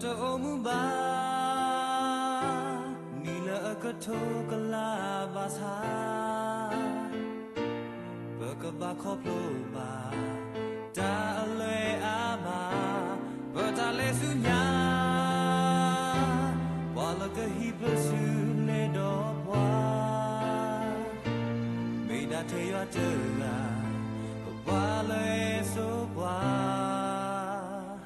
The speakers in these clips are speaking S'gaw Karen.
တအိၣ်မူဘၣ် နံၣ်လၢအကထိကလးဘၣ်ဆၣ်, ပကဘၣ်ခီဖျိဘၣ် တၢ်အလွဲအမၤ, ပတၢ်လဲၤဆူညါ, ပှၤလၢကဟံးပစုလဲဒီးပှၤ, မ့ၢ်ဒၣ်ထဲယွၤတဂၤ, ပပှၤလၢအစိပှၤ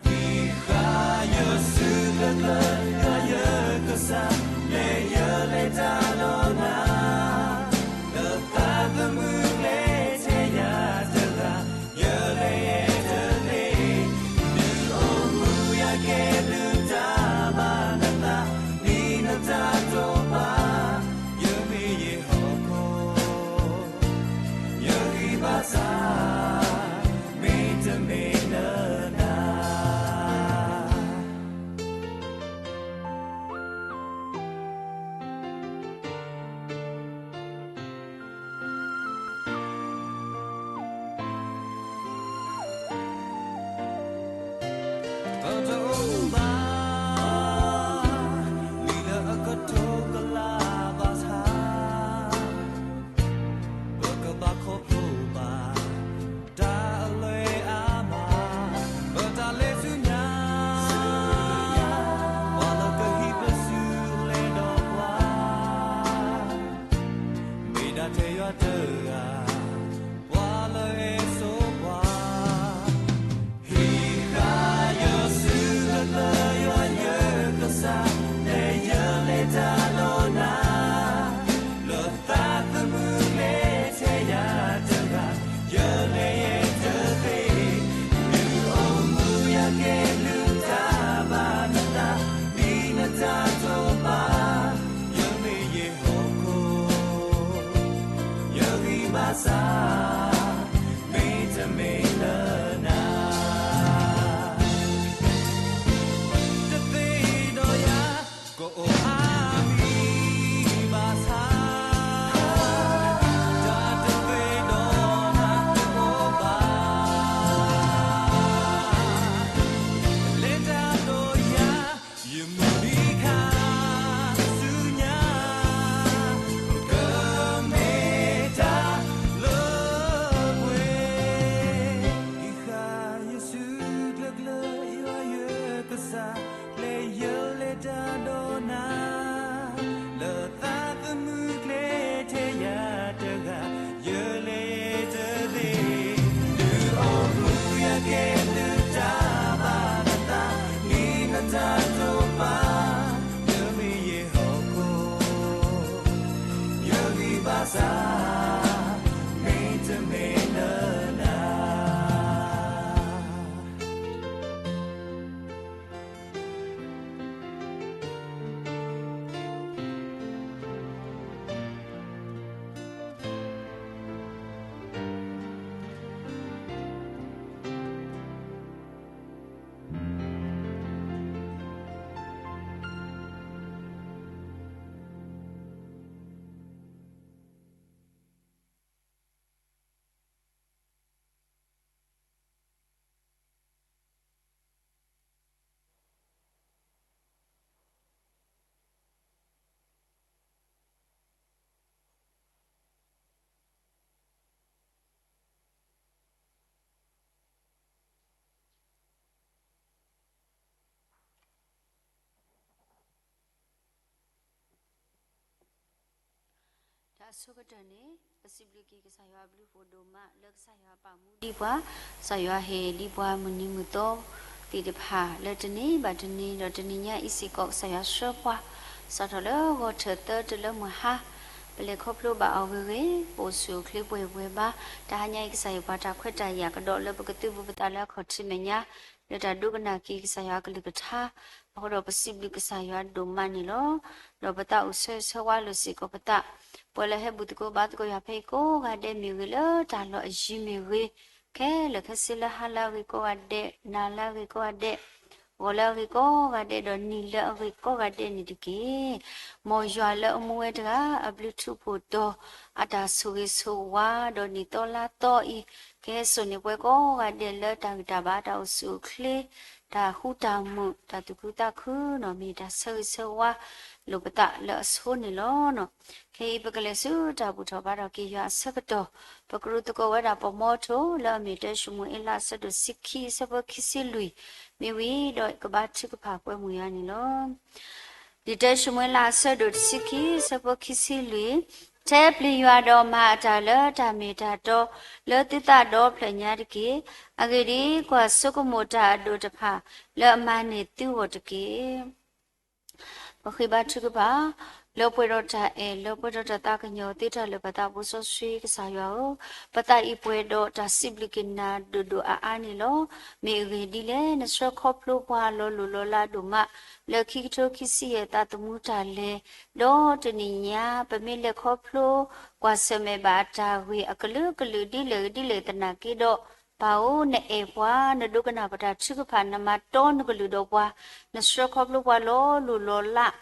ဟံးဃာ်ယစုကျၢၤကျၢၤ ယွၤယကစၢ်, လဲၤယလဲၤတၢ်ဒီးနၤ, လၢသးသမူကျဲထဲယၤတဂၤ, ယလဲၤယဲတသ့, ဒုးအိၣ်မူယၤကဲဘျုးတၢ်ဘၣ်နသး, ဒ်နတၢ်တိာ်ပာ်, ယမ့ၢ်ယဟီၣ်ခိၣ် ယဂံၢ်ဘါစၢ်, မ့တမ့ၢ်လၢနၤ ပတအိၣ်မူဘၣ် နံၣ်လၢအကထိကလးဘၣ်ဆၣ်, ပကဘၣ်ခီဖျိဘၣ် တၢ်အလွဲအမၤ, ပတၢ်လဲၤဆူညါ, ပှၤလၢကဟံးပစုလဲဒီးပှၤ, မ့ၢ်ဒၣ်ထဲယွၤတဂၤ, ပှၤလၢအစိပှၤ ဟံးဃာ်ယစုကျၢၤကျၢၤ ယွၤယကစၢ်, လဲၤယလဲၤတၢ်ဒီးနၤ, လၢသးသမူကျဲထဲယၤတဂၤ, ယလဲၤယဲတသ့, ဒုးအိၣ်မူယၤကဲဘျုးတၢ်ဘၣ်နသး, ဒ်နတၢ်တိာ်ပာ်, ယမ့ၢ်ယဟီၣ်ခိၣ် ယဂံၢ်ဘါစၢ်, မ့တမ့ၢ်လၢနၤ တသ့ဒီးယၤ ကအိၣ်အါမံၤဘၣ်ဆၣ်, တၢ်တသ့ဒီးနၤတအိၣ်ဘၣ်, လဲၤတၢ်ဒီးယၤ ယမုၢ်နံၤခါဆူညါ, ကမ့ၢ်တၢ်လၢပှဲၤ, ဟံးဃာ်ယစုကျၢၤကျၢၤ ယွၤယကစၢ်, လဲၤယလဲၤတၢ်ဒီးနၤ, လၢသးသမူကျဲထဲယၤတဂၤ, ယလဲၤတသ့, ဒုးအိၣ်မူယၤကဲဘျုးတၢ်ဘၣ်နသး, ဒ်နတၢ်တိာ်ပာ်, ယမ့ၢ်ယဟီၣ်ခိၣ် ယဂံၢ်ဘါစၢ်, မ့တမ့ၢ်လၢနၤ တၢ်ဆိကတၢၢ်န့ၣ် ပစံးဘျုးက့ၤကစၢ်ယွၤအဘျုးအဖှိၣ်ဒိၣ်မး လၢကစၢ်ယွၤပာ်မူဒံးပှၤ, ကစၢ်ယွၤဟ့ၣ်ဒံးပှၤမုၢ်နံၤမုၢ်သီသ့ၣ်တဖၣ် လၢတနံၤဘၣ်တနံၤ ဒီးတနံၤညါအံၤစ့ၢ်ကီး ကစၢ်ယွၤဆှၢပှၤ စးထီၣ်လၢဂီၤထၢၣ်သၢတုၤလၢမုၢ်ဟါ, ပလဲၤခီဖျိဘၣ်အီၤဂ့ၤဂ့ၤ, ပအိၣ်ဆူၣ်အိၣ်ချ့ပှဲၤပှဲၤဘၣ်. တဟါညါအံၤ ကစၢ်ဟ့ၣ်ပှၤတၢ်ခွဲးတၢ်ယာ်ကဒီးလၢပကသုးဘူးပသးလၢအခီၣ်ထံးမဲာ်ညါ, လၢတၢ်ဒိကနၣ်က့ၤကစၢ်ယွၤအကလုၢ်ကထါ, အဃိဒီးပစံးဘျုးကစၢ်ယွၤဒိၣ်မးန့ၣ်လီၤ. ဒီးပသးအိၣ်ဆၢဂ့ၤဆၢဝါလိာ်စ့ၢ်ကီးပသး, ပှၤလၢဟဲဘူၣ်သကိးဘါသကိးယွၤဖဲအံၤကိးဂၤဒဲးမ့ၢ်ဂ့ၤ, လၢတၢ်လီၢ်အယံၤမ့ၢ်ဂ့ၤ, ခဲလၢာ်ခဲဆ့လၢဟါလၢအဂ့ၤကိးဂၤဒဲး, နၤလၢအဂ့ၤကိးဂၤဒဲး, ဂီၤလၢအဂ့ၤကိးဂၤဒဲး, ဒီးနံၤလၢအဂ့ၤကိးဂၤဒဲးန့ၣ်တက့ၢ်. မ်ယွၤလၢအမူဝဲတဂၤ အဘျုးထူးဖှိၣ်တီၤ, အတၢ်ဆိၣ်ဂ့ၤဆိၣ်ဝါ, ဒီးနံၣ်သီလါသီအံၤ ကဟဲစိာ်န့ၢ်ပှၤကိးဂၤဒဲးလၢတၢ်ဂံၢ်တၢ်ဘါ တၢ်အိၣ်ဆူၣ်အိၣ်ချ့, တၢ်ဃူတၢ်မုာ် တၢ်သူၣ်ခုသးခုန့ၣ် မ့ၢ်တၢ်ဆၢဂ့ၤဆၢဝါလိာ်ပသးလၢအဆိန့ၣ်လီၤ. ခဲအံၤပကလဲၤဆူတၢ်ဘူၣ်ထီၣ်ဘါထီၣ်က့ၤယွၤအဆၢကတီၢ်, ပကရူၢ်သကိးဝဲဒၣ်ပှၤမီထိၣ် လၢအမ့ၢ်တၢၡမူၤအ့လးအဆၢဒိၣ်တဆံခံ အဆၢဖိခံဆံလွံၢ်, မ့ၢ်ဝံၤဒီးကဘါထုကဖၣ်ကွဲမုာ်ယွၤန့ၣ်လီၤ. လံာ်တၢၡမူၤအ့လးအဆၢဒိၣ်တဆံခံ အဆၢဖိခံဆံလွံၢ်, ထဲပျံၤယွၤဒီးမၤအတၢ်လၢတၢ်မ့ၢ်တၢ်တီ လၢသုသးဒီဖျၢၣ်ညါတက့ၢ်. အဂ့ၢ်ဒ်အံၤ, ကွၢ်ဆိကမိၣ်တၢ်အဒိၣ်တဖၣ် လၢအမၤန့ၢ်သုဂီၢ်တက့ၢ်. ပဃ့ဘါထုကဖၣ်, လၢပှဲၤဒီးတၢ်အဲၣ် လၢပှဲၤဒီးတၢ်သးကညီၤသ့တၢ်လၢာ် ပသးဘိစီဆှံကစၢ်ယွၤဧၢ, ပသးအံၤပှဲၤဒီးတၢ်စံးဘျုးက့ၤနၤဒိၣ်ဒိၣ်အါအါန့ၣ်လီၤ. မ့ၢ်အဂ့ၢ်ဒ်လဲၣ်, နဆှၢခီဖျိပှၤလီၤလိၢ်လီၤလးဒိၣ်မး လၢခံကထိခံဆံယဲၢ်သးသမူတၢ်လဲၤ, ဒီးတနံၤညါ ပမ့ၢ်လဲၤခီဖျိ ကွၢ်ဆၢၣ်မဲာ်ဘၣ်အတၢ်ဂ့ၢ်အကလုာ်ကလုာ်ဒ်လဲၣ်ဒ်လဲၣ်သနာ်က့ဒီး, ပၢ်ဧၢ, နအဲၣ်ပှၤ, နဒိကနၣ်ပတၢ်ထုကဖၣ် နမၤတီနကလုၢ်ဒီးပှၤ, နဆှၢခီဖျိပှၤလီၤလိၢ်လီၤလး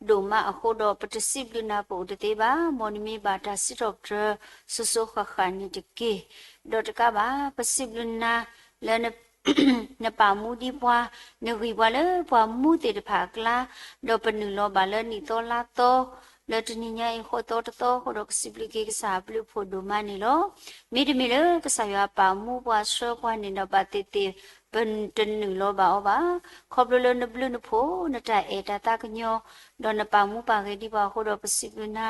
ဒိၣ်မးအဃိဒီး ပတစံးဘျုးနၤပအိၣ်တသ့ဘၣ်, မ်နမ့ၢ်ဘၣ်တၢ်စံးထီၣ်ပတြၢၤ စိၤစိၤဃၣ်ဃၣ်န့ၣ်တက့ၢ်. ဒီးတကးဘၣ် ပစံးဘျုးနၤလၢ နပာ်မူဒံးပှၤ, နဂံၢ်ပှၤလၢပှၤမူသ့ၣ်တဖၣ်အကျါ, ဒီးပနုာ်လီၤဘၣ်လၢနံၣ်သီလါသီ, လၢတနံၤညါအံၤဃိးသီတသီအဃိဒီး ကစံးဘျုးက့ၤကစၢ်အဘျုးအဖှိၣ်ဒိၣ်မးန့ၣ်လီၤ. မ့တမ့ၢ်လၢကစၢ်ယွၤပာ်မူပှၤဆှၢပှၤန့ၣ်ဒီး ဘၣ်သ့ၣ်သ့ၣ် ပတနုာ်လီၤဘၣ်အီၤဘၣ်. ခီဖျိလၢနဘျုးနဖှိၣ် နတၢ်အဲၣ်တၢ်သးကညီၤ, ဒီးနပာ်မူပာ်ဂဲၤဒံးပှၤအဃိဒီး ပစံးဘျုးနၤ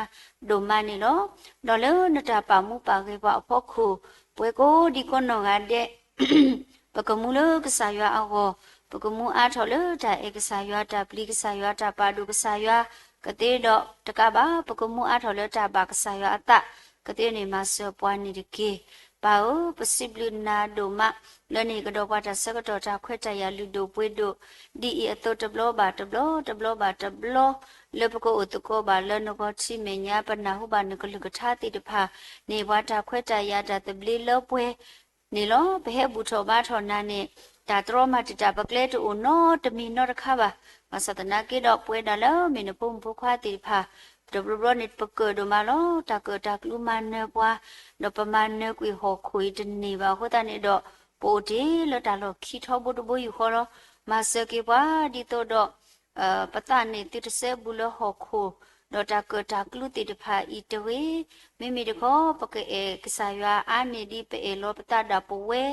ဒိၣ်မးန့ၣ်လီၤ. ဒီးလၢနတၢ်ပာ်မူပာ်ဂဲၤပှၤအဖီခိၣ်, ပှၤကိးဒံကိးနီၢ်ဂၤဒဲး ပကမူလၢကစၢ်ယွၤအဂီၢ်, ပကမူအါထီၣ်လၢတၢ်အဲၣ်ကစၢ်ယွၤ, တၢ်ပျံၤကစၢ်ယွၤ, တၢ်ပာ်ဒိၣ်ကစၢ်ယွၤ, ကသ့ဒီးတကးဘၣ် ပကမူအါထီၣ်လၢတၢ်ဘၣ်ကစၢ်ယွၤအသး, ကသ့န့ၣ်မၤစၢၤပှၤန့ၣ်တက့ၢ်. ပၢ်ဧၢ, ပစံးဘျုးနၤဒိၣ်မး လၢနဟ့ၣ်ကဒီးပှၤတၢ်ဆၢကတီၢ်တၢ်ခွဲးတၢ်ယာ်လုၢ်ဒိၣ်ပှ့ၤဒိၣ် ဒ်အံၤအသိးတဘျီဘၣ်တဘျီ တဘျီဘၣ်တဘျီ, လၢပကအိၣ်သကိးဘၣ်လၢနဂီၢ်ထံးမဲာ်ညါ ပနၢ်ဟူဘၣ်နကလုၢ်ကထါသ့ၣ်တဖၣ်န့ၣ် ပှၤတၢ်ခွဲးတၢ်ယာ်တၢ်သဘျ့လၢပှဲၤန့ၣ်လီၤ. ပဟဲဘူၣ်ထီၣ်ဘါထီၣ်နၤန့ၣ် တၢ်တြီမၤတံာ်တာ်ပကျဲတအိၣ်နီတမံၤနီတခါဘၣ်. ဘၣ်ဆၣ်သနာ်က့ဒီး ပဝဲဒၣ်လၢမ့ၢ်နဖိမုၣ်ဖိခွါသ့ၣ်တဖၣ် တဘျီဘျီန့ၣ် ပကၢၣ်ဒိၣ်မးလီၤ. တၢ်ကၢၣ်တၢ်ကျူမၤနၢၤပှၤ, ဒီးပမၤနၢၤကွံာ်ဟီၣ်ခိၣ်အံၤတန့ၢ်ဘၣ်အဃိသတးန့ၣ်ဒီး ပအိၣ်တ့ၢ်လၢတၢ်လီၢ်ခံထီဘိတဘိယူၢ်ဃီလီၤ. မၤစၢၤက့ၤပှၤဒ်သိးဒီး ပသးန့ၣ်သုတစဲဘူးလၢဟီၣ်ခိၣ်, ဒီးတၢ်ကၢၣ်တၢ်ကျူသ့ၣ်တဖၣ်အံၤတဂ့ၤ. မ့မ့ၢ်တခီ ပကအဲၣ်ကစၢ်ယွၤအါန့ၢ်ဒ်ပအဲၣ်လီၤပသးဒၣ်ပဝဲ,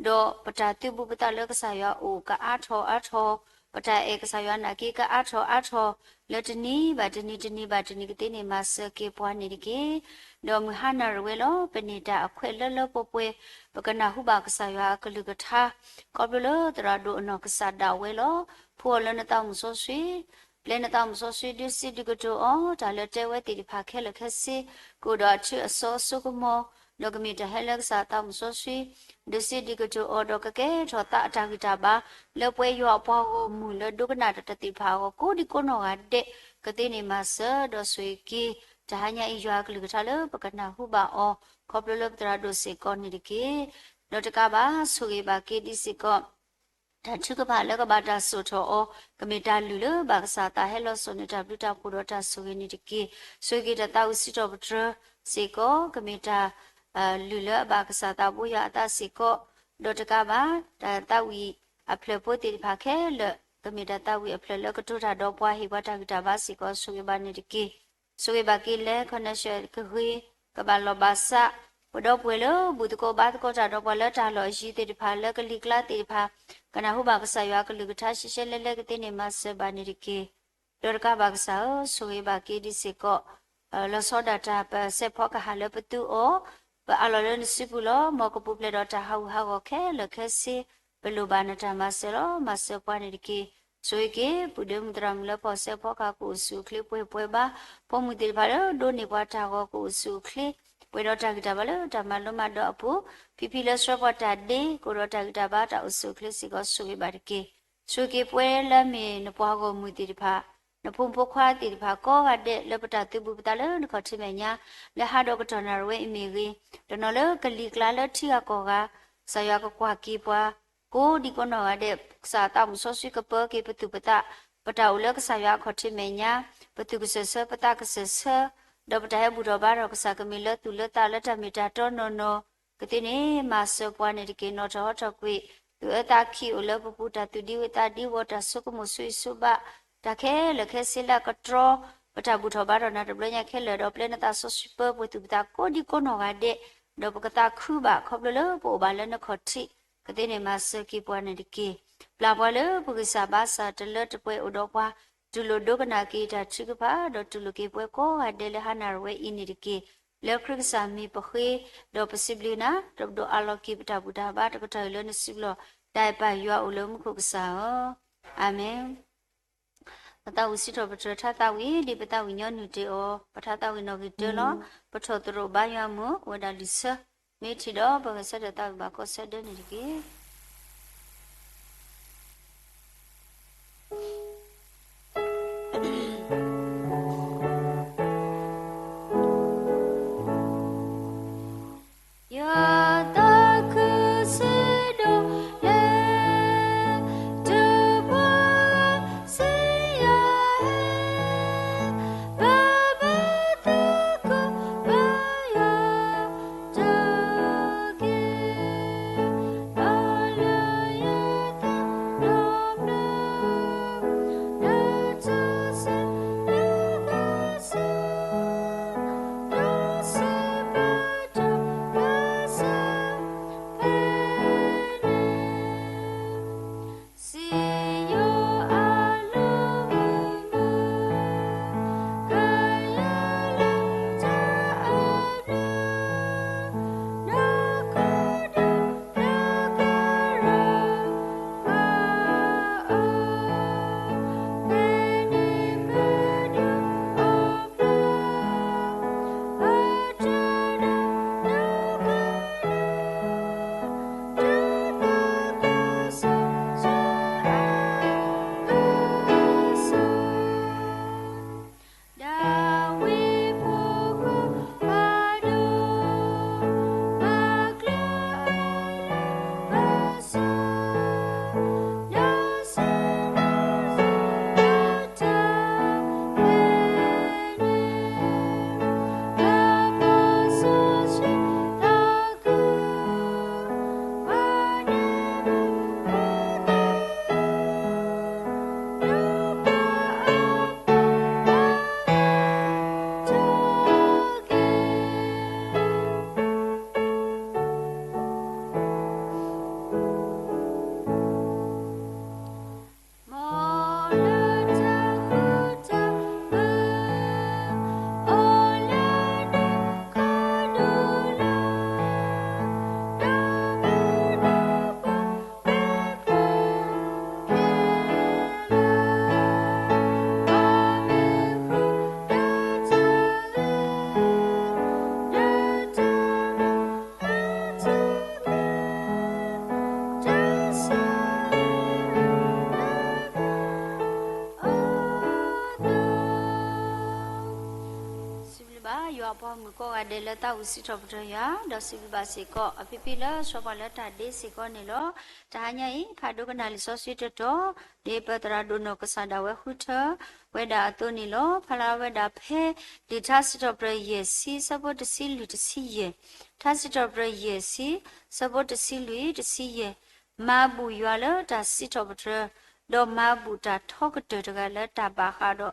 ဒီးပတၢ်သုးဘူးပသးလၢကစၢ်ယွၤအအိၣ်ကအါထီၣ်အါထီၣ်, ပတၢ်အဲၣ်ကစၢ်ယွၤနာ်က့ကအါထီၣ်အါထီၣ်, လၢတနံၤဘၣ်တနံၤ တနံၤဘၣ်တနံၤကသ့န့ၣ် မၤစၢၤက့ၤပှၤန့ၣ်တက့ၢ်. ဒီးမုၢ်ဟါနၣ်ရံၣ်ဝဲလီၤ. ပန့ၢ်တၢ်အခွဲးလၢလၢပှဲၤပှဲၤ, ပကနၢ်ဟူဘၣ်ကစၢ်ယွၤအကလုၢ်ကထါ, ခီဖျိလၢသရၣ်ဒိၣ်အနီၢ်ကစၢ်ဒၣ်ဝဲလီၤ. ဖှူအီၤလၢနသးမုၢ်စီဆှံ, ပျဲနသးမုၢ်စီဆှံ ဒုးစံးဒုးကတိၤအီၤ, တၢ်လၢတဲဝဲသ့ၣ်တဖၣ်ခဲလၢာ်ခဲဆ့ ကအိၣ်ဒီးအထူအစီအစိကမီၤ, ဒီးကမ့ၢ်တၢ်ဟဲလၢကစၢ်အသးမုၢ်စီဆှံ, ဒုးစံးဒုးကတိၤအီၤ, ဒီးကကဲထီၣ်သးအတၢ်ဂံၢ်တၢ်ဘါ လၢပှဲၤယွၤအပှၤဂီၢ်မုၢ်လၢဒိကနၣ်တၢ်သ့ၣ်တဖၣ်အဂီၢ် ကိးဒံကိးနီၢ်ဂၤဒဲး, ကသ့န့ၣ်မၤစၢၤ, ဒီးဆိၣ်ဂ့ၤက့ၤ တဟါညါအံၤယွၤအကလုၢ်ကထါလၢပကနၢ်ဟူဘၣ်အီၤ, ခီဖျိလၢပသရၣ်ဒိၣ်စ့ၢ်ကီးန့ၣ်တက့ၢ်. ဒီးတကးဘၣ် ဆိၣ်ဂ့ၤဘၣ်က့ၤဒ်စ့ၢ်ကီး တၢ်ထုကဖၣ်လၢကဘၣ်တၢ်စိာ်ထီၣ်အီၤ, ကမ့ၢ်တၢ်လုၢ်လၢဘၣ်ကစၢ်သးဟဲလီၤစိာ်န့ၣ် တၢ်ဘျုးတၢ်ဖှိၣ်ဒီးတၢ်ဆိၣ်ဂ့ၤန့ၣ်တက့ၢ်. ဆိၣ်ဂ့ၤက့ၤတၢ်သးဝံၣ်စံးထီၣ်ပတြၢၤစ့ၢ်ကီး, ကမ့ၢ်တၢ် လုၢ်လၢအဘၣ်ကစၢ်သးဘိယွၤအသးစ့ၢ်ကီး, ဒီးတကးဘၣ် တၢ်သးဝံၣ်အဖျၢၣ်ဖိသ့ၣ်တဖၣ်ခဲလၢာ်, ကမ့ၢ်တၢ်သးဝံၣ်အဖျၢၣ်လၢကတိၤတၢ်ဒီးပှၤ ဟ့ၣ်ပှၤတၢ်ဂံၢ်တၢ်ဘါစ့ၢ်ကီး ဆိၣ်ဂ့ၤဘၣ်န့ၣ်တက့ၢ်. ဆိၣ်ဂ့ၤဘၣ်က့ၤလၢ connection ကဂ့ၤ ကဘၣ်လီၢ်ဘၣ်စး, ပဒီပုၢ်ဝဲၢ်လၢဘူၣ်သကိးဘါသကိးတၢ်ဒီးပှၤလၢတၢ်လီၢ်အယံၤသ့ၣ်တဖၣ် လၢကလံၤကျါသ့ၣ်တဖၣ်, ကနၢ်ဟူဘၣ်ကစၢ်ယွၤအကလုၢ်ကထါ ရှဲရှဲလဲလဲကသ့န့ၣ် မၤစၢၤဘၣ်န့ၣ်တက့ၢ်. ဒီးတကးဘၣ်ကစၢ်ဧၢ, ဆိၣ်ဂ့ၤဘၣ်က့ၤဒ်စ့ၢ်ကီး လီၤဆီဒၣ်တၢ် ပစဲးဖီကဟၣ်လၢပသူအီၤ, ပအးလီၤလၢနစုပူၤလီၤ. မ်ကပူၤဖျဲးဒီးတၢ်ဟးဂူာ်ဟးဂီၤခဲလၢာ်ခဲဆ့, ပလိၣ်ဘၣ်နတၢ်မၤစၢၤလီၤ. မၤစၢၤပှၤန့ၣ်တက့ၢ်. ဆိၣ်ဂ့ၤက့ၤ ပုၢ်ဒ့မုၣ်သရၣ်မုၣ်လၢပှၤစဲးဖီကဟၣ် ကအိၣ်ဆူၣ်အိၣ်ချ့ပှဲၤပှဲၤဘၣ်, ဖိမုၣ်သ့ၣ်တဖၣ်လၢဒိးန့ၢ်ပှၤတၢ်ဂီၤ ကအိၣ်ဆူၣ်အိၣ်ချ့ ပှဲၤဒီးတၢ်ဂံၢ်တၢ်ဘါလၢတၢ်မၤလိမၤဒိးအပူၤ, ဖံဖံလၢဆှၢပှၤတၢ်ဒ့ ကအိၣ်ဒီးတၢ်ဂံၢ်တၢ်ဘါတၢ်အိၣ်ဆူၣ်အိၣ်ချ့စ့ၢ်ကီး ဆိၣ်ဂ့ၤဘၣ်တက့ၢ်. ဆိၣ်ဂ့ၤက့ၤပဝဲလၢအမ့ၢ်နပှၤဂီၢ်မုၢ်သ့ၣ်တဖၣ်, နဖိမုၣ်ဖိခွါသ့ၣ်တဖၣ်ကိးဂၤဒဲး လၢပတၢ်သုးဘူးပသးလၢနခီၣ်ထံးမဲာ်ညါ, လၢဟးဒီးကတီၢ်နၣ်ရံၣ်ဝဲအံၤမ့ၢ်ဂ့ၤ, တနီၤလၢကလံၤကျါလၢထံဂၤကီၢ်ဂၤ, ကစၢ်ယွၤကကွၢ်က့ၤပှၤ ကိးဒံကိးနီၢ်ဂၤဒဲး, ကစၢ်အသးမုၢ်စီဆှံကပၢက့ၤပသူၣ်ပသး, ပတၢ်အိၣ်လၢကစၢ်ယွၤအခီၣ်ထံးမဲာ်ညါ, ပသူၣ်ကစၢၢ်ဆၢ ပသးကစၢၢ်ဆၢ, ဒီးပတၢ်ဟဲဘူၣ်ထီၣ်ဘါထီၣ်ကစၢ် ကမ့ၢ်လၢသူၣ်လၢသးလၢတၢ်မ့ၢ်တၢ်တီနီၢ်နီၢ်, ကသ့န့ၣ် မၤစၢၤပှၤန့ၣ်တက့ၢ်. နီၣ်ထီၣ်ဟီထီၣ်ကွံာ် သူၣ်အၢသးခံအိၣ်လၢပပူၤ, တၢ်သူၣ်ဒံဝဲသးဒံဝဲ, တၢ်ဆိကမိၣ်ဆိၣ်ဂ့ၤဆိၣ်ဘၣ်, တၢ်ခဲလၢာ်ခဲဆ့လၢအကတြီ ပတၢ်ဘူၣ်ထီၣ်ဘါထီၣ်နၤတဘျီညါခဲလၢာ်, ဒီးပျဲနသးစီဆှံပၢပှဲၤသူၣ်ပသးကိးဒံကိးနီၢ်ဂၤဒဲး, ဒီးပကသးခုဘၣ်ခီဖျိလၢပအိၣ်ဘၣ်လၢနခီၣ်ထံး, ကသ့န့ၣ်မၤစၢၤက့ၤပှၤန့ၣ်တက့ၢ်. ပျၢ်ပှၤလၢပဂံၢ်စၢ်ဘါစၢ်တလၢတပှဲၤအိၣ်ဒီးပှၤ, တူၢ်လိာ်ဒိကနၣ်က့ၤတၢ်ထုကဖၣ်, ဒီးတူၢ်လိာ်က့ၤပဝဲကိးဂၤဒဲးလၢဟါနၣ်ရံၣ်ဝဲအံၤန့ၣ်တက့ၢ်. လၢခရံာ်ကစၢ်မံၤပဃ့, ဒီးပစံးဘျုးနၤ, ဒီးပဒိးအးလီၤက့ၤပတၢ်ဘူၣ်တၢ်ဘါတကတီၢ်အံၤလၢနစုပူၤလီၤ. တၢ်အဲၣ်ပၢ်ယွၤအိၣ်လၢမူခိၣ်ကစၢ်ဧၢ, အၤမ့ၣ်. ပသးဝံၣ်စံးထီၣ်ပတြၢၤထါသးဝံၣ် ဒ်ပသးဝံၣ်ညီနုၢ်တ့ၢ်အီၤ, ပထါသးဝံၣ်နီၣ်ဂံၢ်တၢလီၤ. ပထီၣ်သရိာ်ဘါယွၤအမုာ် အိၣ်ဝဲဒၣ်လွံၢ်ဆၢ, မ့ၢ်ထံၣ်ဒီးပဂဲၤဆၢထၢၣ်သးဝံၣ်ဘၣ်ကိးဆၢဒၢန့ၣ်တက့ၢ်. ယွၤသးခုစံးဒိၣ်လဲၣ်, တဘှီစံယၤဟဲ, ဘၣ်ဘၣ်သကိးဘၣ်ယွၤ တၢ်က့ၤ, ဘၣ်လၢယသးဒီဖျၢၣ်, လၢတၢ်ဆၢလၢကစၢ်, တၢ်ဆၢပတၢ်ကစၢ်, ဖဲန့ၣ် စံယိၤအလုၢ်မုာ်, ကယၤလၢတၢ်အဘျုး, နခိၣ်ဒီးနကရၢ, အၢ, ဖဲန့ၣ်ပဒုးအီၣ်ဖျၢၣ်, အတၢ်ဒီးနကရၢ စံးဘျုးဘၣ်ယွၤအပှၤမုၣ်ကိးဂၤဒဲးလၢသးဝံၣ်စံးထီၣ်ပတြၢၤယွၤ, ဒီးစံးဘျုးဘၣ်စ့ၢ်ကီး အဖံဖံလၢဆှၢပှၤလၢတၢ်ဒ့စ့ၢ်ကီးန့ၣ်လီၤ. တဟါညါအံၤ ဖးဒိကနၣ်လံာ်စီဆှံတတီၤ, ဒ်ပသရၣ်ဒိၣ်နီၢ်ကစၢ်ဒၣ်ဝဲဃုထၢဝဲဒၣ်အသိးန့ၣ်လီၤ. ဖးလၢဝဲဒၣ်ဖဲ လံာ်ထါစံးထီၣ်ပတြၢၤယဲၢ်ဆံ ဆၢဖိတဆံလွံၢ်တဆံယဲၢ်, ထါစံးထီၣ်ပတြၢၤယဲၢ်ဆံ ဆၢဖိတဆံလွံၢ်တဆံယဲၢ်, မၤဘူၣ်ယွၤလၢတၢ်စံးထီၣ်ပတြၢၤ, ဒီးမၤဘူၣ်တၢ်ထီကတၢၢ်တဂၤလၢတၢ်ဘၣ်ဃးဒီး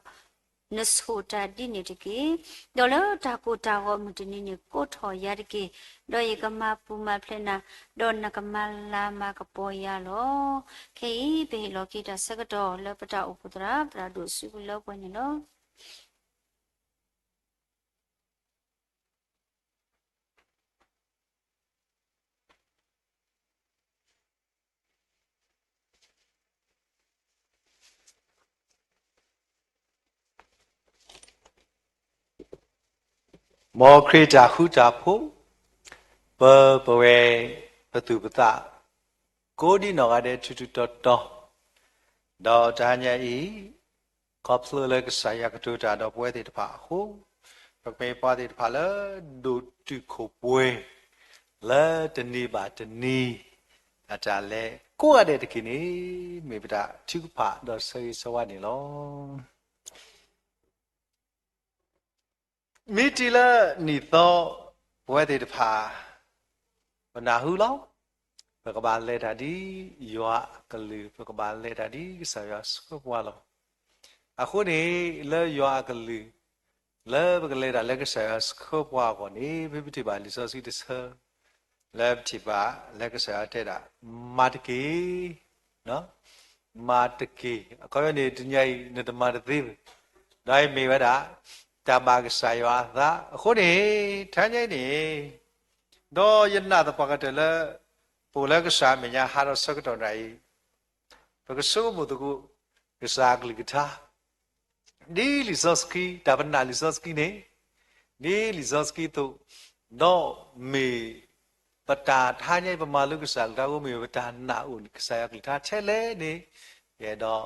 နဆိၣ်တၢ်ဒ်န့ၣ်တက့ၢ်. ဒီးလၢတၢ်ကိၢ်တၢ်ဂီၤမုၢ်တနံၤန့ၣ် ကိးထီၣ်ယၤတက့ၢ်. ဒီးယကမၤပူၤမၤဖျဲးနၤ, ဒီးနကမၤလၤမၤကပီၤယၤလီၤ. ခဲအံၤ ပဟ့ၣ်လီၤက့ၤတၢ်ဆၢကတီၢ်လၢပတၢ်အိၣ်ဖှိၣ်သရၣ် သရၣ်ဒိၣ်စုပူၤလၢပှဲၤန့ၣ်လီၤ. မ်ခရံာ်တၢ်ဃူတၢ်ဖိး, ပၢပဝဲ ပသူၣ်ပသး ကိးဒံနီၢ်ဂၤဒဲးထူးထူးတီၤတီၤ, ဒီးတဟါညါအံၤ ခီဖျိလၢကစၢ်ယွၤကတိၤတၢ်ဒီးပဝဲသ့ၣ်တဖၣ်အဃိ, ပကမ့ၢ်ပှၤသ့ၣ်တဖၣ်လၢဒိၣ်တုာ်ခိၣ်ပှဲၤ လၢတနံၤဘၣ်တနံၤ အတၢ်လဲၤကိးဂၤဒဲးတက့ၢ်န့ၣ် မ့ၢ်ပတၢ်ထုကဖၣ်ဒီးဆၢဂ့ၤဆၢဝါန့ၣ်လီၤ. မ့ၢ်တုၤလၢနံၣ်သီ ပဝဲသ့ၣ်တဖၣ် ပနၢ်ဟူလီၤ. ပကဘၣ်လဲၤတၢ်ဒ်ယွၤအကလုၢ်, ပကဘၣ်လဲၤတၢ်ဒ်ကစၢ်ယွၤဆှၢပှၤလီၤ. အဃိန့ၣ် လၢယွၤအကလုၢ် လၢပကလဲၤတၢ်လၢကစၢ်ယွၤဆှၢပှၤအဂီၢ်န့ၣ် ဖဲပထံၣ်ဘၣ်လံာ်စီဆှံတဆၢ လၢပထံၣ်ဘၣ်လၢကစၢ်ယွၤတဲဒၣ် မၤတက့ၢ်, မၤတက့ၢ်. အခီပညီန့ၣ် တနံၤအံၤ နတမၤတသ့ဘၣ်. ဒီးအံၤမ့ၢ်ဝဲဒၣ် တၢ်ဘၣ်ကစၢ်ယွၤအသး. အဃိန့ၣ် တဟါညါအံၤန့ၣ် ဒီးယနာ်သပှၢ်ကတၢၢ်လၢ ပအိၣ်လၢကစၢ်အမဲာ်ညါ ဟါဒီးဆၢကတီၢ်နံၤအံၤ ပကဆိကမိၣ်သကိး ကစၢ်အကလုၢ်ကထါ ဒ်လံာ်စီဆှံ တၢ်ပနာ်လံာ်စီဆှံန့ၣ် ဒ်လံာ်စီဆှံအသိး, ဒီးမ့ၢ်ပတၢ်တဟါညါအံၤ ပမၤလိကစၢ်အကလုၢ်ကထါအဃိ မ့ၢ်ပတၢ်နာ်အိၣ်ကစၢ်ယွၤအကလုၢ်ကထါထဲလဲၣ်န့ၣ် ယအဲၣ်ဒိး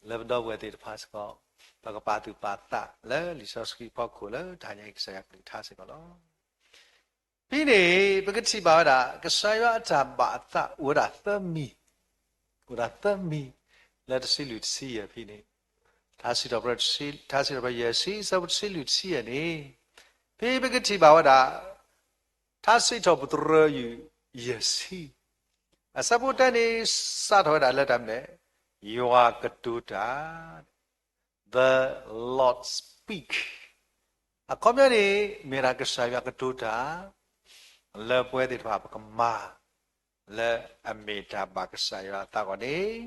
လၢပဒီပုၢ်ဝဲၢ်သ့ၣ်တဖၣ်စ့ၢ်ကီး ပကပာ်သူၣ်ပာ်သးလၢလံာ်စီဆှံအဖီခိၣ်လၢတဟါညါအံၤ ကစၢ်ယွၤအကလုၢ်ကထါစ့ၢ်ကီးလီၤ. ဖဲန့ၣ် ပကထံၣ်ဘၣ်ဝဲဒၣ် ကစၢ်ယွၤအတၢ်ဘၣ်အသးအိၣ်ဝဲဒၣ်သၢမံၤ, အိၣ်ဒၣ်သၢမံၤ လၢတဆံလွံၢ်တဆံယဲၢ်ဖဲန့ၣ်, ထါစံးထီၣ်ပတြၢၤ ထါစံးထီၣ်ပတြၢၤယဲၢ်ဆံ အဆၢဖိတဆံလွံၢ်တဆံယဲၢ်န့ၣ်, ဖဲပကထံၣ်ဘၣ်ဝဲဒၣ် ထါစံးထီၣ်ပတြၢၤယဲၢ်ဆံ အဆၢဖိတၢန့ၣ် စးထီၣ်ဝဲဒၣ်လၢတၢ်မနုၤလဲၣ်, ယွၤကတိၤတၢ် The Lord speak. အခီပညီန့ၣ် မ့ၢ်ဒၣ်ကစၢ်ယွၤကတိၤတၢ် လၢပဝဲသ့ၣ်တဖၣ်ပကမၤ လၢအမ့ၢ်တၢ်ဘၣ်ကစၢ်ယွၤအသးအဂီၢ်န့ၣ်,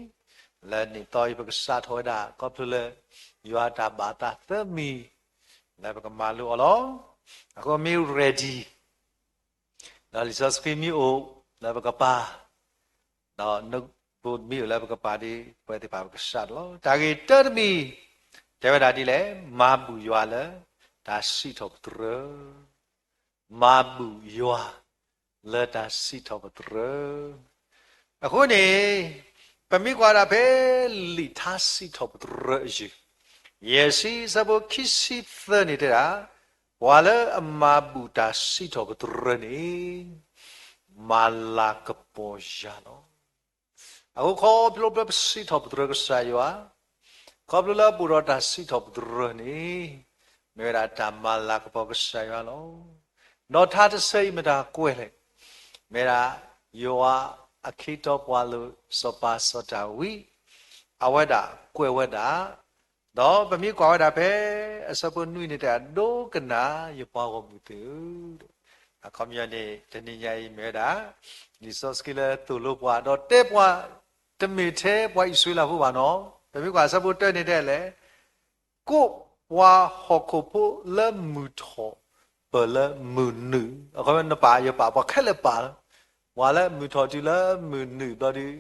လၢနံၣ်သီအံၤ ပကစးထီၣ်ဝဲဒၣ် ခီဖျိလၢ ယွၤအတၢ်ဘၣ်အသးသၢမံၤ လၢပကမၤလိအီၤလီၤ. အဃိမ့ၢ် ready ဒီးလံာ်စီဆှံမ့ၢ်အိၣ်လၢပကပၤ, ဒီး notebook မ့ၢ်အိၣ်လၢပကပၤဒီး ပဝဲသ့ၣ်တဖၣ်ပကစးထီၣ်လီၤ. တၢ်ဂ့ၢ်တၢတမံၤ တဲဝဲဒၣ်ဒ်လဲၣ်, မၤဘူၣ်ယွၤလၢတၢ်စံးထီၣ်ပတြၢၤ, မၤဘူၣ်ယွၤလၢတၢ်စံးထီၣ်ပတြၢၤ. အဃိန့ၣ် ပမ့ၢ်ကွၢ်ဒၣ်ဖဲလံာ်ထါစံးထီၣ်ပတြၢၤအယုၢ် ယဲၢ်ဆံအဆၢဖိခံဆံသၢန့ၣ်တဲဒၣ်, ပှၤလၢအမၤဘူၣ်တၢ်စံးထီၣ်ပတြၢၤန့ၣ် မၤလၤကပီၤယၤလီၤ. အဃိခီဖျိလၢပစံးထီၣ်ပတြၢၤကစၢ်ယွၤ, ခီဖျိလၢပအိၣ်ဒီးတၢ်စံးထီၣ်ပတြၢၤန့ၣ် မ့ၢ်ဝဲဒၣ်တၢ်မၤလၤကပီၤကစၢ်ယွၤလီၤ. ဒီးထါတဆၢအံၤမ့ၢ်တၢ်ကွဲးလဲၣ်, မ့ၢ်ဒၣ်ယွၤအခ့အတီပှၤလိၤစီၤပၤစီၤဒၤဝံး အဝဲဒၣ်ကွဲးဝဲဒၣ် ဒီးပမ့ၢ်ကွၢ်ဝဲဒၣ်ဖဲ အဆၢဖိနွံန့ၣ်တဲ ဒိကနၣ်ယပှၤဂီၢ်မုၢ်သ့ၣ်ဧၢ, အခီပညီန့ၣ် တနံၤညါအံၤမ့ၢ်ဝဲဒၣ် လံာ်စီဆှံလၢသိၣ်လိပှၤ ဒီးတဲပှၤ တမ့ၢ်ထဲပှၤအံၣ်စရ့လးဖိဘၣ်နီၤ. ပမ့ၢ်ကွၢ်အဆၢဖိတၢန့ၣ်တဲလဲၣ်, ကိးပှၤဟီၣ်ခိၣ်ဖိလၢမုၢ်ထီၣ်ပၢၢ်လၢမုၢ်နုာ်, အခီပညီနပာ်ယပာ်ပှၤခဲလၢာ်ပာ်လီၤ, ပှၤလၢမုၢ်ထီၣ်တုၤလၢမုၢ်နုာ်ဘျီဒီး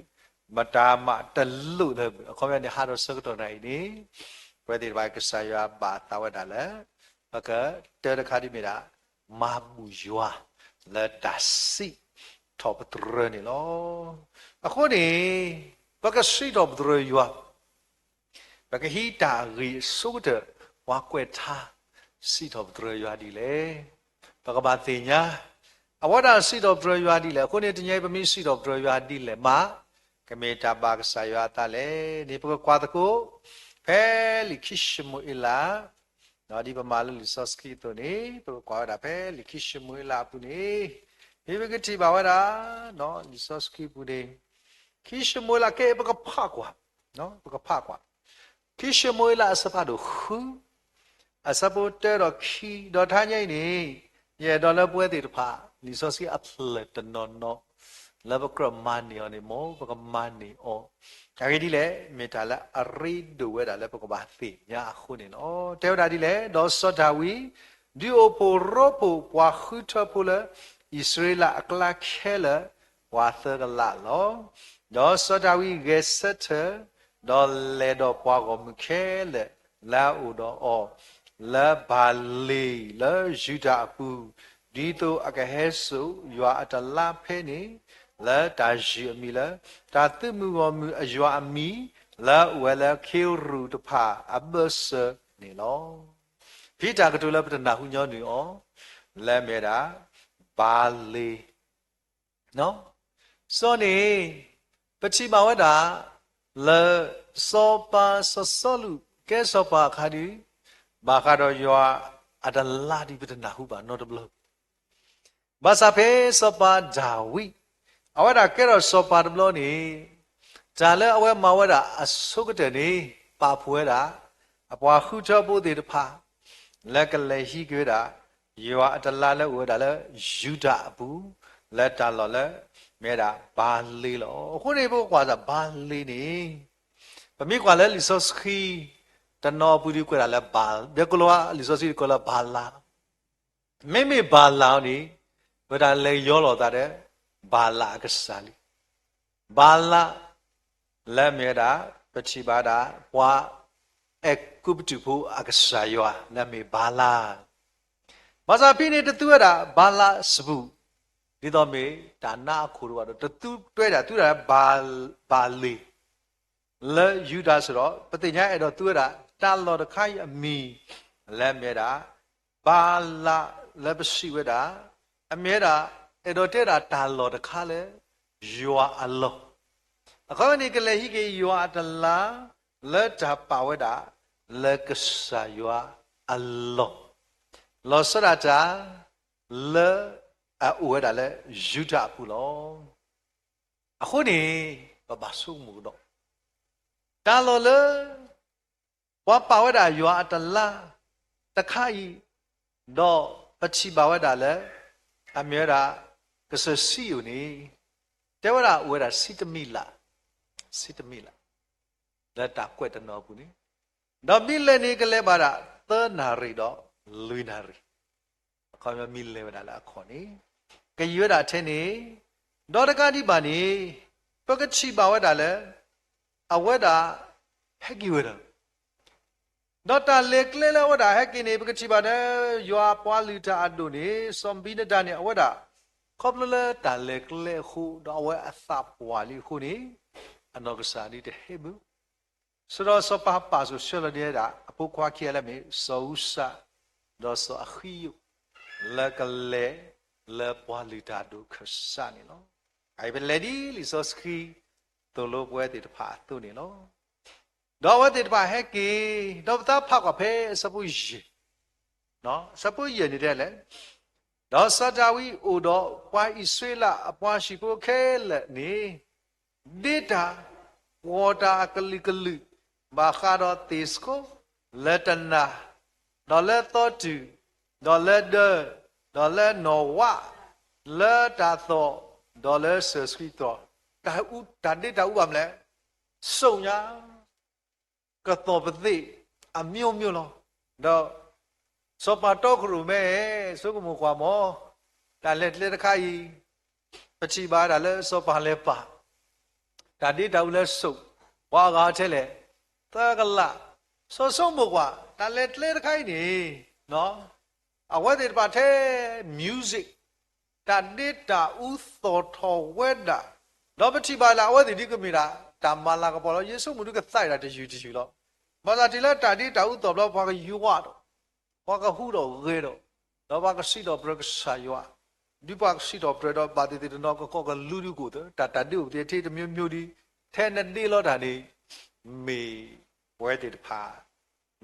မတၤမးတလိၣ်လၢၤဘၣ်. အခီပညီန့ၣ် ဟါဒီးဆၢကတီၢ်နံၤအံၤန့ၣ် ပဝဲသ့ၣ်တဖၣ်ကစၢ်ယွၤဘၣ်အသးဝဲဒၣ်လၢ ပကတၢတခါဒ်မ့ၢ်ဒၣ် မၤဘူၣ်ယွၤလၢတၢ်စံးထီၣ်ပတြၢၤန့ၣ်လီၤ. အဃိန့ၣ် ပကစံးထီၣ်ပတြၢၤယွၤ ပကဟံးတၢ်ဂ့ၢ်အဆိကတၢၢ် ပှၤကွဲးထါ စံးထီၣ်ပတြၢၤယွၤဒ်လဲၣ်. ပကဘၣ်သ့ၣ်ညါ အဝဲဒၣ်စံးထီၣ်ပတြၢၤယွၤဒ်လဲၣ်. အဃိန့ၣ် တနံၤအံၤပမ့ၢ်စံးထီၣ်ပတြၢၤယွၤဒ်လဲၣ်မး ကမ့ၢ်တၢ်ဘၣ်ကစၢ်ယွၤအသးလဲၣ်န့ၣ် ပကကွၢ်သကိး ဖဲလံာ်ခံၡမူၤအ့လး ဒီးဒ်ပမၤလိလံာ်စီဆှံအသိးန့ၣ် ပကကွၢ်ဝဲဒၣ်ဖဲလံာ်ခံၡမူၤအ့လးအပူၤန့ၣ် မ့ၢ်ပကထံၣ်ဘၣ်ဝဲဒၣ် လံာ်စီဆှံပူၤန့ၣ် ခံၡမူၤအ့လး ကဲ ပကဖးကွၢ် ပကဖးကွၢ် ခံၡမူၤအ့လးအဆၢဖးဒိၣ်ဃု အဆၢဖိတၢဒီးခံ ဒီးတဟါညါအံၤန့ၣ် ယအဲၣ်ဒိးလၢပဝဲသ့ၣ်တဖၣ် လံာ်စီဆှံအဖျၢၣ်တနီၤနီၤ လၢပကြၢးမၤန့ၢ်အီၤန့ၣ် မ်ပကမၤန့ၢ်အီၤ အဂ့ၢ်ဒ်လဲၣ် မ့ၢ်တၢ်လၢအရ့ဒိၣ်ဝဲဒၣ်လၢပကဘၣ်သ့ၣ်ညါအဃိန့ၣ်လီၤ. တဲဝဲဒၣ်ဒ်လဲၣ်, ဒီးစီၤဒၤဝံး ဒုးအိၣ်ဖှိၣ်ရိဖှိၣ်ပှၤဃုထၢဖိလၢ အံၣ်စရ့လးအကျါခဲလၢာ် ပှၤသၢကလးလီၤ. ဒီးစီၤဒၤဝံးဂဲၤဆၢထၢၣ်, ဒီးလဲၤဒီးပှၤဂီၢ်မုၢ်ခဲလၢာ် လၢအအိၣ်ဒီးအီၤ လၢဘၤလ့ၣ်လၢယူဒၤအပူၤ, ဒ်သိးအကဟဲစိာ်ယွၤအတလါဖဲန့ၣ် လၢတၢ်ယုၢ်အမံၤလၢ တၢ်သုးမုၢ်ဂီၢ်မုၢ်အယွၤအမံၤ လၢအအိၣ်ဝဲလၢခ့ရူၢ်တဖၣ်အဘၢၣ်စၢၤန့ၣ်လီၤ. ဖဲတၢ်ကတိၤလၢပတနၢ်ဟူညီနုၢ်အီၤ လၢမ့ၢ်ဝဲဒၣ် ဘၤလ့ၣ် စီၤန့ၣ် ပထံၣ်ဘၣ်ဝဲဒၣ် လၢစီၤပၤစီၤစီလူး ကဲစီၤပၤအခါဒီး ဘၣ်ဃးဒီးယွၤအတလါဒီး ပတနၢ်ဟူဘၣ်နီတဘျီ ဘၣ်ဆၣ်ဖဲစီၤပၤဒၤဝံး အဝဲဒၣ်ကဲထီၣ်စီၤပၤတဘျီန့ၣ်, တၢ်လၢအဝဲမၤဝဲဒၣ်အဆိကတၢၢ်န့ၣ်, ပာ်ဖှိၣ်ဝဲဒၣ် အပှၤဃုထၢဖိသ့ၣ်တဖၣ် လၢကလဲၤဟံးက့ၤဝဲဒၣ် ယွၤအတလါလၢအိၣ်ဝဲဒၣ်လၢယူဒၤအပူၤ, လၢတၢ်လီၢ်လၢ မ့ၢ်ဝဲဒၣ်ဘၤလ့လီၤ. အဃိန့ၣ် ပကွၢ်တၢ်ဘၤလ့န့ၣ်, ပမ့ၢ်ကွၢ်လၢလံာ်စီဆှံ တနီၤအပူၤဒီးကွဲးဒၣ်လၢဘၤ, ဒ်ကိလၤဝါ လံာ်စီဆှံတကွဲးလၢဘၤလး, မ့မ့ၢ်ဘၤလးအီၤန့ၣ်, ပတၢ်လဲၤယီလီၤသးဒီး ဘၤလးအကစၢ်လံ. ဘၤလး လၢမ့ၢ်ဝဲဒၣ် ပထံၣ်ဘၣ်ဒၣ် ပှၤအဲၤကူပတူးဖိအကစၢ်ယွၤ လၢမ့ၢ်ဘၤလး. ဘၣ်ဆၣ်ဖဲန့ၣ် တသူဝဲဒၣ်ဘၤလးစပူၤ, ဒ်သိးမ့ၢ်တၢ်နါအခိၣ်တအိၣ်ဘၣ်ဒီး တသူတွဲဒၣ် သူဒၣ်ဘၤလ့ လၢယူဒၤစ့ၢ်ဒီး ပသ့ၣ်ညါအဲၣ်ဒိးသူဝဲဒၣ် တၢ်လီၢ်တခါအံၤအမံၤ လၢမ့ၢ်ဝဲဒၣ် ဘၤလးလၢပစံးဝဲဒၣ်, အမ့ၢ်ဝဲဒၣ် အဲၣ်ဒိးတဲဒၣ်တၢ်လီၢ်တခါလၢ ယွၤအလီၢ်, အခီပညီန့ၣ် ကလဲၤဟံးက့ၤယွၤအတလါ လၢတၢ်ပာ်ဝဲဒၣ် လၢကစၢ်ယွၤအလီၢ်, လီၤဆီဒၣ်တၢ် လၢအအိၣ်ဝဲဒၣ်လၢယူဒၤအပူၤလီၤ. အဃိန့ၣ် ပဘၣ်ဆိကမိၣ်ကဒီး တၢ်လီၢ်လၢ ပှၤပာ်ဝဲဒၣ်ယွၤအတလါတခါအံၤ, ဒီးပထံၣ်ဘၣ်ဝဲဒၣ်လၢ အမ့ၢ်ဝဲဒၣ် ကစၢၢ်စံယိၣ်န့ၣ် တဲဝဲဒၣ်အိၣ်ဝဲဒၣ်ဆံတမံၤလး, ဆံတမံၤလး လၢတၢ်ကွဲးတနီၤအပူၤန့ၣ်, ဒီးမ့ၢ်လဲၤန့ၣ် ကလဲၤဘၣ်ဒၣ်သၢနၣ်ရံၣ်ဒီးလွံၢ်နၣ်ရံၣ်, အခီပညီမ့ၢ်လဲၤဝဲဒၣ်လၢအခီၣ်န့ၣ် ကယံာ်ဝဲဒၣ်ထဲန့ၣ်, ဒီးတကးဒံးဘၣ်န့ၣ် ပကထံၣ်ဘၣ်ဝဲဒၣ်လၢ အဝဲဒၣ် ဟဲက့ၤဝဲဒၣ် ဒီးတၢ်လဲၤကျဲလၢအဝဲဒၣ်ဟဲက့ၤန့ၣ် ပကထံၣ်ဘၣ်လၢ ယွၤပှၤလုၢ်တၢ်အဒိၣ်န့ၣ် စီၤဘံနဒၤန့ၣ် အဝဲဒၣ် ခီဖျိလၢတၢ်လဲၤကျဲအဃိ ဒီးအဝဲအသးပှၢ်လံအဃိန့ၣ် အနီၢ်ကစၢ်ဒ်တဟဲဘၣ်. ဆိဒီးစီၤပၤပာ်စိၣ်ဆှၢလီၤန့ၢ်ဝဲဒၣ် အဖိခွါခံဂၤလၢအမ့ၢ် စီၤအူစး ဒီးစီၤအဃံယိၣ် လၢကလဲၤလၢပှၤလုၢ်တၢ်အဒိၣ်ခၢၣ်စးန့ၣ်လီၤ. အအံၤပလဲၤဒ်လံာ်စီဆှံ သိၣ်လိပဝဲသ့ၣ်တဖၣ်အသိးန့ၣ်လီၤ. ဒီးအဝဲသ့ၣ်တဖၣ်ဟဲက့ၤ, ဒီးပသးဖးကွၢ်ဖဲအဆၢဖိယဲၢ်, အဆၢဖိယဲၢ်န့ၣ်တဲလဲၣ်, ဒီးစီၤဒၤဝံးအိၣ်ဒီးပှၤအံၣ်စရ့လးအပှၤဟံၣ်ဖိခဲလၢာ်န့ၣ် ဒ့တၢ်ကွီၢ်တၢ်အကလုာ်ကလုာ် ဘၣ်ဃးဒီးသ့ၣ်ဆိ, လၢတနၢ်, ဒီးလၢသီတူၢ်, ဒီးလၢဒၢ, ဒီးလၢနီၢ်ဝး, လၢတၢ်သီၣ်, ဒီးလၢစၢၤဆှံသီၣ်, တၢ်ဒ့တၢ်အူဘၣ်မနုၤလဲၣ်, စိၣ်ညါ ကသီၣ်ပသ့ၣ် အမျိုးမျိုးလီၤ. ဒီးစီၤပၤတီခိၣ်ရိၣ်မဲ ဆိကမိၣ်ကွၢ်မး, တၢ်လဲၤကျဲတခါအံၤ ပထံၣ်ဘၣ်ဒၣ်လၢစီၤပၤလဲၤပာ် တၢ်ဒ့တၢ်အူလၢစိၣ် ပှၤအဂၤထဲလဲၣ် သၢကလး, စီၤဆိကမိၣ်ကွၢ် တၢ်လဲၤကျဲတခါအံၤန့ၣ် အဝဲသ့ၣ်တဖၣ်ထဲ music တၢ်ဒ့တၢ်အူသီၣ်ထီၣ်ဝဲဒၣ်, ဒီးပထံၣ်ဘၣ်လၢအဝဲသ့ၣ်ဒ်ကမ့ၢ်ဒၣ် တၢ်မၤလၤကပီၤလီၤ. ယဆိကမိၣ်ဒ်ကသးဒၣ်တယုၢ်တယုၢ်လီၤ. ဘၣ်ဆၣ်တုၤလၢတၢ်ဒ့တၢ်အူသီၣ်ဘျီ ပှၤကယွၤဒီး ပှၤကဟူးထီၣ်ဂဲၤဒီး, ဒီးပှၤကစံးထီၣ်ပတြၢၤကစၢ်ယွၤ, ဒုးပှၤကစံးထီၣ်ပတြၢၤဒီး ဘၣ်သ့ၣ်သ့ၣ်တနီၤကကိးကလုာ်ဒုးကိၣ်သၢ တၢ်တၢ်ဒ့အိၣ်ပသ့ၣ်ထဲတမျိုးမျိုးဒီး, ထဲနဒ့လီၤတၢ်န့ၣ် မ့ၢ်ပဝဲသ့ၣ်တဖၣ်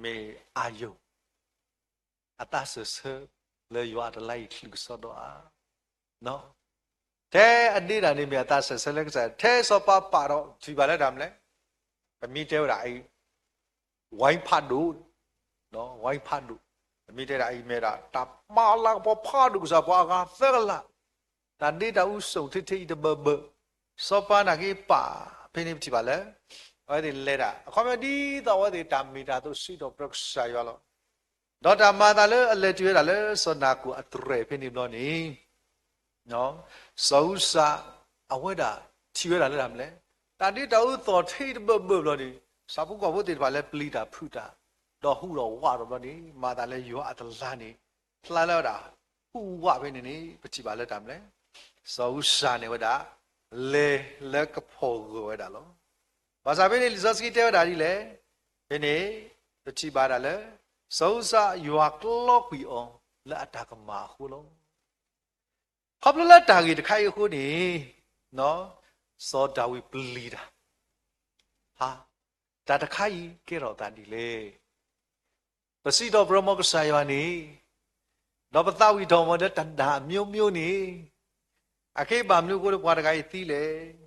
မ့ၢ်အယိာ် အသးစၢၢ်ဆၢလၢယွၤအတလါအံၤချုးကစီဒီဧါ. ထဲအဒ့တၢ်န့ၣ်မ့ၢ်အသးစၢၢ်ဆၢလၢကစၢ်, ထဲစီၤပၤပာ်ဒီးထံၣ်ဘၣ်လၢတၢ်မနုၤလဲၣ်, ပမ့ၢ်တဲဝဲဒၣ်အံၤ ဝဲဖးဒိၣ်, ဝဲဖးဒိၣ်, ပမ့ၢ်တဲဒၣ်အံၤမ့ၢ်ဒၣ် တၢ်မၤလၤကပီၤဖးဒိၣ်ကစၢ်ပှၤအဂၤသၢကလး, တၢ်ဒ့တၢ်အူစိၣ်ထံထံအံၤတဘၢဘၢ, စီၤပၤနာ်က့ပာ်ဖဲန့ၣ်ပထံၣ်ဘၣ်လၢ အဝဲသ့ၣ်လဲၤတၢ် အခီပညီဒ်သိးအဝဲသ့ၣ်တၢ်မ့ၢ်တၢ်တီစံးထီၣ်ပတြၢၤကစၢ်ယွၤလီၤ. ဒီးတၢ်မၤအသးလၢအလဲၤတုၤဝဲဒၣ်လၢစီၤနၤကိၣ်အတြဲၤဖဲန့ၣ်ဘျီန့ၣ် စီၤအူစး အဝဲဒၣ်ထံၣ်ဝဲဒၣ်လၢတၢ်မနုၤလဲၣ်, တၢ်ဒ့တၢ်အူသီၣ်ထံတဘၢဘၢဘျီန့ၣ် ဆၣ်ဖိကီၢ်ဖိသ့ၣ်တဖၣ်လၢပျံၤတၢ်ဖုးတၢ်, ဒီးဟူးဒီးဝးထီၣ်ဘျီန့ၣ် မၤသးလၢယွၤအတလါန့ၣ် ဖျါလၢဝဲဒၣ် ဟူးဝးဖဲန့ၣ်န့ၣ် ပထံၣ်ဘၣ်လၢတၢ်မနုၤလဲၣ်, စီၤအူစးန့ၣ်ဝဲဒၣ် လဲၤလၢကဖီၣ်ဂၢၢ်ဝဲဒၣ်လီၤ. ဘၣ်ဆၣ်ဖဲန့ၣ် လံာ်စီဆှံတဲဝဲဒၣ်ဒ်လဲၣ်, ဖဲန့ၣ် ပထံၣ်ဘၣ်ဒၣ်လၢ စီၤအူစးယွၤကျီကွံာ်အီၤ လၢအတၢ်ကမၣ်အဃိလီၤ. ခီဖျိလၢတၢ်ဂ့ၢ်တခါအံၤအဃိန့ၣ် စီၤဒၤဝံးပျံၤတၢ်, တၢ်တခါအံၤကဲထီၣ်သးဒ်လဲၣ်. ပစံးထီၣ်ပတြၢၤမ့ၢ်ကစၢ်ယွၤန့ၣ်, ဒီးပသးဝံၣ်ထီၣ်မ့ၢ်လၢတၢ်ဒ့တၢ်အူန့ၣ်, အခဲအံၤဘၣ်မနုၤအဃိလၢပှၤတဂၤအံၤသံလဲၣ်.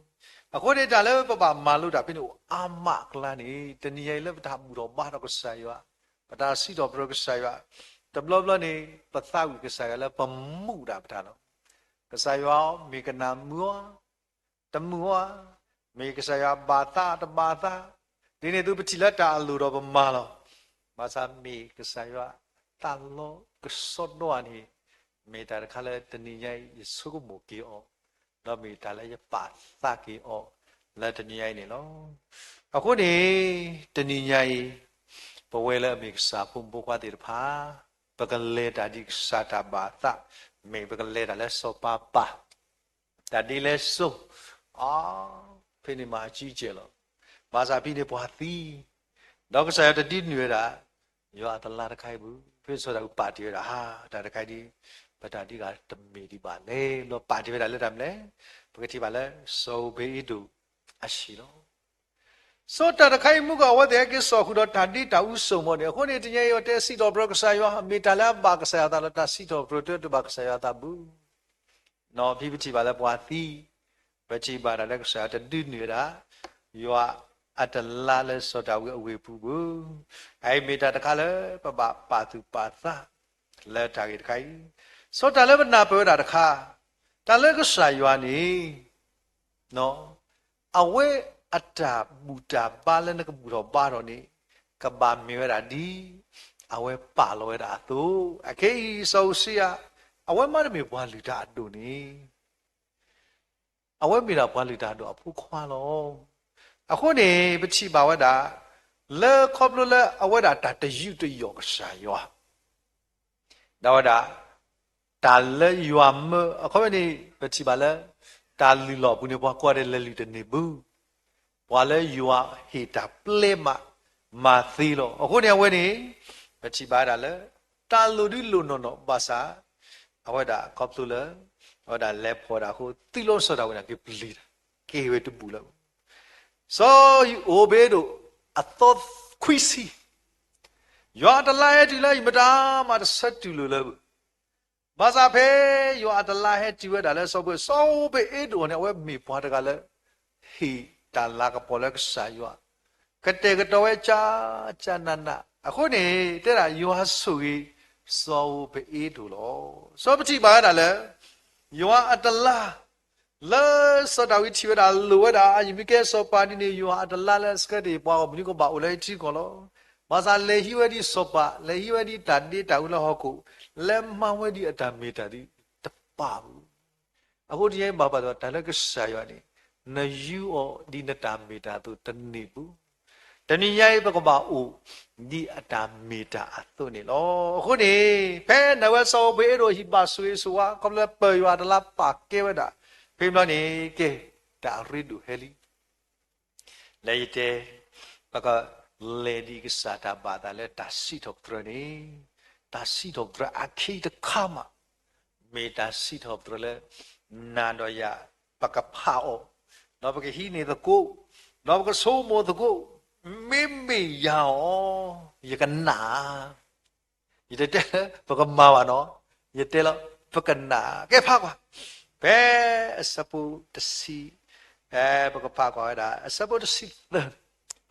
အဃိန့ၣ် တၢ်လၢပဘၣ်မၤလိတၢ်ဖဲန့ၣ်အိၣ်အါမးအကျါန့ၣ် တနံၤညါအံၤလၢပတၢ်ဘူၣ်ထီၣ်ဘါထီၣ်ကစၢ်ယွၤ, ပတၢ်စံးထီၣ်ပတြၢၤကစၢ်ယွၤ, တဘျီဘျီန့ၣ် ပသးဝံၣ်ကစၢ်ယွၤလၢပမူးဒၣ်ပတၢ်လီၤ. ကစၢ်ယွၤမ့ၢ်ကနၣ်မုာ်အီၤ တမုာ်အီၤ, မ့ၢ်ကစၢ်ယွၤဘၣ်သးတဘၣ်သး, ဒ်န့ၣ်အသိးပထံၣ်လၢတၢ်အလိၣ်ဒီးပမၤလီၤ. ဘၣ်ဆၣ်မ့ၢ်ကစၢ်ယွၤသးလီကစီဒီဧါန့ၣ် မ့ၢ်တၢ်တခါလၢတနံၤညါအံၤယဆိကမိၣ်က့ၤအီၤ, ဒီးမ့ၢ်တၢ်လၢယပာ်သးက့ၤအီၤလၢတနံၤညါအံၤန့ၣ်လီၤ. အဃိန့ၣ် တနံၤညါအံၤ ပဝဲလၢအမ့ၢ်ကစၢ်ဖိမုၣ်ဖိခွါသ့ၣ်တဖၣ် ပကလဲၤတၢ်ဒ်ကစၢ်တၢ်ဘၣ်သး, မ့ၢ်ပကလဲၤတၢ်လၢစီၤပၤပာ် တၢ်ဒ်လဲၣ်စိၤ, အါ, ဖဲန့ၣ်မၤအကံကဲၢ်လီၤ. ဘၣ်ဆၣ်ဖဲန့ၣ်ပှၤသံ, ဒီးကစၢ်ယွၤတဒုးနုာ်ဝဲဒၣ် ယွၤအတလါတခါအံၤပူၤ, ဖဲစီၤဒၤဝံးပာ်တ့ၢ်ဝဲဒၣ် ဟါ, တၢ်တခါအံၤဒ် ပတၢ်ဒ်ဂၤတမ့ၢ်ဒံးဘၣ်လဲၣ်, ဒီးပာ်တ့ၢ်ဝဲဒၣ်လၢတၢ်မနုၤလဲၣ်, ပကထံၣ်ဘၣ်လၢစီၤဧိၤဘ့းအ့ဒိၣ်အဟံၣ်လီၤ. စီၤတၢ်တခါအံၤမုၢ်ကီၢ်အဝဲသ့ၣ်ဟဲက့ၤစိာ်ဃုာ်ဒီးတၢ်ဒ့တၢ်အူစိာ်မီၤန့ၣ်, အဃိန့ၣ် တနံၤညါအံၤအဝဲတဲစံးထီၣ်ပတြၢၤကစၢ်ယွၤ, မ့ၢ်တၢ်လၢအဘၣ်ကစၢ်ယွၤအသးလီၤ, တၢ်စံးထီၣ်ပတြၢၤတၢတဘၣ်ကစၢ်ယွၤအသးဘၣ်. နီၢ်ဖံပထံၣ်ဘၣ်လၢပှၤသံ, ပထံၣ်ဘၣ်တၢ်လၢကစၢ်ယွၤတဒုးနုာ်ဝဲဒၣ် ယွၤအတလါလၢစီၤဒၤဝံးအဝ့ၢ်ပူၤဘၣ်. အအံၤမ့ၢ်တၢ်တခါလၢပဘၣ်ပာ်သူၣ်ပာ်သးလၢတၢ်ဂ့ၢ်တခါအံၤ, စီၤတၢ်လၢပနၢ်ပၢၢ်ဝဲဒၣ်တခါ, တၢ်လၢကစၢ်ယွၤန့ၣ် အဝဲအတၢ်ဘူၣ်တၢ်ဘါလၢနကဘူၣ်ထီၣ်ဘါထီၣ်န့ၣ် ကဘၣ်မ့ၢ်ဝဲဒၣ်ဒ် အဝဲပာ်လီၤဝဲဒၣ်အသိး, အခဲအံၤစီၤဧိၤၡံယၤ အဝဲမ့တမ့ၢ်ပှၤလုၢ်တၢ်အဒိၣ်န့ၣ် အဝဲမ့ၢ်ဒၣ်ပှၤလုၢ်တၢ်အဒိၣ်အဖိခွါလီၤ. အဃိန့ၣ် ပထံၣ်ဘၣ်ဝဲဒၣ် လၢခီဖျိလၢအဝဲဒၣ်တၢ်တယူးတယီၣ်ကစၢ်ယွၤ ဒီးဝဲဒၣ် တၢ်လၢယွၤမၢ အခီပညီန့ၣ် ပထံၣ်ဘၣ်လၢ တၢ်လုၢ်လီၢ်အပူၤန့ၣ် ပှၤကိးဂၤဒဲးလဲၤလုၢ်တန့ၢ်ဘၣ်. ပှၤလၢယွၤဟ့ၣ်တၢ်ပျဲမး မၤသ့လီၤ. အဃိန့ၣ်အဝဲန့ၣ် ပထံၣ်ဘၣ်ဝဲဒၣ်လၢ တၢ်လိၣ်ဒုးလိၣ်နီၢ်နီၢ်ဘၣ်ဆၣ် အဝဲဒၣ်ခီဖျိလၢ အဝဲဒၣ်လဲၤဖီၣ်ဒၣ်အဃိ သုးလီၤစီၤဒၤဝံးန့ၣ်က့ၤပျံၤတၢ် က့ၤဝဲတဘူၣ်လၢၤဘၣ်. စီၤဧိၤဘ့းအ့ဒိၣ်အသီခွံဆံ ယွၤအတလါဟဲတုၤလၢအံၤ မတၤမးတဆၢတုၤလိာ်လၢၤဘၣ်. ဘၣ်ဆၣ်ဖဲ ယွၤအတလါဟဲတုၤဝဲဒၣ်လၢစီၤဧိၤဘ့းအ့ဒိၣ်န့ၣ် အဝဲမ့ၢ်ပှၤတဂၤလၢ ဟ့ၣ်တၢ်လၤကပီၤလၢကစၢ်ယွၤ ကတဲာ်ကတီၤဝဲကၠၢကၠၢနးနး အဃိန့ၣ် တဲဒၣ်ယွၤဆိၣ်ဂ့ၤ စီၤဧိၤဘ့းအ့ဒိၣ်လီၤ. စီၤပထံၣ်ဘၣ်ဝဲဒၣ်လၢ ယွၤအတလါ လၢစီၤဒၤဝံးထံၣ်ဝဲဒၣ်လိၣ်ဝဲဒၣ် အယမံၤကဲစီၤပၤဒ်န့ၣ် ယွၤအတလါလၢအဆှၢတ့ၢ်ပှၤဂီၢ်မုၢ်နံၤကဘၣ်အိၣ်လၢဟံၣ်ထံကီၢ်လီၤ. ဘၣ်ဆၣ်လဲၤဟံးဝဲဒ်စီၤပၤ လဲၤဟံးဝဲဒ်တၢ်ဒ့တၢ်အူလၢဟီၣ်ခိၣ် လဲၤမၤဝဲဒ်အတၢ်မ့ၢ်တၢ်ဒ်တပာ်ဘၣ်. အဃိတနံၤညါအံၤဘၣ်ပာ်သးတၢ်လၢကစၢ်ယွၤန့ၣ် နယူးအီၤဒ်နတၢ်မ့ၢ်တၢ်အသိးတန့ၢ်ဘၣ်. တနံၤညါအံၤပကဘၣ်အိၣ်ဒ်အတၢ်မ့ၢ်တၢ်အသိးန့ၣ်လီၤ. အဃိန့ၣ် ဖဲနဝဲစီၤဧိၤဘ့းအ့ဒိၣ်အဟံၣ်ဘၣ်ဆိၣ်ဂ့ၤဆိၣ်ဝါ ခီဖျိလၢပၢ်ယွၤအတလါပာ်ကဲဝဲဒၣ် ဖဲမနုၤန့ၣ် ကဲ တၢ်အရ့ဒိၣ်ဟဲလံ လၢယတဲ ပကလဲၤဒ်ကစၢ်တၢ်ဘၣ်သးလၢတၢ်စံးထီၣ်ပတြၢၤန့ၣ် တၢ်စံးထီၣ်ပတြၢၤအခံတခါမး မ့ၢ်တၢ်စံးထီၣ်ပတြၢၤလၢ နၤဒီးယၤ ပကဖးအီၤ ဒီးပကဟံးန့ၢ်သကိး ဒီးပကဆိကမိၣ်သကိး မ့မ့ၢ်ယၤအီၤ ယကနၣ် ယတတဲလၢပကမၤဘၣ်နီၤ, ယတဲလီၤ ပကနၣ် ကဲဖးကွၢ်, ဖဲအဆၢဖိတဆံ, ပကဖးကွၢ်ဝဲဒၣ် အဆၢဖိတဆံသၢ,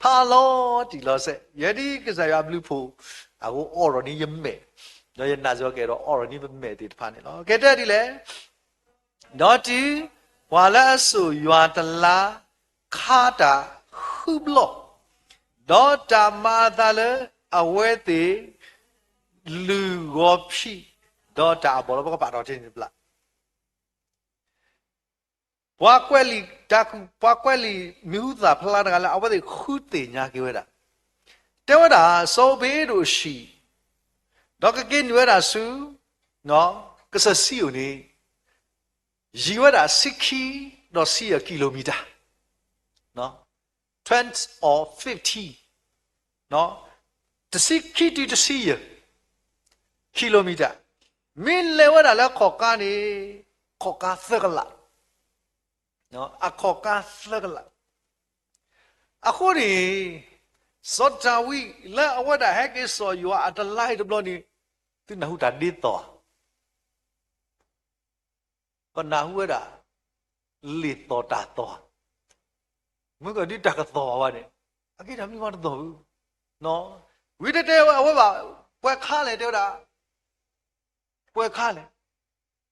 ဖးလီၤတံၢ်လီၤဆဲး, ယဲဒ်ကစၢ်ယွၤအဘျုးဖှိၣ်, အဃိအိးထီၣ်န့ၢ်ယမဲာ်, ဒီးယနာ်စ့ၢ်ကီးကဲဒီးအိးထီၣ်န့ၢ်ပမဲာ်သ့ၣ်တဖၣ်န့ၣ်လီၤ. ကဲတဲဒ်လဲၣ် ဒီးတုၤပှၤလၢအစိာ်ယွၤတလါခါတၢ်ဃုဘျီ, ဒီးတၢ်မၤအသးလၢအဝဲသ့ၣ် လုၢ်ဂီၤဖံးဒီးတၢ်အဘီၣ်လီၤ. ပကပာ်ထီၣ်ထဲန့ၣ်တဘျီ, ပှၤကွဲးလံာ်တၢ်ခုၣ်, ပှၤကွဲးလံာ်မံၤဟူသၣ်ဖျါတဂၤလၢအဝဲသ့ၣ်ဃုသ့ၣ်ညါက့ၤဝဲဒၣ်, တဲဝဲဒၣ် စီၤဧိၤဘ့းအ့ဒိၣ်အဟံၣ်, ဒီးကက့ၤနုာ်ဝဲဒၣ်ဆူ ကစၢၢ်စံအိၣ်န့ၣ် ယံၤဝဲဒၣ်ဆံခံဒီးဆံယဲၢ် kilometer, twenty or fifteen, တဆံခံတုၤတဆံယဲၢ် kilometer, မ့ၢ်လဲၤဝဲဒၣ်လၢခီၣ်ကါန့ၣ် ခီၣ်ကါသၢကလး, အခီၣ်ကါသၢကလး. အဃိန့ၣ် စီၤဒၤဝံးလၢအဝဲဒၣ်ဟဲက့ၤစိာ်ယွၤအတလါအံၤတဘျီန့ၣ် သုနၢ်ဟူတၢ်ဒ်သိးဧါ. ပနၢ်ဟူဝဲဒၣ် လံာ်သီၣ်တၢ်သီၣ်, မုၢ်ကဒုတၢ်ကသီၣ်ဘၣ်န့ၣ်, အက့တၢ်မံမီတသီၣ်ဘၣ်, ဝံၤတတဲဝဲအဝဲဘၣ်, ပှဲၤခါလဲၣ်တဲဝဲဒၣ်, ပှဲၤခါလဲၣ်,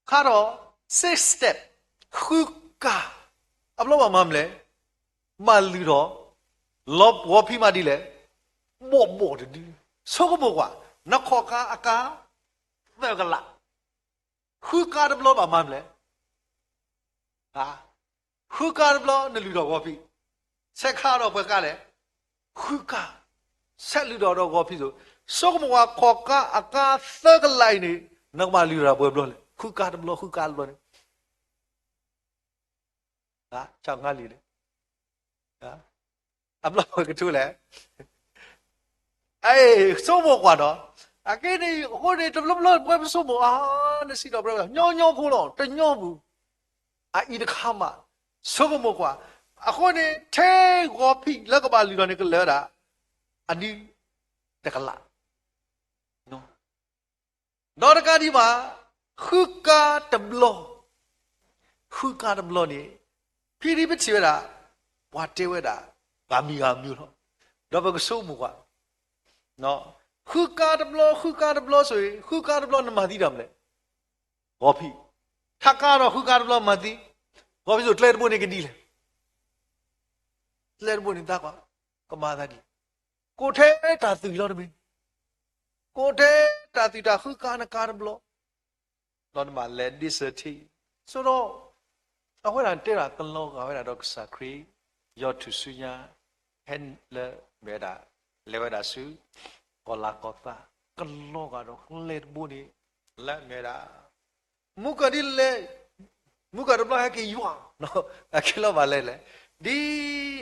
ခါဒီး six step, ဃုကါ, အဘျီဘၣ်မၤမလဲၣ်, မၤလုၢ်ထီၣ်, လီၤပှီၤဖံးမၤဒ်လဲၣ်, ဘီၣ်ဘီၣ်တဒု, ဆိကမိၣ်ကွၢ်, နခီၣ်ကါအကါ, သၢကလး, ဃုကါတဘျီဘၣ်မၤမလဲၣ် ဃုကါတဘျီနလုၢ်ထီၣ်ဂီၤဖံး, ဆဲးခါဒီးပှဲၤကါလဲၣ်, ဃုကါ, ဆဲးလုၢ်ထီၣ်ဒီးဂီၤဖံးသိး, ဆိကမိၣ်ကွၢ်ခီၣ်ကါအကါသၢကလးအံၤန့ၣ်, နကဘၣ်လုၢ်ထီၣ်ပှဲၤဘျီလဲၣ်, ဃုကါတဘျီ ဃုကါတဘျီန့ၣ် ဆါငါလံန့ၣ်, အဘျီပကထူလဲၣ်, အဆိကမိၣ်ကွၢ်ဒီး, အက့န့ၣ် အဃိန့ၣ် တဘျီဘျီပဝဲပဆိကမိၣ်, အါ, နစံးထီၣ်ပတြၢၤ, ညီညီဖိလီၤ, တညီပူၤ, အအံၤတခါမး, ဆိကမိၣ်ကွၢ်, အဃိန့ၣ် ထဲဂီၤဖံးလၢကဘၣ်လုၢ်ထီၣ်န့ၣ်ကလၢာ်ဝဲဒၣ်, အနံၣ်တကလး ဒီးတကးဒံးဘၣ်, ဃုကါတဘျီ, ဃုကါတဘျီန့ၣ်, ဖံဒံပထံၣ်ဝဲဒၣ်, ပှၤတဲဝဲဒၣ်, ဂၤမံၤဂၤမံၤလီၤ, ဒီးပကဆိကမိၣ်ကွၢ်, ဃုကါတဘျီ ဃုကါတဘျီဆိၣ်ဂ့ၤ, ဃုကါတဘျီနမၤသံတၢ်မနုၤလဲၣ်, ဂီၤဖံး, ထးကါဒီးဃုကါတဘျီမၤသံ, ဂီၤဖံးဆိၣ်ကျဲတဘိန့ၣ်ကဒ်လဲၣ် ကျဲတဘိန့ၣ်သးကွၢ်, ကမၤသးဒ်လဲၣ်, ကိးထဲတၢ်သွံၣ်လီၤတမ့ၢ်, ကိးထဲတၢ်သွံၣ်တၢ်ဃုကါနကါတဘျီ, ဒီးနဘၣ်လဲၤဒ့စၢၤထံ, ဆိဒီး, အဝဲဒၣ်တဲဒၣ်ကလီၤဂာ်ဝဲဒၣ်ဒီးကစၢ်ခရံာ်, ယီၤထူၣ်စုညါ, ဟဲလၢမ့ၢ်ဝဲဒၣ်, လဲၤဝဲဒၣ်ဆူ, ကီၢ်လၤကီၢ်သး, ကလီၤဂာ်ဒီးကျဲတဘိန့ၣ်, လၢမ့ၢ်ဝဲဒၣ် မူကၢၢ်ဒ်လဲၣ်, မူကၢၢ်တဘျီဟဲက့ၤယွၤ, အက့ၤလီၤဘၣ်လဲၣ်လဲၣ်, ဒ်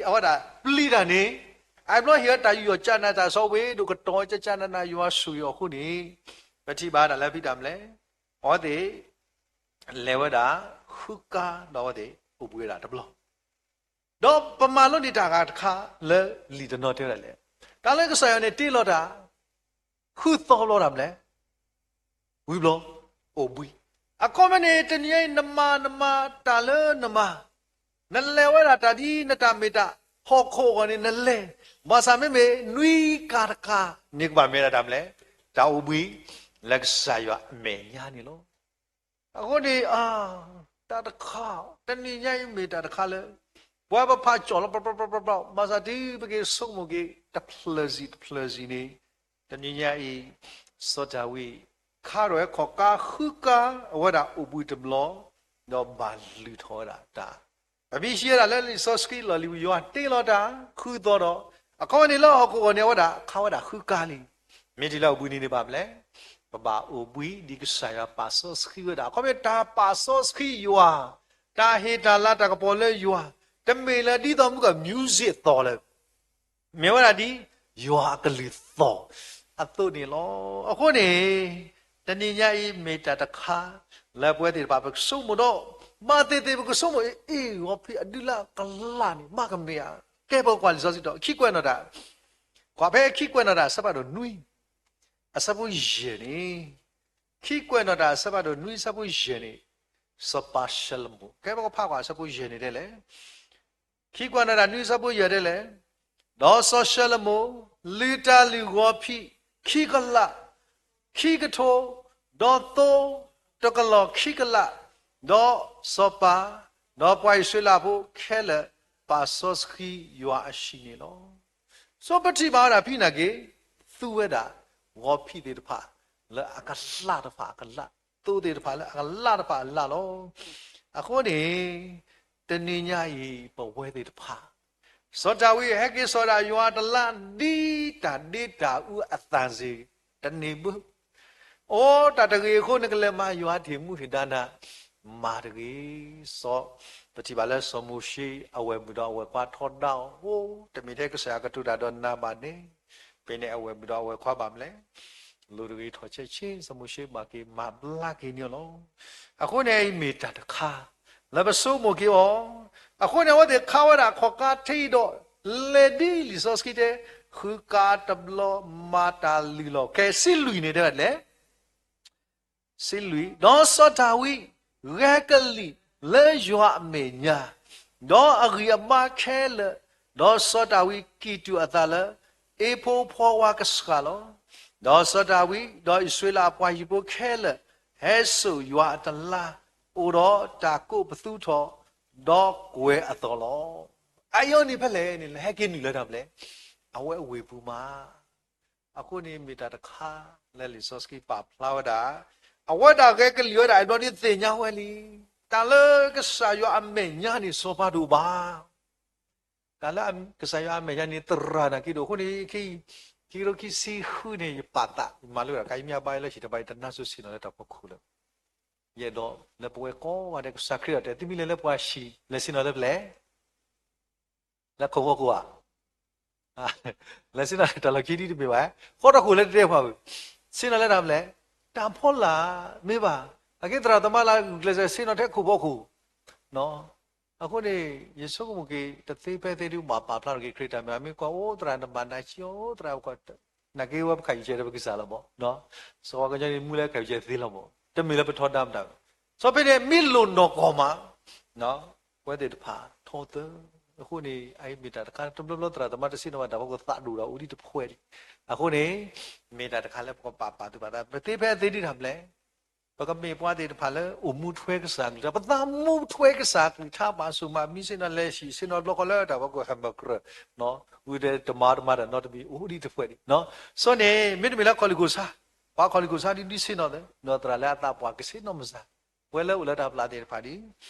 အဝဲဒၣ်ပျံၤတၢ်န့ၣ်, အဘျီဟ့ၣ်ဝဲတၢ်ယူးယီၣ်ကၠးနးတၢ်ဆီဝ့ၢ်ဒိၣ်ကတီၤကၠးကၠးနးနးယွၤဆိၣ်ဂ့ၤအီၤအဃိန့ၣ်, ပထံၣ်ဘၣ်ဒၣ်လၢဖံတၢ်မလဲၣ်, အဝဲသ့ၣ်, လဲၤဝဲဒၣ်, ဃုကါဒီးအဝဲသ့ၣ်အိၣ်ဘှံးဝဲဒၣ်တဘျီ ဒီးပမၤလိန့ၢ်တၢ်ဂၤတခါလၢလံာ်တနီၤတဲဝဲဒၣ်လဲၣ်, တၢ်လၢကစၢ်ယွၤန့ၣ်တ့လီၤတၢ်, ဃုသီဘျီတၢ်မလဲၣ်, ဝံၤဘျီ, အိၣ်ဘှံး, အခီပညီန့ၣ် တနံၤညါအံၤ နမၤနမၤတၢ်လၢနမၤ, နလဲၤဝဲဒၣ်တၢ်ဒ်နတၢ်မ့ၢ်တၢ်ဟီၣ်ခိၣ်အဂီၢ်န့ၣ်နလဲၤ, ဘၣ်ဆၣ်မ့မ့ၢ်နွံကါတကါန့ၣ်ကဘၣ်မ့ၢ်ဒၣ်တၢ်မလဲၣ်, တၢ်အိၣ်ဘှံး, လၢကစၢ်ယွၤအမဲာ်ညါန့ၣ်လီၤ. အဃိန့ၣ်, တၢ်တခါ, တနံၤညါအံၤမ့ၢ်တၢ်တခါလၢ, ပဝဲပဖးကၠီၣ်လီၤ ပျီပျီပျီပျီ, ဘၣ်ဆၣ်တုၤပက့ၤဆိကမိၣ်က့ၤ တဖျၢၣ်စံၣ်တဖျၢၣ်စံၣ်န့ၣ်, တနံၤညါအံၤ, စီၤဒၤဝံး, ခါထီၣ်ဝဲခီၣ်ကါဃုကါ, အဝဲဒၣ်အိၣ်ဘှံးတဘျီ, ဒီးဘၣ်လုၢ်ထီၣ်ဝဲဒၣ်တၢ် ပမ့ၢ်ဟံးဝဲဒၣ်လၢလံာ်စီဆှံလီၢ်လံၤပူၤ ယွၤတ့လီၤတၢ်, ဃုသီဒီး, အခီပညီန့ၣ်လၢဟီၣ်ခိၣ်အဂီၢ်န့ၣ် အဝဲဒၣ်ခးဝဲဒၣ်ဃုကါလံ, မ့ၢ်တုၤလၢအိၣ်ဘှံးနံၤန့ၣ်ဘၣ်မလဲၣ်, ပဘၣ်အိၣ်ဘှံးဒ်ကစၢ်ယွၤပာ်စီဆှံဝဲဒၣ်, အခီပညီတၢ်ပာ်စီဆှံယွၤ, တၢ်ဟ့ၣ်တၢ်လၤတၢ်ကပီၤလၢယွၤ, တမ့ၢ်လၢဒ်သိးမုၢ်က music သီၣ်လၢ မ့ၢ်ဝဲဒၣ်ဒ်ယွၤအကလုၢ်သီၣ်အသိးန့ၣ်လီၤ. အဃိန့ၣ်, တနံၤညါအံၤမ့ၢ်တၢ်တခါလၢပဝဲသ့ၣ်တဖၣ်ပကဆိကမိၣ်ဒီး, ဘၣ်သ့ၣ်သ့ၣ်ပကဆိကမိၣ်အံၤ, အ့ၣ် ဂီၤဖံးအဒုလၢအကလးန့ၣ် မ့ၢ်ကမ့ၢ်ဧါ. ကဲပကကွၢ်လံာ်စီဆှံဒီး ခံကွဲးနီၣ်တၢ်, ကွၢ်ဖဲခံကွဲးနီၣ်တၢ်အဆၢဖးဒိၣ်နွံ, အဆၢဖိယဲၢ်န့ၣ်, ခံကွဲးနီၣ်တၢ်အဆၢဖးဒိၣ်နွံအဆၢဖိယဲၢ်န့ၣ်, စီၤပၤၡလိၤမိၣ်, ကဲပကဖးကွၢ်အဆၢဖိယဲၢ်န့ၣ်ဒ်လဲၣ် ခံကွဲးနီၣ်တၢ်နွံအဆၢဖိယဲၢ်ဒ်လဲၣ်, ဒီးစီၤၡလိၤမိၣ်လုၢ်တၢ်လုၢ်ဂီၤဖံးခံကလး, ခံကထိ, ဒီးသိတကလီၢ်ခံကလး, ဒီးစီၤပၤ, ဒီးပှၤအံၣ်စရ့လးဖိခဲလၢာ်ပာ်စီဆှံယွၤအဟံၣ်န့ၣ်လီၤ. စီၤပထံၣ်ဘၣ်ဝဲဒၣ်ဖဲန့ၣ်က့ၤ, သူဝဲဒၣ်ဂီၤဖံးသ့ၣ်တဖၣ်, လၢအကလးတဖၣ်အကလး, သိသ့ၣ်တဖၣ်လၢအကလးတဖၣ်အလးလီၤ. အဃိန့ၣ်, တနံၤညါအံၤပဝဲသ့ၣ်တဖၣ်, စီၤဒၤဝံးဟဲက့ၤစိာ်ဒၣ်ယွၤတလးဒ်တၢ်ဒ့တၢ်အူအသၣ်စ့ၢ်, တန့ၢ်ဘၣ် အိၣ်တၢ်တဂ့ၤအဃိ နကလဲၤမၤယွၤတၢ်မူတၢ်ဒါနၤ, မၤတဂ့ၤ, စီၤ, ပထံၣ်ဘၣ်လၢစီၤမိၤၡ့အဝဲၢ်မုၣ်ဒီးအဝဲၢ်ခွါထီဒါအီၤ, အိၣ်တမ့ၢ်ထဲကစၢ်ယွၤကတိၤတၢ်ဒီးနၤဘၣ်န့ၣ်, ဖဲန့ၣ်အဝဲၢ်မုၣ်ဒီးအဝဲၢ်ခွါဘၣ်မလဲၣ်, လိၤတဂ့ၤထီၣ်ဆဲးဆ့, စီၤမိၤၡ့ဘၣ်က့ၤမၤဘျါက့ၤန့ၢ်အီၤလီၤ. အဃိန့ၣ်အံၤမ့ၢ်တၢ်တခါ, လၢပဆိကမိၣ်က့ၤအီၤ, အဃိန့ၣ်အဝဲသ့ၣ်ခးဝဲဒၣ်ခီၣ်ကါထံဒီး, လဲၤဒ်လံာ်စီဆှံတဲ, ဃုကါတဘျီမၤတၢ်လုၢ်လီၤ, ကဲစံးလွံၢ်န့ၣ်တဲဝဲဒ်လဲၣ် စံးလွံၢ်, ဒီးစီၤဒၤဝံး, ဂဲၤကလံၣ်, လၢယွၤအမဲာ်ညါ, ဒီးအဂံၢ်အဘါခဲလၢာ်, ဒီးစီၤဒၤဝံးကံၢ်တူာ်အသးလၢ အ့ၤဖိဖီဝါကစှၤလီၤ. ဒီးစီၤဒၤဝံး, ဒီးအံၣ်စရ့လးအပှၤဟံၣ်ဖိခဲလၢာ်, ဟဲစိာ်ယွၤအတလါ, အိၣ်ဒီးတၢ်ကိးပသူထီၣ်, ဒီးကွဲၤအသီလီၤ. အအံၤန့ၣ်ဖဲလဲၣ်န့ၣ် လဲၤဟဲက့ၤနုာ်လၢတၢ်ဖဲလဲၣ်, အဝဲအဝ့ၢ်ပူၤမး အဃိန့ၣ်မ့ၢ်တၢ်တခါလၢလံာ်စီဆှံပာ်ဖျါဝဲဒၣ်, အဝဲဒၣ်ဂဲၤကလံၣ်ဝဲဒၣ် အဘျီဒ်သ့ၣ်ညါဝဲလံ, တၢ်လၢကစၢ်ယွၤအမဲာ်ညါန့ၣ် စီၤပၤတအိၣ်ဘၣ်. တၢ်လၢကစၢ်ယွၤအမဲာ်ညါန့ၣ် သရၣ်နာ်က့ဒိၣ်. အဃိန့ၣ် ခံကထိခံဆံဃုန့ၣ် ယပာ်သး ယမၤလိဝဲဒၣ် ကယမ့ၢ်အဘါလၢဟံၣ်တဘါ ယတနါစိၤဆ့ၣ်နီၤလၢတၢ်ဖီခိၣ်လၢ ယအဲၣ်ဒိးလၢပဝဲကိးဂၤဒဲး ကစၢ်ခရံာ်အတၢ်တဲ သုမ့ၢ်လဲၤလၢပှၤဟံၣ် လဲၤဆ့ၣ်နီၤလၢဖဲလဲၣ် လၢခိၣ်ဖီခိၣ်ဧါ, လဲၤဆ့ၣ်နီၤလၢတၢ်လီၢ်ခံဒ်တမ့ၢ်ဘၣ်, ဃီတခိၣ်လၢတတဲဖးဘၣ်, ဆ့ၣ်နီၤလၢတၢ်ဖဲလဲၣ်, တၢ်ဖီလာ်မ့ၢ်ဘၣ်, အက့သရၣ်သမါလၢဂုာ်ကျဲးစၢး ဆ့ၣ်နီၤထဲခိၣ်ဖီခိၣ် အဃိန့ၣ် ယဆိကမိၣ်က့ၤ တသ့ဖဲသ့ဒုးဘၣ်ပာ်ဖျါထီၣ်က့ၤခရံာ်တၢ်မ့ၢ် မ့ၢ်ကွၢ်အိၣ်သရၣ်နဘၣ်နၤဆံအိၣ်သရၣ် နာ်က့ဝဲပခးယုၢ်ကဲဒီးပကစၢ်လီၤဘၣ်, စီၤပၤကညီန့ၣ် မူလၢခးယုၢ်ကဲသ့လီၤဘၣ်, တမ့ၢ်လၢပထီဒါမတၤ, စီၤပ့းတရူးမ့ၢ်လိၣ်နီၢ်ကီၢ်မး ဝဲသ့ၣ်တဖၣ်ထီသၢ, အဃိန့ၣ် အအံၤမ့ၢ်တၢ်တခါ တဘျီဘျီသရၣ်သမါတဆ့ၣ်နီၤဘၣ်တၢ်ဖီခိၣ်သးဒိၣ်ဒီးအိၣ်ဒံးတဖှဲးဒံး, အဃိန့ၣ် မ့ၢ်တၢ်တခါလၢပကပာ်ပာ်သူၣ်ပာ်သး ပသ့ဖဲသ့ဒုးတၢ်ဖဲလဲၣ် ပကမ့ၢ်ပှၤသ့ၣ်တဖၣ်လၢအိၣ်မူထွဲကစၢ်အကလုၢ် ပသးမူထွဲကစၢ်အကလုၢ် ထါဘၣ်ဆိၣ်မး မံဆ့ၣ်နီၤလဲၤဟံၣ်ဆ့ၣ်နီၤဘျီဃီလၢတၢ်ဖီခိၣ်ဟဲမၤကြၢး, ဝံၤဒီးတမၤတမၤတၢ်နီတမံၤ အိၣ်ဒံးတဖှဲးဒံး, စီၤန့ၣ် မ့တမ့ၢ်လၢခီၣ်လံၢ်ခိၣ်ဆါ, ပှၤခီၣ်လံၢ်ခိၣ်ဆါဒ်ဒုးဆ့ၣ်နီၤသ့, ဒီးသရၣ်လၢအသးပှၢ်ကဆ့ၣ်နီၤမစၢ်, ပဝဲလၢအိၣ်လၢတၢ်ပျၢ်သ့ၣ်တဖၣ်ဒ်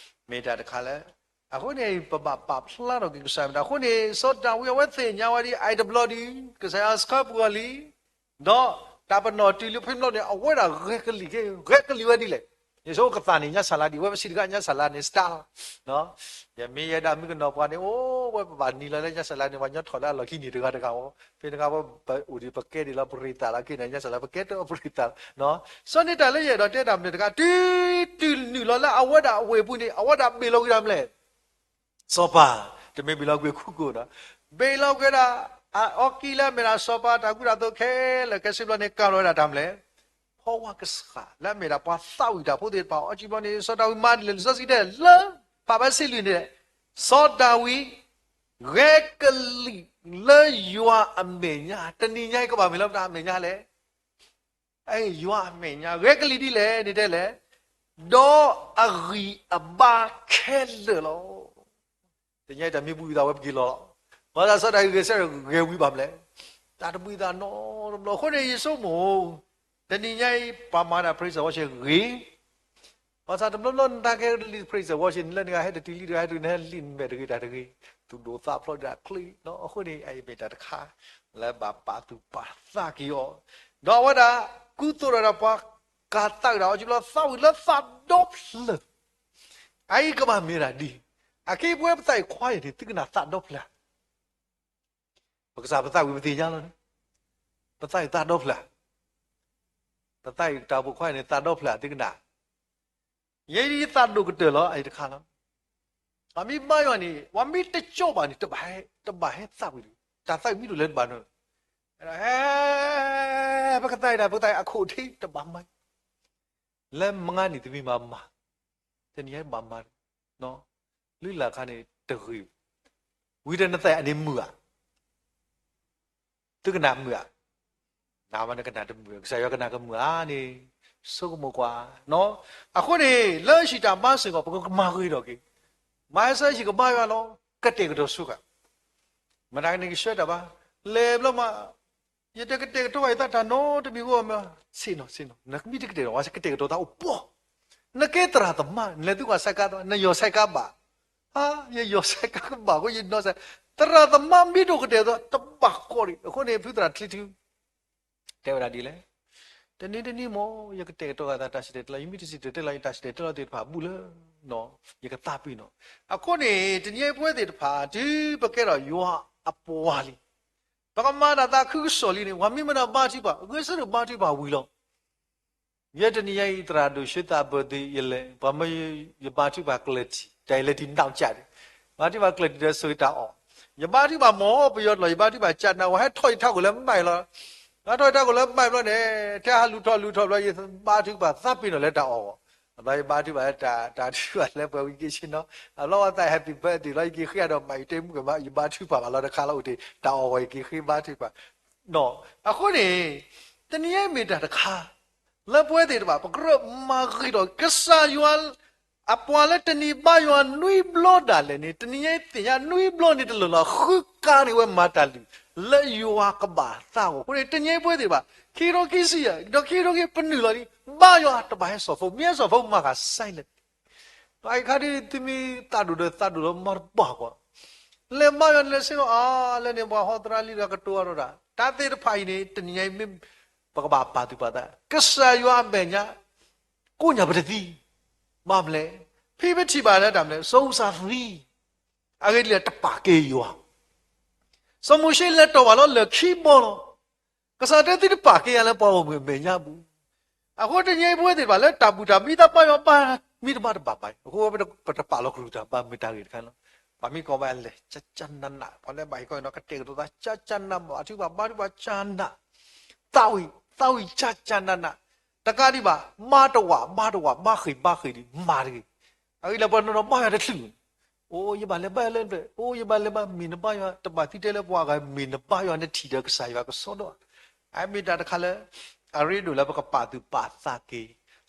မ့ၢ်တၢ်တခါလၢ အဃိန့ၣ် ပဘၣ်ပာ်ဖျါထီၣ်က့ၤကစၢ်မ့ၢ်တၢ်, အဃိန့ၣ် စီၤဒၤဝံးအဝဲသ့ၣ်ညါဝဲဒ်အံၤတဘျီဒ် ကစၢ်ယွၤစခါပှၢ်လံ, ဒီးတၢ်ပနီၣ်တုၤလၢဖဲဘျီန့ၣ် အဝဲဒၣ်ဂဲၤကလံၣ်, ဂဲၤကလံၣ်ဝဲဒ်လဲၣ်, ယဆိကမိၣ်ကသးန့ၣ် ညါစၢ်လါဒ် ဝဲပစံးတဂၤညါစၢ်လါန့ၣ် စတၢ်လီၤ ယမ့ၢ်ယဲဒၣ်မုၣ်ကနီၤပှၤန့ၣ် အိၣ်ဝဲပဘၣ်နံၤလီၤလၢညါစၢ်လါန့ၣ် ပှၤညီထီၣ်လၢအလီၢ်ခံန့ၣ်တဂၤတဂၤအီၤ, ဖဲတဂၤဝဲပအိၣ်ဒံးပကဲဒံးလီၤပရံးသးလီၤက့ၤန့ၣ် ညါစၢ်လါ ပကဲတၢ်ပရံးသးလီၤ, စီၤန့ၣ်တၢ်လၢယအဲၣ်ဒိးတဲတၢ်မနုၤတခါ တုၤတုၤနုာ်လီၤလၢအဝဲဒၣ်အဝ့ၢ်ပူၤန့ၣ် အဝဲဒၣ်ဘ့ၣ်လီၤကွံာ်တၢ်မနုၤလဲၣ် စီၤပၤ, တမ့ၢ်ဘ့ၣ်လီၤကွံာ်ခိၣ်ကိၣ်ဒီး, ဘ့ၣ်လီၤကွံာ်ဝဲဒၣ် အအီကံလၢအမ့ၢ်ဒၣ်စီၤပၤတၢ်ကူတၢ်သိးခဲလၢာ် ခဲဆ့ဘျီန့ၣ် ကၤလီၤဝဲဒၣ်တၢ်မနုၤလဲၣ်, ဖီဝါကစှၤ လၢအမ့ၢ်ဒၣ်ပှၤသးဝံၣ်တၢ်ဖိသ့ၣ်တဖၣ် အီကံဘျီန့ၣ် စီၤဒၤဝံးမၤဒ်လဲၣ်လံာ်စီဆှံတဲလၢ ဖးဘၣ်စံးလွံၢ်န့ၣ်, စီၤဒၤဝံး ဂဲၤကလံၣ်လၢယွၤအမဲာ်ညါ, တနံၤညါအံၤကဘၣ်မ့ၢ်လၢပတၢ်အမဲာ်ညါလဲၣ် ယွၤအမဲာ်ညါ ဂဲၤကလံၣ်ဒ်လဲၣ်န့ၣ်တဲလဲၣ်, ဒီးအဂံၢ်အဘါခဲလၢာ်လီၤ. တနံၤညါအံၤတၢ်မ့ၢ်ဘူၣ်အသးဝဲပက့ၤလီၤလီၤ. ဘၣ်ဆၣ်စီၤဒၤဝံးဂဲၤဆၢထၢၣ်ဂဲၤဝံၤဘၣ်မနုၤလဲၣ်, တၢ်တဘူၣ်အသးနီတဘျီ. အဃိန့ၣ် ယဆိကမိၣ် တနံၤညါအံၤ ပှၤမၤတၢ် praise and worship ဂ့ၤ ဘၣ်ဆၣ်တဘျီဘျီနတၢ်ကဲ praise and worship န့ၣ် လၢနဂၤဟဲတတုၤလံတဂၤ ဟဲတတုၤနဟဲလံာ်နမဲာ်တဂ့ၤတၢ်တဂ့ၤ, သူၣ်ဒိၣ်သးဖျိးဒၣ်ချ့နီၤ. အဃိန့ၣ် အအံၤမ့ၢ်တၢ်တခါ လၢဘၣ်ပာ်သူၣ်ပာ်သးက့ၤအီၤ, ဒီးအဝဲဒၣ် ကူသိးဒီးပှၤကၤသးဝံၣ်တၢ်အီၤ ကဘျီသးဝံၣ်လၢသးဒီဖျၢၣ်, အအံၤကဘၣ်မ့ၢ်ဒၣ်ဒ်, အခဲအံၤပဝဲပသးအံၤခွါအံၤန့ၣ် သုကနၣ်သးဒီဖျၢၣ် ပကစၢ်ပသးဝံၣ်ပသ့ၣ်ညါလီၤန့ၣ်, ပသးအံၤသးဒီဖျၢၣ်, ပသးအံၤတၢ်အိၣ်ဖှိၣ်ခွါအံၤန့ၣ် သးဒီဖျၢၣ်သုကနၣ်, ယဲယသးဒိၣ်ကတၢၢ်လီၤအံၤတခါလီၤ. ပှၤမ့ၢ်ဘါယွၤန့ၣ် ပှၤမ့ၢ်တကၠီဘၣ်န့ၣ် တဘၣ်ဟဲသးဝံၣ်ဒံး, တၢ်သးဝံၣ်မ့ၢ်ဒိၣ်လဲၤတဘၣ်နီၤ, ဟဲ ပကသးအံၤဒၣ် ပကသးအံၤအခိၣ်ထံးတဘၣ်မၤ လၢမငါန့ၣ်တမံၤမၤမၤ, တနံၤညါဘၣ်မၤ, လုၢ်လၢ်ခါန့ၣ်တဂ့ၤ, ဝံၤဒီးနသးအံၤန့ၣ်မုာ်ဧါ, သုကနၣ်မုာ်ဧါ, နမ့ၢ်နကနၣ်တမုာ် ကစၢ်ယွၤကနၣ်ကမုာ်ဧါန့ၣ်, ဆိကမိၣ်ကွၢ်, အဃိန့ၣ် လၢဟံၣ်တၢ်မၤစ့ၢ်ကီး ပကမၤဂ့ၤထီၣ်က့ၤ, မၤစၢၤဟံၣ်ကဘါယွၤလီၤ, ကတဲာ်ကတီၤဆိဃာ်, မတၤကန့ၣ်ကဆှၢတၢ်ဘၣ်, လဲၤဘျီမး ယတကတဲာ်ကတီၤဘၣ်ယသးတၢ်နီတမံၤဧိၤမး, ဆ့ၣ်နီၤဆ့ၣ်နီၤ နမ့ၢ်တကတဲာ်ကတီၤ ဝဲကတဲာ်ကတီၤသးအိၣ်ပှီၢ်, နကဲသရၣ်သမါ နလဲၤသုကွၢ်ဆဲးကါသီ နယီၢ်ဆဲးကါဘၣ်, ဟါ ယယီၢ်ဆဲးကါကဘၣ်အဃိ ယနီၢ်ဆဲး, သရၣ်သမါမ့ၢ်တအိၣ်ကတဲာ်ကတီၤ တဘၣ်ကီးဒံး, အဃိန့ၣ် ဖုသရၣ်ချံထူ တဲဝဲဒၣ်ဒ်လဲၣ်, တနံၤတနံၤမ့ၢ် ယကတဲာ်ကတီၤအသးတၢ်စံၣ်တဲၤတဲလီၤ ယမ့ၢ်တစံၣ်တဲၤတဲလီၤ ယတၢ်စံၣ်တဲၤတဲလီၤသ့ၣ်တဖၣ်ဘူးလၢ ယကသးပ့ၤနီၣ်, အဃိန့ၣ် တနံၤအံၤပဝဲသ့ၣ်တဖၣ် တုၤပကဲထီၣ်ယွၤအပှၤလံ, ပကမၤတၢ်သးခုကစီၣ်လံန့ၣ် ပှၤမ့ၢ်မၤတၢ်ဘါထုကဖၣ် ဂဲၤဆၢထၢၣ်ဘါထုကဖၣ်ဝံၤလီၤ. ယဲတနံၤညါအံၤ သရၣ်ဒိၣ်ဆှၢသးဘၢၣ်သ့ယလဲၤ ပှၤမၢယဘါထုကဖၣ်ကျၢၢ်ထံး တၢ်အံၤလဲၤထံးနီၢ်ကၠၢ်ဒံး, ဘါထုကဖၣ်ကျၢၢ်ထံးဒီးဆိၣ်ဂ့ၤတၢ်အီၣ်, ယဘါထုကဖၣ်မီၢ်ပယီၤတလီၢ် ယဘါထုကဖၣ်ကၠၢ်နၤ ဝဲဟဲထီၣ်ယထးခိၣ်လၢမးလီၤ, ဟဲထီၣ်ယထးခိၣ်လၢမးဘျီန့ၣ် ထဲဟးလူၤထီၣ်လူၤထီၣ်ဘျီ ယဘါထုကဖၣ်သးပ့ၤနီၣ်လၢတၢ်အီၣ်အဂီၢ် အဘျီယဘါထုကဖၣ်လၢတၢ်ထုကဖၣ်လၢပှဲၤဝံၤက့ၤဆ့နီၤ, အလီၢ်ဝဲသး happy birthday လီၤ ယက့ၤဃ့အဒိးမး ယတဲမုၢ်ကမၣ် ယဘါထုကဖၣ်ဘၣ်လီၤတခါလီၤ အိၣ်တ့ၢ် တၢ်အီၣ်ဂီၢ် ယက့ၤဃ့ဘါထုကဖၣ် အဃိန့ၣ် တနံၤအံၤမ့ၢ်တၢ်တခါ လၢပဝဲသ့ၣ်တဖၣ် ပကြၢးမၤဂ့ၤထီၣ်ကစၢ်ယွၤ အပှၤလၢတနံၤဘါယွၤနွံဘျီဒၣ်လဲာ်န့ၣ် တနံၤအံၤသ့ၣ်ညါနွံဘျီန့ၣ်တလၢာ်လီၤ ဃုကါန့ၣ်ဝဲမၤတၢ်လုၢ် လၢယွၤကဘၣ်သးအဂီၢ် အဃိန့ၣ် တနံၤအံၤပဝဲသ့ၣ်တဖၣ် ခံကထိခံဆံယဲၢ် ဒီးခံကထိခံ ပနုာ်လီၤဒ် ဘါယွၤတဘၣ်ဟဲစီၤဖိ မ့ၢ်ဟဲစီၤဖိမၤဃာ် silent အအံၤခါဒ်သုမ့ၢ်သးဒိၣ်ဒီးသးဒိၣ်လီၤမၤတဘၣ်ကွၢ် လဲၤဘါယွၤန့ၣ်လၢစ့ၢ်ကီး အါ လၢန့ၣ်ပှၤဟီသရၣ်လံဒီးကတိၤအါထီၣ်တၢ် တၢ်သ့ၣ်တဖၣ်အံၤန့ၣ် တနံၤညါအံၤမ့ၢ် ပကဘၣ်ပာ်သူၣ်ပာ်သး ကစၢ်ယွၤအမဲာ်ညါ ကိးညၣ်ပတသံ ဘၣ်မနုၤလဲၣ် ဖဲပထံၣ်ဘၣ်လၢတၢ်မနုၤလဲၣ် စီၤအူစၤသံ အဂ့ၢ်ဒ်လဲၣ်တပာ်ကဲယွၤ စီၤမိၤၡ့လဲၤတီၢ်ဘၣ်လီၤလၢၢ်ခံဘီလီၤ ကစၢ်တဲသုတပာ်ကဲယၤလၢပှၤဂီၢ်မုၢ်အမဲာ်ညါပူၤ အဃိတနံၤအံၤပဝဲသ့ၣ်တဖၣ်လၢတၢ်ဘူၣ်တၢ်ဘါတၢ်ဘါယွၤဘါ မ့ၢ်တဘၣ်တဘၣ်ဘၣ်အံၤ အဃိပတပာ်လီၤကရူၢ်တၢ်ဘၣ်မ့ၢ်တၢ်ဂ့ၢ်တခါလီၤ ပှၤမ့ၢ်ကိးဘၣ်လဲၤ ကၠၢ်ကၠၢ်နးနး ပှၤလၢဘၣ်ဟ့ၣ်ခီအံၤနီၤ ကတဲာ်ကတီၤသး ကၠၢ်ကၠၢ်နး ဘါထုကဖၣ်ကၠၢ်နး သးဝံၣ် သးဝံၣ်ကၠၢ်ကၠၢ်နးနး တကးဒံးဘၣ် ဘါတဝာ် ဘါတဝာ် ဘါဃ့ၢ်ဘါဃ့ၢ်ဒံး မၤတဂ့ၤ အဂ့ၢ်လၢပှၤနီၢ်နီၢ်ဘါယွၤတချုး အိၣ်ယဘၣ်လဲၤဘါယွၤလၢ အိၣ်ယဘၣ်လဲၤဘါ မ့ၢ်နဘါယွၤ တဘၣ်သံတဲလၢပှၤဂၤ မ့ၢ်နဘါယွၤနထံၣ်ဒီးကစၢ်ယွၤကစီဒီ အမ့ၢ်တၢ်တခါလၢ အရ့ဒိၣ်လၢပကပာ်သူၣ်ပာ်သးက့ၤ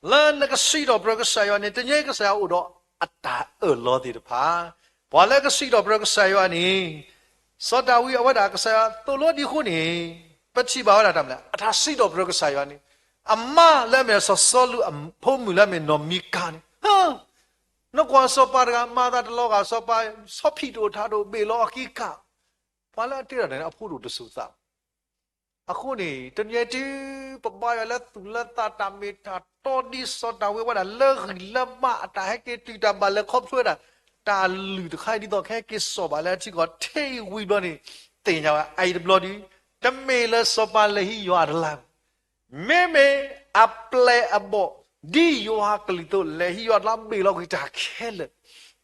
လၢနကစံးထီၣ်ပတြၢၤကစၢ်ယွၤန့ၣ် တနံၤအံၤကစၢ်ယွၤအိၣ်ဒီးအတၢ်အၢၣ်လီၤသ့ၣ်တဖၣ် ပှၤလၢကစံးထီၣ်ပတြၢၤကစၢ်ယွၤန့ၣ် စီၤဒၤဝံးအဝဲဒၣ်ကစၢ်ယွၤသိၣ်လိဒ်အဃိန့ၣ် ပထံၣ်ဘၣ်ဝဲဒၣ်တၢ်မနုၤလဲၣ် အတၢ်စံးထီၣ်ပတြၢၤကစၢ်ယွၤန့ၣ် အမါလၢအမ့ၢ်စီၤစီလူးအဖိမုၣ်လၢအမ့ၢ်နီၢ်မံကၤန့ၣ် နကွၢ်စီၤပၤတဂၤ မၤသးတလီၤဂာ် စီၤပၤ ဆီဖံးတအိၣ်ထးတအိၣ် ဘ့ၣ်လီၤအကံကၢ် ပှၤလၢအတဲတၢ်န့ၣ် အဖိတအိၣ်တစိၤသး အဃိန့ၣ် တနံၤအံၤတုၤ ပဘါယွၤလၢသူၣ်လၢသး တၢ်မ့ၢ်တၢ်တီဒ်စီၤဒၤဝံးဝဲဒၣ် လၢဂံၢ်လၢဘါ အတၢ်ဟဲက့ၤတုၤတၢ်ဘၣ်လဲၤခီဖျိဝဲဒၣ် တၢ်လုၢ်တခါအံၤဒ်သိးကဟဲက့ၤစိာ်ဘၣ်လၢထံကီၢ်ထံအံၤဝံၤဘျီန့ၣ် သ့ၣ်ညါဝဲအအံၤတဘျီဒု တမ့ၢ်လၢစီၤပၤလဲၤဟံးယွၤအတလါ မ့မ့ၢ်အပျဲၢ်အဘီၣ် ဒ်ယွၤကလုၢ်သိး လဲၤဟံးယွၤတလါ ဘ့ၣ်လီၤကွံာ်တၢ်ခဲလၢာ်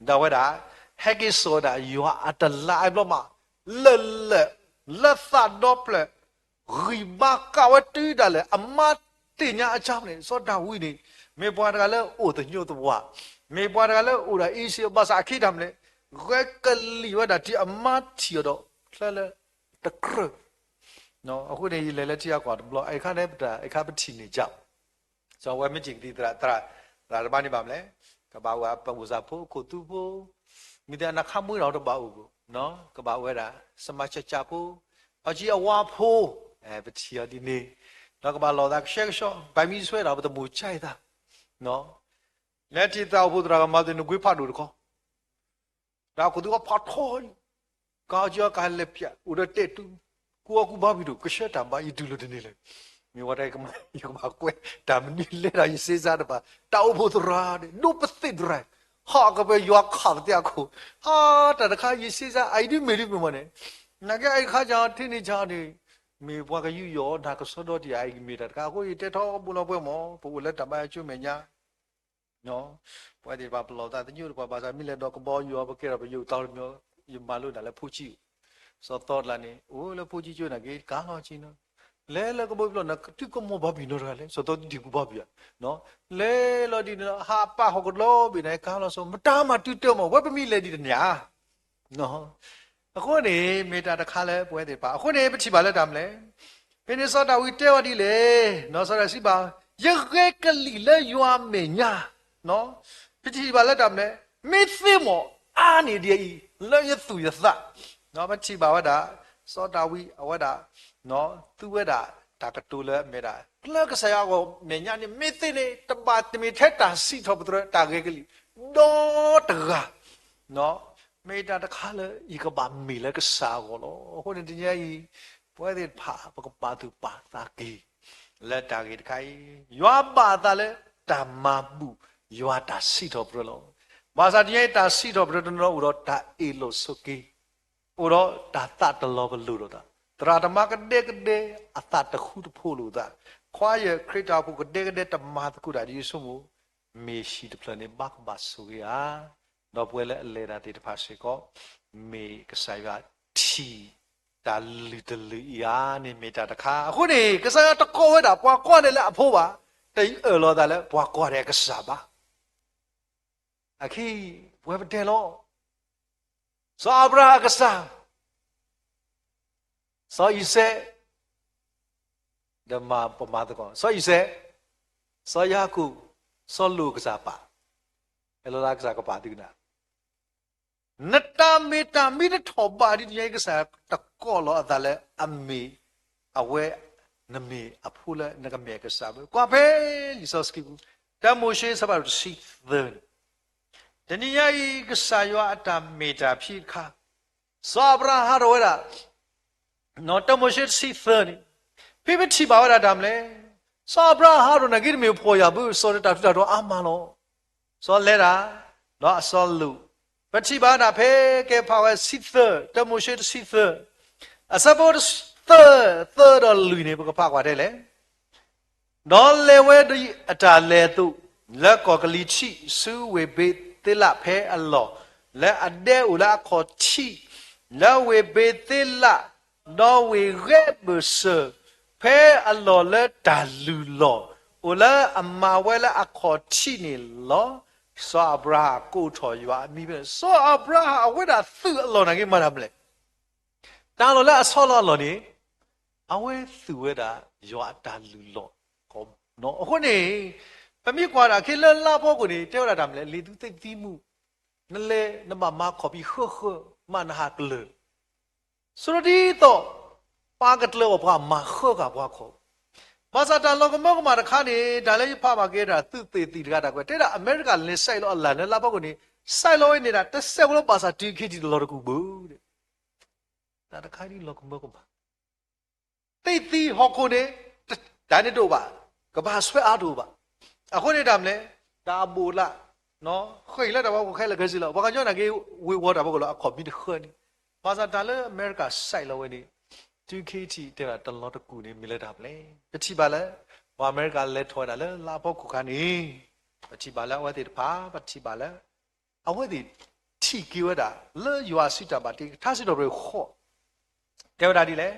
ဒီးဝဲဒၣ် ဟဲက့ၤစိာ်ဝဲဒၣ်ယွၤအတလါအဘျီမး လၢာ်လၢာ် လၢသးဒီဖျၢၣ် ဂံၢ်ဘါကးဝဲတုၤဒၣ်လဲာ် အမါသ့ၣ်ညါအကၢ်န့ၣ် စီၤဒၤဝံးန့ၣ် မ့ၢ်ပှၤတဂၤလၢအိၣ်သညိးသဝး မ့ၢ်ပှၤတဂၤလၢအိၣ်ဒီးအ့စ့ ဘၣ်ဆၣ်အခံတၢ်မနုၤလဲၣ် ဂဲၤကလံၣ်ဝဲဒၣ်တုၤအမါထံၣ်အီၤဒီး ချၢလၢတကြၢး အဃိန့ၣ် ယလဲၤလၢထံအကီၢ်တဘျီ အခါန့ၣ် အခါပထံၣ်န့ၢ်ကၠၢ် စီၤဝဲမ့ၢ်စံၣ်ကသံၣ်သရၣ် သရၣ် သရၣ်တဘၣ်န့ၣ်ဘၣ်မနုၤလဲၣ် ကဘၣ်အိၣ်အပူၤစၢ်ဖိ ခိၣ်သူဖိ မ့ၢ်သ့ၣ်အနၢ်ခါမွ့ဒီးတဘၣ်အိၣ်ဘၣ် ကဘၣ်အိၣ်ဝဲဒၣ် စမၤစၢၤကၢ်ဖိ အီကံအဝါဖိ ပထံၣ်အီၤဒ်န့ၣ် ဒီးကဘၣ်လီၤသးကဆှဲကဆှီ ဘၣ်မံဆွဲဒၣ်ပတမိၢ်ကၠါအသး လဲၤထံၣ်သရၣ်အိၣ်ဖှိၣ်သရၣ်ကမၤသ့ၣ်နကွ့ဖးဒိၣ်တခီ ဒီးအခိၣ်သူအီၤဖးထီ ကါအီကၠီကါလဲၤပၠး အိၣ်ဒီးတဲာ်တူ ကူအီကူဘါဘံၣ်ဒိၣ် ကဆှၢတၢ်ဘါ ယတူၢ်လိာ်တန့ၢ်လၢၤ မ့ၢ်ဝဲတၢ်ကမၤ ယကဘၣ်ကွဲး တၢ်မနုၤလဲၣ်ဒီး ယစ့စါတပၤ တၢ်အိၣ်ဖှိၣ်သရၣ်န့ၣ် ဒိၣ်ပသ့ၣ်သရၣ် ဟးကပှဲၤယွၤခးပသ့အခိၣ် ဟး တၢ်တခါ ယစ့စါ အအံၤဒုမ့ၢ်ဒုမ့ၢ်မ့ၢ်န့ၣ် နာ်က့အအံၤတခါ ယထံၣ်န့ၢ်ကၠၢ်န့ၣ် မ့ၢ်ပှၤကယူးယီၣ်တၢ်ကစီဒီတံၢ် အအံၤမ့ၢ်တၢ်တခါ အဃိယတဲထီဘိလီၤပှဲၤမး ပအိၣ်လၢတၢ်ဘါယွၤကၠိမဲာ်ညါ ပဝဲသ့ၣ်တဖၣ်ပလီၢ်သးသညိတပၤ ဘၣ်ဆၣ်မ့ၢ်လဲၤဒီးကဘီယူၤအီၤ ပကဲထီၣ်ပယိၤသီတမံၤ ယမၤလိတၢ်လၢဖိဆံး စီၤသီတလးန့ၣ် အိၣ်လၢဖိဆံးကၠိနာ်က့ ကါလီၤဆ့နီၤ လဲၤလၢကဘီယူၤပျီ နသုကမီၤဘီဘံၣ်နီတဂၤလဲၣ် စီၤသီဒံၣ်ကူဘီဘံၣ်ဧါ လဲၤလီၤဒ်န့ၣ် ဟးပာ်ဟီၣ်ကဒီးဘ့ၣ်န့ၣ် ကါလီၤဆီ မတၤမၤတုၤတၢ်မး ဝဲပမ့ၢ်လဲၤဒ်တန့ၣ်ဧါ အဃိန့ၣ် မ့ၢ်တၢ်တခါလၢပဝဲသ့ၣ်တဖၣ် အဃိန့ၣ် ပထံၣ်ဘၣ်လၢတၢ်မနုၤလဲၣ် ဖဲန့ၣ်စီၤဒၤဝံးတဲအီၤဒ်လဲၣ် စီၤဒၤဝံးစံးဘၣ် ယဂဲၤကလံၣ်လၢယွၤအမဲာ်ညါ ပထံၣ်ဘၣ်လၢတၢ်မနုၤလဲၣ် မ့ၢ်သ့မး အါန့ၢ်ဒ်အံၤ လၢယသူၣ်ယသး ပထံၣ်ဘၣ်ဝဲဒၣ် စီၤဒၤဝံးအဝဲဒၣ် သူဝဲဒၣ်တၢ်ကတိၤလၢအမ့ၢ်ဒၣ် လၢကစၢ်ယွၤအဂီၢ်မဲာ်ညါန့ၣ် မ့ၢ်သ့န့ၣ် တဘၣ်တမ့ၢ်ထဲတၢ်စံးထီၣ်ပတြၢၤတၢ်ဂဲၤကလံၣ် ဒီတဂၤ မ့ၢ်တၢ်တခါလၢယကဘၣ်မ့ၢ်လၢကစၢ်အဂီၢ်လီၤ. အဃိန့ၣ်တနံၤအံၤ ပဝဲသ့ၣ်တဖၣ် ပကပာ်သူၣ်ပာ်သးက့ၤ လၢတၢ်ဂ့ၢ်တခါအံၤ ယွၤဘၣ်အသးလၢတၢ်မၤဘူၣ် ယွၤတၢ်စံးထီၣ်ပတြၢၤလီၤ. ဘၣ်ဆၣ်တနံၤအံၤတၢ်စံးထီၣ်ပတြၢၤတနီၤနီၤအိၣ်ဒီးတၢ်အ့ၣ်လိာ်ဆိးက့ အိၣ်ဒီးတၢ်သးတလီၤပလိာ်လိာ်သး, သရၣ်သမါကဒဲကဒဲ အသးတဃူတဖိးလိာ်သး, ခွါယၢ်ခရံာ်တၢ်အိၣ်ဖှိၣ်ကဒဲကဒဲတမၤသကိးတၢ်ဒ်ယဆိကမိၣ်, မ့ၢ်ဟံၣ်တဖျၢၣ်န့ၣ် ဘၣ်ကဘၣ်ဆိၣ်ဂ့ၤဧါ. ဒီးပဝဲလၢအလဲၤတၢ်သ့ၣ်တဖၣ်စ့ၢ်ကီး မ့ၢ်ကစၢ်ယွၤထံၣ်တၢ်လုၢ်တလုၢ်အံၤဧါန့ၣ် မ့ၢ်တၢ်တခါ. အဃိန့ၣ် ကစၢ်ယွၤတကိးဝဲဒၣ်ပှၤကွၢ်န့ၣ်လၢအဖိဘၣ်, တအၢၣ်လီၤသးလၢပှၤကွၢ်ဒဲးအကစၢ်ဘၣ်. အခံ ပဝဲပတဲလီၤ. စီၤအၤဘြၤဟၣ်အကစၢ်, စီၤအံၤစဲး, ဒီးမၤပမၤသကိး စီၤအံၤစဲး, စီၤယၤကိာ်, စီၤလီးကစၢ်ပာ်, ဟဲလီၤလၢကစၢ်ကပာ်သုကနၣ် နတၢ်မ့ၢ်တၢ်မ့ၢ်တထီၣ်ဘးဒ် တနံၤအံၤကစၢ်တကိးလီၤအသးလၢအမ့ၢ် အဝဲ နမ့ၢ်အဖိလၢနကမ့ၢ်အကစၢ်ဘၣ်. ကွၢ်ဖဲလံာ်စီဆှံပူၤ, တၢမိၤၡ့အဆၢဖးဒိၣ်တဆံသၢန့ၣ်, တနံၤညါအံၤကစၢ်ယွၤအတၢ်မ့ၢ်တၢ်ဖံးတခါ, စီၤအၤဘြၤဟၣ်ဟးထီၣ်ဝဲဒၣ် တၢမိၤၡ့တဆံသၢန့ၣ်, ဖဲပထံၣ်ဘၣ်ဝဲဒၣ်တၢ်မနုၤလဲၣ်, စီၤအၤဘြၤဟၣ်ဟးထီၣ်နာ်က့ တမ့ၢ်ဖှီၣ်ယာ်ဘၣ်, စီၤတၢ်ထူးတၢ်တီၤအါမးလီၤ. စီၤလဲၤတၢ်, ဒီးအစီၤလိာ်, ပထံၣ်ဘၣ်ဒၣ်ဖဲကဲဖးဝဲတဆံသၢ, တၢမိၤၡ့တဆံသၢ, အဆၢဖိသၢ, သၢဒီးလွံၢ်န့ၣ် ပကဖးကွၢ်ထဲလဲၣ် ဒီးလဲၤဝဲဒ်အတၢ်လဲၤအသိး, လၢကီၢ်ကလံၤထံး, ဆူဝ့ၢ်ဘ့ၤသ့လးဖဲအလီၢ်, လၢအဒဲအိၣ်လၢအခီၣ်ထံး, လၢဝ့ၢ်ဘ့ၤသ့လး, ဒီးဝ့ၢ်ဂဲၤဘၢၣ်စၢၤ, ဖဲအလီၢ်လၢတၢ်လုၢ်လီၢ်, အိၣ်လၢအမၤဝဲလၢအခီၣ်ထံးန့ၣ်လီၤ. စီၤအၤဘြၤဟၣ်ကိးထီၣ်ယွၤအမံၤဖဲန့ၣ်, စီၤအၤဘြၤဟၣ်အဝဲဒၣ်သုးအလီၢ်နာ်က့မၤတၢ်မနုၤလဲၣ် တၢ်လီၢ်လၢအဆီလီၤအလီၢ်န့ၣ်, အဝဲသုးဝဲဒၣ်ယွၤအတၢ်လုၢ်လီၢ်. အဃိန့ၣ်, ပမ့ၢ်ကွၢ်ဒၣ်ခဲလၢာ်လါဖီခိၣ်န့ၣ် တဲဝဲဒၣ်တၢ်မနုၤလဲၣ်, လံာ်သူသ့ၣ်သံမူ, နလဲၤနဘၣ်မၤခီၣ်ဖံးဃၢဃၢ, မ့ၢ်နဟးကျၢၤ, ဆိဒ်သိး ပှၤကကျၢၤအီၤပှၤမၤဃၢဃာ်ပှၤခီၣ်, ဘၣ်ဆၣ်တၢ်လီၤကမၢကမၣ်တခါန့ၣ် တၢ်လၢယဖးဘၣ်က့ၤတၢ်သုးသ့ၣ်သံတဂၤတၢ်ကွဲး တဲဒၣ်အမဲရကၤလဲၤစဲးလီၤအလၢ်လၢလါဖီခိၣ်န့ၣ်, စဲးလီၤဝဲန့ၣ်ဒၣ် တစဲးဖိလၢဘၣ်ဆၣ်တုၤခံထံၣ်တလီၤတကူၣ်ဘၣ် တၢ်တခါဒ်လီၤကမၢကမၣ်, သ့ၣ်သံဟီၣ်ခိၣ်န့ၣ်, တၢ်န့ၣ်တအိၣ်ဘၣ်, ကဘၣ်ဆွဲအါတအိၣ်ဘၣ်. အဃိန့ၣ်တၢ်မနုၤလဲၣ်, တၢ်အဘူးအလး, ဃ့ၢ်လၢတၢ်ဖီခိၣ်ခဲလၢာ်ခဲဆ့လီၤ. ပှၤကညီနာ်က့ ဝ့ၤဝီၤတၢ်ဖီခိၣ်လီၤ အခီၣ်မံတဃၢန့ၣ်, ဘၣ်ဆၣ်တၢ်လၢအမဲရကၤစဲးလီၤဝဲန့ၣ်, တုၤခံထံၣ်တဲဒၣ်တလီၤတကူၣ်န့ၣ် မ့ၢ်လၢတၢ်မနုၤလဲၣ်. ပထံၣ်ဘၣ်လၢ ပှၤအမဲရကၤလဲၤထီၣ်ဝဲဒၣ်လၢလါဖီခိၣ်ခါန့ၣ်, ပထံၣ်ဘၣ်လၢအဝဲသ့ၣ်တဖၣ်, ပထံၣ်ဘၣ်လၢ အဝဲသ့ၣ်ထံၣ်က့ၤဝဲဒၣ် လၢယွၤအစုတၢ်ဘၣ်တ့ ကထါစံးထီၣ်ပတြၢၤဃိး, တဲဝဲဒၣ်ဒ်လဲၣ်,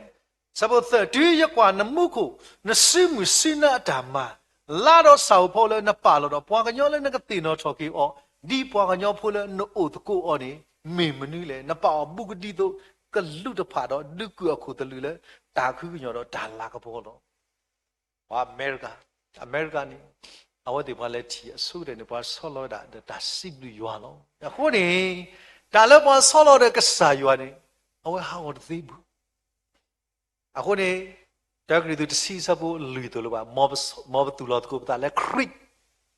ဆၢဖိသၢ, တုၤယကွၢ်နမူခိၣ်, နစုမုၢ်စုနါအတၢ်မၤ, လါဒီးစၢ်ဧိၤဖီလၢနပာ်လီၤဒီး ပှၤကညီလၢနကသ့ၣ်နီၣ်ထီၣ်က့ၤအီၤ, ဒ်ပှၤကညီဖိလၢနအိၣ်သကိးအီၤန့ၣ်, မ့ၢ်မနုၤလဲၣ်. နပာ်အီၤဘူးကဒံသိးကလူးတဖၣ်ဒီး ဒုးကုၢ်အခိၣ်သလုးလၢတၢ်ခုကညီၤဒီးတၢ်လၤကပီၤလီၤ. ပှၤအမဲရကၤ, အမဲရကၤန့ၣ်, အဝဲသ့ၣ်ပှၤလဲၤထံၣ်အဆိကတၢၢ်န့ၣ် ပှၤဆီလီၤဝဲဒၣ်ဒီးတၢ်စံးဘျုးယွၤလီၤ. အဃိန့ၣ်, တၢ်လၢပှၤဆီလီၤဒီးကစၢ်ယွၤန့ၣ်, အဝဲဟးဂီၤတသ့ဘၣ်. အဃိန့ၣ်, တၢကရံၣ်သူးတဆံဆၢဖိလွံၢ်သိၣ်လိဘၣ်, မ်ပသူၣ်လီၤသကိးပသးလၢခရံာ်,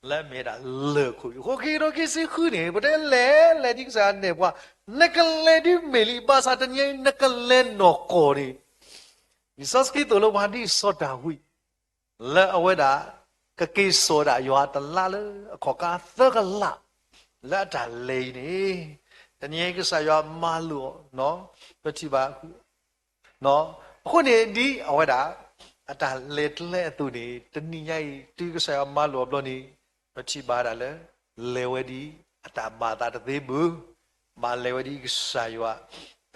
လၢအမ့ၢ်ဒၣ်လၢၢ်ခိၣ်, အဃိခံကထိခံဆံဃုန့ၣ် ပတဲလဲၤလဲၤဒ်ကစၢ်နဲၣ်ပှၤ, နကလဲၤဒ်မ့ၢ်လံ, ဘၣ်ဆၣ်တနံၤအံၤနကလဲၤနီၢ်ကီၢ်န့ၣ်, လံာ်စီဆှံသိၣ်လိပှၤဒ်စီၤဒၤဝံး လၢအဝဲဒၣ် ကက့ၤစိာ်ဝဲဒၣ်ယွၤတလါလၢအခီၣ်ကါသၢကလး လၢအတၢ်လဲၤအံၤန့ၣ်, တနံၤအံၤကစၢ်ယွၤမၤလိာ်အီၤ, ပထံၣ်ဘၣ်, အဃိန့ၣ်ဒ်အဝဲဒၣ် အတၢ်လဲၤကျဲအသိးန့ၣ် တနံၤညါအံၤ တုၤကစၢ်ယွၤမၤလိာ်အဘျီန့ၣ် ပထံၣ်ဘၣ်ဒၣ်လၢ လဲၤဝဲဒ်အတၢ်ဘၣ်အသးတသ့ဘၣ်, ဘၣ်လဲၤဝဲဒ်ကစၢ်ယွၤ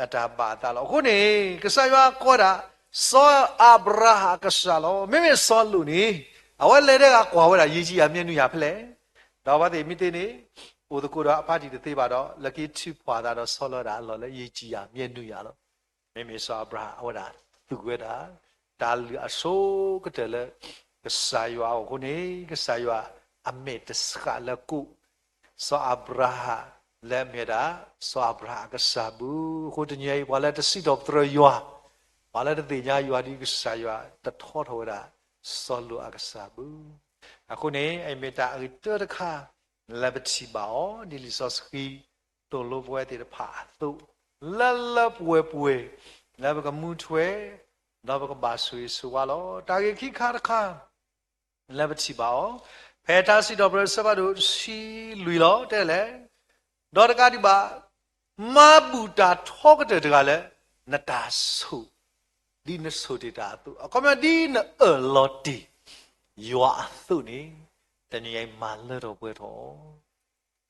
အတၢ်ဘၣ်အသးလီၤ. အဃိန့ၣ် ကစၢ်ယွၤကိးဒၣ် စီၤအၤဘြၤဟၣ်အကစၢ်လီၤ. မ့မ့ၢ်စီၤလိာ်န့ၣ် အဝဲလဲၤဒဲဂၤကွၢ်ဝဲဒၣ် ရေကြီးရာမျက်နှာရာ ဖဲလဲၣ်, ဒီးအဝဲသ့ၣ်မ့ၢ်သ့န့ၣ် အိၣ်သကိးဒီးအဖါတံၢ်တသ့ဘၣ်ဒီး လၢက့ၤထုးဖှိၣ်အသးဒီးဆီလီၤဝဲဒၣ်အလီၢ်လၢ ရေကြီးရာမျက်နှာရာ လီၤ. မ့မ့ၢ်စီၤအၤဘြၤဟၣ် အဝဲဒၣ်သူၣ်ဝဲဒၣ် တၢ်လုၢ်အဆိကတၢၢ်လၢ ကစၢ်ယွၤအအိၣ်အဃိန့ၣ် ကစၢ်ယွၤအမဲာ်တဆှးလၢကိး စီၤအၤဘြၤဟၣ် လၢအမ့ၢ်ဝဲဒၣ် စီၤအၤဘြၤဟၣ်အကစၢ်ဘၣ်. အဃိတနံၤအံၤ ပှၤလၢတစံးထီၣ်ပတြၢၤယွၤ, ပှၤလၢတသ့ၣ်ညါယွၤဒ်ကစၢ်ယွၤ တထီထီၣ်ဝဲဒၣ် စီၤလိာ်အကစၢ်ဘၣ်. အဃိန့ၣ် အမ့ၢ်တၢ်အဂ့ၤတၢတခါ လၢပထံၣ်ဘၣ်အီၤ ဒ်လံာ်စီဆှံ သိၣ်လိပဝဲသ့ၣ်တဖၣ်အသိး, လၢလၢပှဲၤပှဲၤ လၢပကမူထွဲ ဒီးပကဘၣ်ဆိၣ်ဂ့ၤဆိၣ်ဝါလီၤ. တၢ်ဂ့ၢ်ခံခါတခါ လၢပထံၣ်ဘၣ်အီၤ, ဖဲထါစံးထီၣ်ပတြၢၤအဆၢဖးဒိၣ်တဆံလွံၢ်လီၤ. တဲလဲၣ်, ဒီးတကးဒံးဘၣ် မၤဘူၣ်တၢ်ထီကတၢၢ်တဂၤလၢ နတၢ်ဆိၣ်, ဒ်နဆိၣ်တ့ၢ်တၢ်အသိး, အခီပညီဒ်နအၢၣ်လီၤတ့ၢ် ယွၤအသိးန့ၣ် တနံၤအံၤမၤလၢထီၣ်ပှဲၤထီၣ်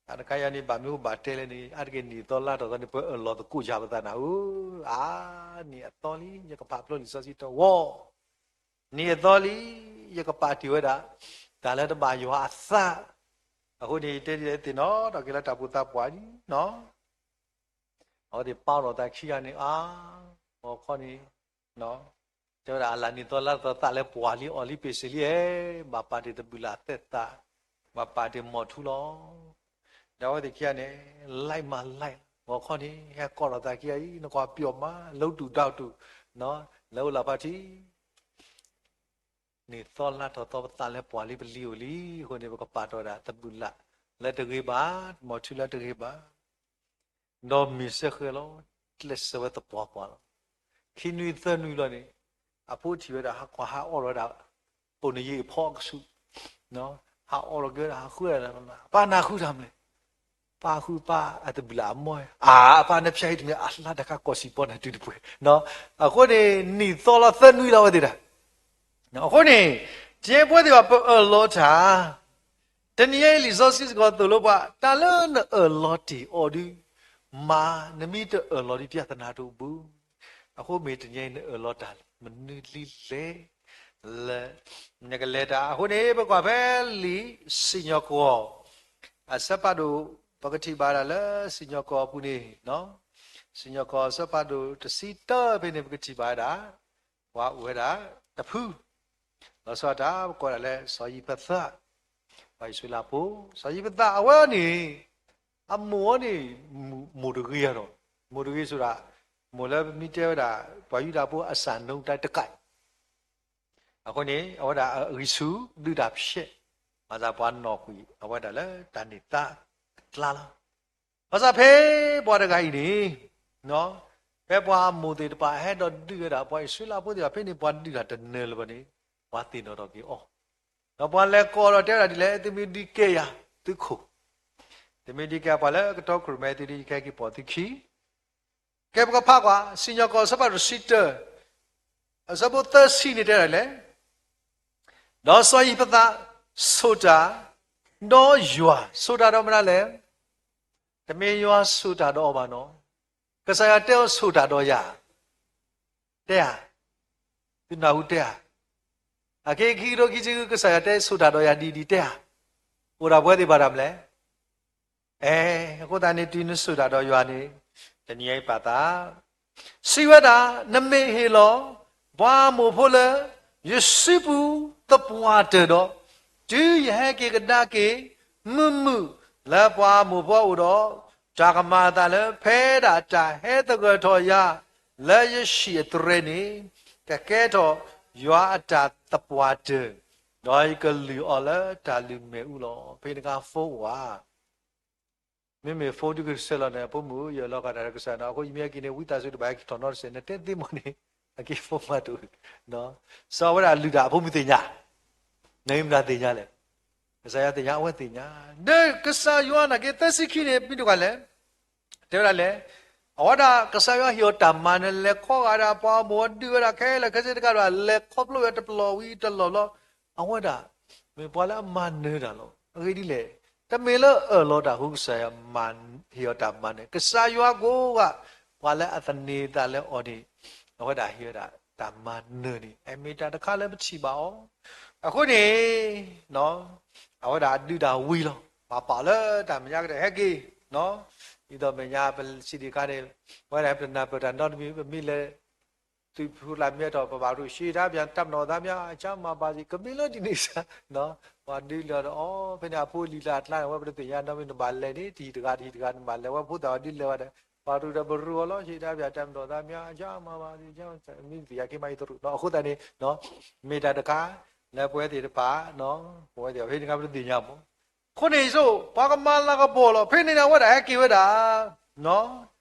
အတခါယၤန့ၣ် ဘၣ်မနုၤဘၣ်တဲလဲၣ်န့ၣ် အါတက့ၢ်နံၣ်သီလါထီၣ်သီန့ၣ် ပအၢၣ်လီၤသကိးယၤပသးနၤဧၢ, အါ, နံၣ်အသီလံ ယကဖးဖျိလံာ်စီဆှံတဝီ, နံၣ်အသီလံ ယကပာ်တ့ၢ်ဝဲဒၣ် တၢ်လၢတဘၣ်ယွၤအသး, အဃိန့ၣ် ယတဲဒ်လဲၣ်သ့ၣ်နီၣ်ထီၣ်က့ၤလၢတၢ်ပူၤသးပှၢ်လံနီၣ်. အဝဲသ့ၣ်ပာ်အီၤဒီးသးခံဂၤန့ၣ် အါ, ဂီၤခီန့ၣ် တဲဝဲဒၣ်အလၢ်နံၣ်သီလါသီသးလဲၤပှၢ်လံအီၣ်လံပ့ၤစ့ၤလံဧါ, ဘၣ်ပာ်တ့ၢ်တဘုၣ်လၣ်သဲးသး, ဘၣ်ပာ်တ့ၢ်မီၢ်ထူလီၤ. ဒီးအဝဲသ့ၣ်ခံဂၤန့ၣ် လဲၤမၤလဲၤ, ဂီၤခီန့ၣ် ဟဲကိးထီၣ်သးခံဂၤအံၤ နကွၢ်ပျီမး လၢတူၢ်ဒီတူၢ် လဲၤအိၣ်လၢဖါတံၢ် နံၣ်သီလါထီၣ်သီပသးလဲၤပှၢ်လံပလံၤအိၣ်လံ, အဃိန့ၣ် ပကပာ်ထီၣ်ဝဲဒၣ်တဘုၣ်လၣ်လၢတဂ့ၤဘၣ်, မီၢ်ထူလၢတဂ့ၤဘၣ်, ဒီးမ့ၢ်စဲဃဲၤလီၤ, ကျဲးစၢးဝဲသပှၢ်ပှၢ်လီၤ. ခံနွံသၢနွံလီၤန့ၣ် အဖိထံၣ်ဝဲဒၣ်ဟးကွၢ်ဟးအီၣ်ထီၣ်ဝဲဒၣ် ပိာ်နယ့ၣ်အဖီအကဆူး, ဟးအီၣ်ထီၣ်က့ၤဝဲဒၣ်ဟးဃုဝဲဒၣ်, ပၢ်နဃုတၢ်မနုၤလဲၣ်, ပၢ်ဃုပၢ်အတဘုၣ်လၣ်အမိၢ်, အၢ အပၢ်နဖၠါအံၤတမ့ၢ်အလါတခါကီၢ်စံၣ်ပီနၤတုၤတပှဲၤ, အဃိန့ၣ် နံၣ်သီလီၤသၢနွံလီၤဝဲသ့ၣ်တၢ် အဃိန့ၣ် ကဲပဝဲသ့ၣ်ဘၣ်ပအၢၣ်လီၤတၢ်, တနံၤအံၤလံာ်စီဆှံစ့ၢ်ကီးသိၣ်လိပှၤ တၢ်လၢနအၢၣ်လီၤတ့ၢ်အီၤဒုး, မၤနမ့ၢ်တအၢၣ်လီၤဒ်ပျၢ်သနာ်တအိၣ်ဘူး, အဃိမ့ၢ်တနံၤအံၤနအၢၣ်လီၤတၢ်မနုၤလံလဲၣ်, လၢ နကလဲၤတၢ် အဃိန့ၣ် ပကွၢ်ဖဲလံာ်စံၣ်ညီၣ်ကွီၢ် အဆၢဖးဒိၣ် ပကထံၣ်ဘၣ်ဒၣ်လၢစံၣ်ညီၣ်ကွီၢ်အပူၤန့ၣ်, စံၣ်ညီၣ်ကွီၢ်အဆၢဖးဒိၣ်တဆံတၢဖဲန့ၣ် ပကထံၣ်ဘၣ်ဝဲဒၣ် ပှၤအိၣ်ဝဲဒၣ်တဖု, လီၤဆီဒၣ်တၢ် ပကိးဒၣ်လၢစီၤယံးဖသး, ပှၤအံၣ်စရ့လးဖိ, စီၤယံးဖသးအဝဲအံၤန့ၣ် အမိၢ်အံၤန့ၣ် မိၢ်တဂ့ၤဒီး, မိၢ်တဂ့ၤဆိဒၣ်, မိၢ်လၢပမ့ၢ်တဲဝဲဒၣ် ပှၤယူဒၤဖိအစၢ်နူတၢ်တကးအံၤ အဃိန့ၣ် အဝဲဒၣ်အဂံၢ်ဆူၣ်ဒုးတၢ်ဖျဲး, ဘၣ်ဆၣ်ပှၤနီၣ်ကွံာ်အဝဲဒၣ်လၢတၢ်န့ၢ်သါအကျါလီၤ. ဘၣ်ဆၣ်ဖဲပှၤတဂၤအံၤန့ၣ် ဖဲပှၤအမိၢ်သ့ၣ်တဖၣ်ဟဲဒီးဒုးဝဲဒၣ် ပှၤအံၣ်စရ့လးဖိသ့ၣ်တဖၣ်ဖဲန့ၣ် ပှၤဒုးတၢ်တနၢၤလၢၤဘၣ်န့ၣ် ပှၤသ့ၣ်နီၣ်ထီၣ်က့ၤအီၤ, ဒီးပှၤလဲၤကိးဒီးတဲဝဲဒၣ်ဒ်လဲၣ်, သုမ့ၢ်ဒုးကဲယၤ သုခိၣ်, သုမ့ၢ်ဒုးကဲပှၤလၢကတီခိၣ်ရိၣ်မဲ သုဒုးကဲက့ၤပိာ်သုခံ ကဲပကဖးကွၢ် စံၣ်ညီၣ်ကွီၢ်အဆၢဖးဒိၣ်တဆံတၢ, အဆၢဖိသၢဆံန့ၣ်တဲဒ်လဲၣ်, ဒီးစီၤယံးဖသးဆိၣ်တၢ်, ဒီးယွၤဆိၣ်တၢ်ဒီးမတၤလဲၣ်, တမ့ၢ်ယွၤဆိၣ်တၢ်ဒီးအီၤဘၣ်နီၣ်, ကစၢ်ယွၤတဲအီၤဆိၣ်တၢ်ဒီးယၤ, တဲဧါ, သုနၢ်ဟူတဲဧါ, အခဲခံကထိခံဆံဃု ကစၢ်ယွၤတဲဆိၣ်တၢ်ဒီးယၤဒ်ဒ်တဲဧါ, အိၣ်ဒၣ်ပဝဲသ့ၣ်ဘၣ်တၢ်မနုၤလဲၣ် အဲ, အဃိသတးန့ၣ် တုၤနဆိၣ်တၢ်ဒီးယွၤန့ၣ် တနံၤအံၤပာ်သး, စံးဝဲဒၣ်, နမ့ၢ်ဟ့ၣ်လီၤ ပှၤအမိၢ်ဖိလၢ ယစုပူၤသပှၢ်တၢၢ်ဒီး, တုၤယဟဲက့ၤကဒါက့ၤ မုာ်မုာ်လၢပှၤအမိၢ်ဖိအအိၣ်ဒီး, တၢ်ကမၤအသးလၢဖဲဒၣ်တၢ်ဟဲသဂၢၢ်ထီၣ်ယၤ လၢယဟံၣ်အတြဲၤန့ၣ်, ကကဲထီၣ်ယွၤအတၢ်သပှၢ်တၢၢ်, ဒီးယကလုၢ်အီၤလၢတၢ်လုၢ်မဲာ်အူလီၤ. ဖဲန့ၣ်အခါ phone အိၣ်ဧါ, မ့မ့ၢ် phone ဒုးကဆဲးလီၤန့ၣ် အဖိမုၣ် ယအၢၣ်လီၤဃာ်တၢ်ဒီးကစၢ်ယွၤနီၣ်, အဃိယမ့ၢ်ဟဲက့ၤန့ၣ် ဝံသးစူၤတဘၣ်ဟဲက့ၤထီၣ်နီတစဲး, နတဲသ့မးန့ၣ် အက့ၤ phone မးတအိၣ်, စီၤဝဲဒၣ်လုၢ်တၢ်အဖိမုၣ်သ့ၣ်ညါ, နမ့ၢ်မတၤသ့ၣ်ညါလဲၣ်, ကစၢ်ယွၤသ့ၣ်ညါ အဝဲသ့ၣ်ညါ, ဒီးကစၢ်ယွၤနာ်က့ သၢဆံခံန့ၣ် မ့ၢ်တဂၤလဲၣ်, တဲဝဲဒၣ်လဲၣ်, အဝဲဒၣ်ကစၢ်ယွၤဟ့ၣ်အီၤတၢ်မၤနၢၤ လဲၤခီဂာ်ဒၣ်ပှၤအမိၢ်ဒုးဝဲဒၣ်ခဲလၢာ်ခဲဆ့တကးဒီး လဲၤခီဖျိဝဲတပျီၤဝံၤတလီၢ်ဘျီ, အဝဲဒၣ် မ့ၢ်ပှၤလၢအမၤနၢၤတၢ်လီၤ. အဂ့ၢ်ဒ်လဲၣ်, တမ့ၢ်လၢအၢၣ်လီၤတၢ်အဃိ ကစၢ်ယွၤမၤဟ့ၣ်အီၤတၢ်မၤနၢၤ, ကစၢ်ယွၤကိးဂၤ ပှၤလၢအသန့ၤသးလၢအီၤန့ၣ် အဝဲဒၣ်ဟ့ၣ်ဝဲဒၣ်တၢ်မၤနၢၤန့ၣ် အမ့ၢ်တၢ်တခါလၢပထံၣ်ဘၣ်အီၤ, အဃိန့ၣ် အဝဲဒၣ်ဒုးတၢ်ဝံၤလီၤ. ပှၤပာ်လၢတၢ်မဲာ်ညါကတၢၢ်ဟဲက့ၤ, ဒ်သိးမဲာ်ညါပစံးဒံးခါန့ၣ်, ပဝဲဒၣ်ပတနၢ်ပၢၢ်တၢ်နီတမံၤ ပမ့ၢ်လဲၤ သုးဖိလၢမ့ၢ်အဲၣ်ဒိးပဘၣ်ရူၢ် ရှေ့တၢ်ပၠး တပ်မတော်သားများ အကျန်းမာပါစေ ကမ့ၢ်လၢဒ်န့ၣ်စ့ၢ်, ပှၤဒုးလၢအီၤ ဖဲန့ၣ်အဖိလံၤလၢအကျါန့ၣ် အဝဲပတသ့ၣ်ညါနီတမံၤ နဘၣ်လဲၤန့ၣ် တဟံၣ်တဂၤတဟံၣ်တဂၤ နဘၣ်လဲၤဝဲဖိသၣ်အီၤဒုးလဲၤဝဲဒၣ် ပှၤရူၢ်ဒီးပရူၢ်အီၤလီၤ ရှေ့တၢ်ပၠး တပ်မတော်သားများ အကျန်းမာပါစေ မ့ၢ်သ့ၣ်ညါက့ၤမးအံၤသရူး အဃိသတးန့ၣ် မ့ၢ်တၢ်တခါ လၢပဝဲသ့ၣ်တဖၣ် ပဝဲသ့ၣ်ဖဲန့ၣ်အခါပတသ့ၣ်ညါမး အဃိန့ၣ် ပှၤကမၤလၤကပီၤလီၤ ဖဲန့ၣ်န့ၣ် အဝဲဒၣ်ဟဲက့ၤဝဲဒၣ်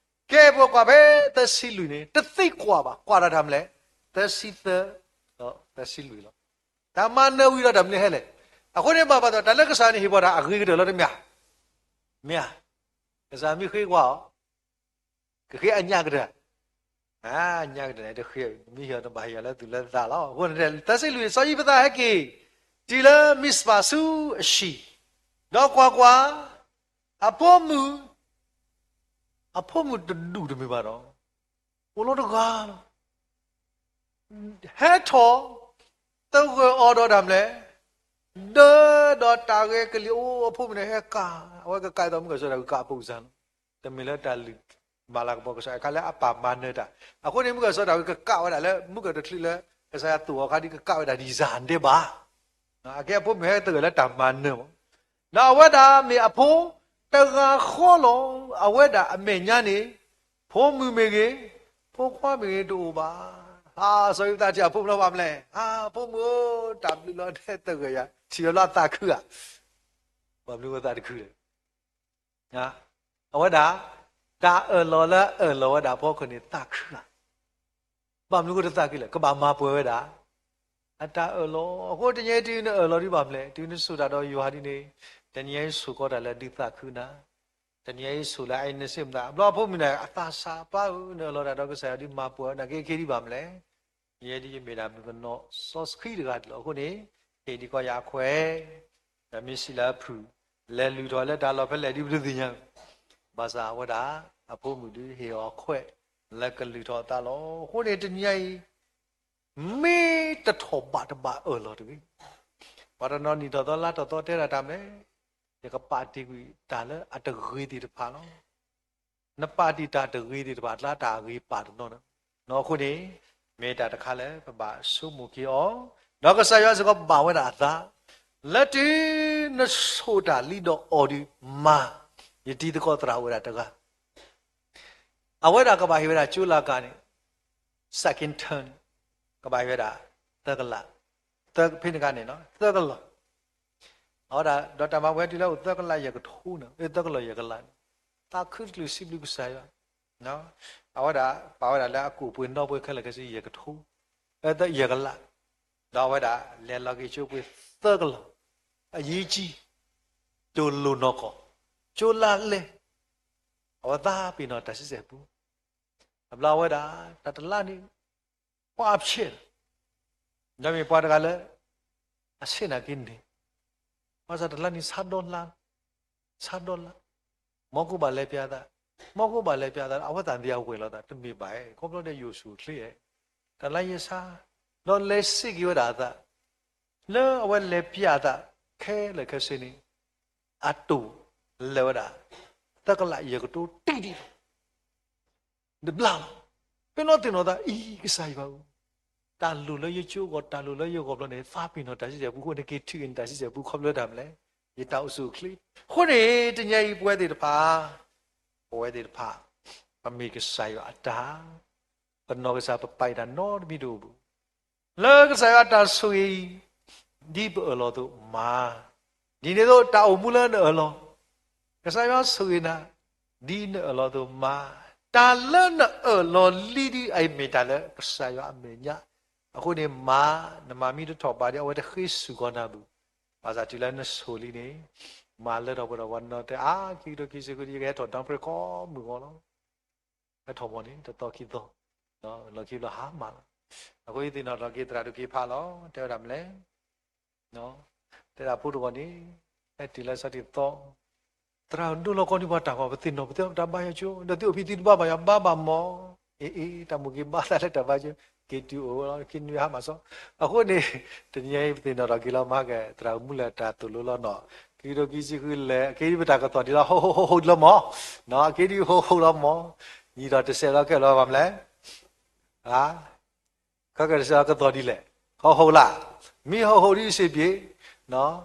ကဲပှၤကွၢ်ဖဲသၢဆံလွံၢ်န့ၣ် တသံကွၢ်ဘၣ် ကွၢ်တၢ်တၢ်မနုၤလဲၣ် သၢဆံသၢ သၢဆံလွံၢ်လီၤ. တၢ်မၤနၢၤဝံၤဒီးတၢ်မနုၤဟဲလဲၣ်. အဃိန့ၣ် ဘၣ်ပာ်သး တၢ်လၢကစၢ်န့ၣ် ဟ့ၣ်ပှၤတၢ်အဂ့ၤကတၢၢ်လီၤတမ့ၢ်ဧါ. မ့ၢ်ဧါ. ကစၢ်မ့ၢ်ဃ့ကွၢ်အီၤ ကဃ့အညၣ်ကတၢၢ် အညၣ်ကတၢၢ်န့ၣ် တဃ့ မ့ၢ်ဟ့ၣ်အီၤ နဘၣ်ဟ့ၣ်အီၤလၢသူၣ်လၢသးလီၤ. အဃိန့ၣ် သၢဆံလွံၢ် စီၤယံးဖသးဟဲက့ၤ တုၤလၢမံးစပၤဆူအဟံၣ်, ဒီးကွၢ်ကွၢ်, အဖိမုၣ်, အဖိမုၣ်တဒူၣ်တမ့ၢ်ဘၣ်ဒီး အိၣ်လီၤတဂၤလီၤ. ဟဲထီၣ်သဂၢၢ်အီၤဒီးတၢ်မနုၤလဲၣ်, ဒီး ဒီးတၢ်ဂဲၤကလံၤအိၣ်အဖိမုၣ်န့ၣ်ဟဲကၣ်, အဝဲကကၣ်အသိး မုၢ်ကၢၢ်စီၤဒၤဝံးကၣ်အဖိကစၢ်လီၤ. တမ့ၢ်လၢတၢ်လုၢ်မၤလၤကပီၤကစၢ်အခါလၢအပာ်မၤနၢၤတၢ်. အဃိန့ၣ် မုၢ်ကၢၢ်စီၤဒၤဝံးကကၣ်ဝဲဒၣ်လၢမုၢ်ကၢၢ်တချုးလၢ ကစၢ်ယွၤသူၣ်အီၤအခါဒ်ကကၣ်ဝဲဒၣ်ဒ်ယၤဒဲးဘၣ်. အကဲအဖိမုၣ်ဟဲတဂၢၢ်လၢတၢ်မၤနၢၤမး, ဒီးအဝဲဒၣ်မ့ၢ်အဖိတဂၤဃီလီၤ. အဝဲဒၣ်အမဲာ်ညါန့ၣ် ဖိမုၣ်မ့ၢ်ဂ့ၤ, ဖိခွါမ့ၢ်ဂ့ၤတအိၣ်ဘၣ်. ဟါ စီၤယိၤသးထံၣ်အဖိမုၣ်လီၤဘၣ်မလဲၣ်. ဟါ ဖိမုၣ်ဧၢ, တၢ်ဘျုးလီၤတဲတဂၢၢ်ယၤ, ထံၣ်ဝဲလၢအသးခုဧါ. ဘၣ်မနုၤအသးတခုလဲၣ်. အဝဲဒၣ် တၢ်အၢၣ်လီၤလၢအအၢၣ်လီၤဝဲဒၣ်အဖီခိၣ်န့ၣ်သးခုဧါ. ဘၣ်မနုၤဃိတသးခုလဲၣ်, ကဘၣ်မၤပှဲၤဝဲဒၣ် အတၢ်အၢၣ်လီၤ. အဃိတနံၤအံၤတုၤနအၢၣ်လီၤဒ်ဘၣ်မလဲၣ်, တုၤနဆိၣ်တၢ်ဒီးယွၤဒ်န့ၣ်, တနံၤအံၤဆိၣ်ကီးတၢ်လၢဒုးသးခုနၤ, တနံၤအံၤဆိၣ်လၢအအံၤနစ့မတၤ, ဘျီအဖိမုၣ်န့ၣ် အသးစၢ်ပၢ်ဧၢ, နအၢၣ်လီၤတၢ်ဒီးကစၢ်ယွၤဒ်မၤပှဲၤဝဲ နာ်က့အခ့ဒ်ဘၣ်မလဲၣ်. ယဲဒ်ယမ့ၢ်ဒၣ်မုၣ်ကနီၤစီဆှံတဂၤဒ်လီၤ. အဃိန့ၣ် ဟ့ၣ်ဒ်ကီးယၤအခွဲး, ဒီးမ့ၢ်စံးလၢအဖုၣ် လဲၤလုၢ်ထီၣ်လၢတၢ်လီၢ်ဖဲလဲၣ်ဒ်ပတသ့ၣ်ညါ, ဘၣ်ဆၣ်အဝဲဒၣ် အဖိမုၣ်ဒုးဟ့ၣ်အီၤအခွဲး လၢကလုၢ်ထီၣ်အသးလီၤ. အဃိန့ၣ်တနံၤအံၤ မ့ၢ်တထီၣ်ဘးတဘးအၢၣ်လီၤတဂ့ၤ. ပှၤတနီၤနံၣ်ထီၣ်သီလါထီၣ်သီတဲဒၣ်တၢ်မလဲၣ်, ယကပာ်တ့ၢ်ကွံာ်တၢ်လၢအတဂ့ၤသ့ၣ်တဖၣ်လီၤ. နပာ်တ့ၢ်တၢ်တဂ့ၤသ့ၣ်တဖၣ်အကျါ တၢ်အဂ့ၤပာ်တနီၤနီၤ. အဃိန့ၣ် မ့ၢ်တၢ်တခါလၢပဘၣ်ဆိကမိၣ်က့ၤအီၤ, ဒီးကစၢ်ယွၤစ့ၢ်ကီးဘၣ်ဝဲဒၣ်အသး လၢတုၤနဆိၣ်တၢ်လံဒီးအီၤဒုးမၤ, ယတံၤသကိးသရၣ်အိၣ်ဝဲဒၣ်တဂၤ အဝဲဒၣ်ကဘၣ်ဟ့ၣ်ဝဲဒၣ်ကၠိလၢကၤန့ၣ် second term ကဘၣ်ဟ့ၣ်ဝဲဒၣ် သၢကလး, သၢဖဲန့ၣ်ခါန့ၣ် သၢကလး, အဝဲဒၣ်ဒီးတၢ်မၤပှဲၤတုၤလၢအိၣ်သၢကလးယဲၢ်ကထိန့ၣ်, သၢကလးယဲၢ်ကလးန့ၣ်, သးခုတချုးစံးဘျုးကစၢ်ယွၤ, အဝဲဒၣ်ပာ်ဝဲဒၣ်လၢအကူၣ်ပှ့ၤနီၣ်ပှ့ၤခဲလၢာ်ခဲဆ့ယဲၢ်ကထိ, ယဲၢ်ကလး, ဒီးအဝဲဒၣ်လဲၤလီၤက့ၤကၠိပှ့ၤသၢကလး, အယံၤကံ တိၢ်လိၣ်နီၢ်ကီၢ်, ကၠိလၢလဲၤ, အဝဲသးပ့ၤနီၣ်တၢ်စံးစဲးပူ အဘျီအဝဲဒၣ် တၢ်တလါန့ၣ် ပှၤအဖျဲၣ်လီၤ, ဒီးမ့ၢ်ပှၤတဂၤလၢ အဆ့ၣ်နာ်က့န့ၣ်, ဘၣ်ဆၣ်တလါန့ၣ် ဆါဒီလါ, ဆါဒီလါ, မ်ကအိၣ်ဘၣ်လဲၤပျးသး, မ်ကအိၣ်ဘၣ်လဲၤပျးသး အဝဲသ့ၣ်သ့ၣ်အဝဲၢ်လီၤသး တမ့ၢ်ဘၣ်, ခီဖျိဒ်ယိၤဆူၣ်ချ့, တလါယဲၢ်ဆါ, ဒီးလဲၤစ့ၢ်က့ၤဝဲဒၣ်အသး, လၢအဝဲလဲၤပျးအသး ခဲလၢာ်ခဲဆ့န့ၣ်, အတိၢ်လဲၤဝဲဒၣ် သၢကလးယဲၢ်ကထိတံၢ်ဒံးလီၤ. တဘျီလီၤ. ပနီၣ်သ့ၣ်နီၣ်သး အံၤကစၢ်ယွၤဧၢ, တၢ်လိၣ်လၢယကၠိအဂီၢ် တၢ်လိၣ်လၢယဂီၢ်ဘျီန့ၣ် သးပ့ၤနီၣ်တၢ်စံးစဲးပူအဃိန့ၣ် က့ၤထုးက့ၤန့ၣ်တၢ်စံးစဲးပူ ခီဖျိတၢ်မနုၤလဲၣ်, ယတၢ်အိၣ်ဆူၣ်အိၣ်ချ့. အဃိန့ၣ် တနံၤအံၤပဝဲသ့ၣ်တဖၣ်, ပဝဲသ့ၣ်တဖၣ် ပမ့ၢ်ကစၢ်ယွၤအတၢ်, ပနီၢ်ကစၢ် ပပာ်အံၤတၢ်နီတမံၤတအိၣ်ဘၣ် လၢကစၢ်ယွၤအတၢ်ဆိၣ်ဂ့ၤအံၤ, ဒ်ပအၢၣ်လီၤအသိးမၤ, ဒ်န့ၣ်အသိးတၢ်အိၣ်မူလၢနအၢၣ်လီၤ, ကစၢ်ယွၤဆိၣ်ဂ့ၤနၤ, ဒ်နအၢၣ်လီၤအသိးမၤ, တၢ်လၢနအၢၣ်လီၤလံဒ်အံၤမ့ၢ်တၢ်လၢကစၢ်ယွၤအမဲာ်ညါ, အဃိန့ၣ်မၤ, နမၤမ့ၢ်တထီၣ်ဘးဒီး အဝဲတဃ့ဆူၣ်ကီးနၤဘၣ်, ဘၣ်ဆၣ်တုၤလၢနဆိၣ်လံန့ၣ်, မၤလၢထီၣ်ပှဲၤထီၣ်ပှၤနီၢ်တဲအါ, ခံကထိခံဆံဃု ယကဟဲထီၣ်ဒီပြ့ၤကိးမုၢ်ဂီၤလီၤ. ဟဲထီၣ်မီၢ်န့ၣ် တသီခံသီ, လီၢ်ခံဘျီဟါမၢ်လီၤ. အဃိယသ့ၣ်နီၣ်ထီၣ်က့ၤသရၣ်ဒိၣ်က့ၤဖးလီၤ, တဲဝဲဒၣ်မနုၤလဲၣ်, တဲဒၣ်ဖိတဂီၤန့ၣ်, ဟဲတုၤလၢဆီတံၢ်သီ, သရၣ်ဒိၣ်လီၤကီၢ်န့ၣ်ပှၤတၢ်ဂီၤ ပသ့ၣ်နီၣ်ပသ့ၣ်တၢ်ဘါယွၤကၠိ, ဒီးသုအိၣ်ဖဲသုတဘါဘၣ်ယွၤဘါဘၣ်မီၢ်, အ့အ့ တၢ်မိၣ်က့ၤဘါသးလၢတၢ်ဘါကၠိ, က့ၤတုၤအိၣ်လီၤ က့ၤနွံဟါမၢ်စီ, အဃိန့ၣ်, တနံၤအံၤပသ့ၣ်နီၣ်ထီၣ်က့ၤလီၤမးကဲ သရၣ်မုၣ်လၢတၢ်သိၣ်လိလီၤနီၣ်, ခံကထိခံဆံဃုလဲၣ် အက့ၤဒ်ပတၢ်ကသီၣ်ဒံးလီၤ ဟိဟိဟိဟိဒံးလီၤမီၢ်, အက့ၤဒ်ဟိဟိလီၤမီၢ်, ယံၤဒီးတစဲးလီၤခဲလၢာ်ဘၣ်မနုၤလဲၣ် ခီကတစဲးလီၤကသီၣ်ဒ်လဲၣ်, ဟိဟိလၢ်, မ့ၢ်ဟိဟိဒ်စ့ပ့ၤ, မ့ၢ်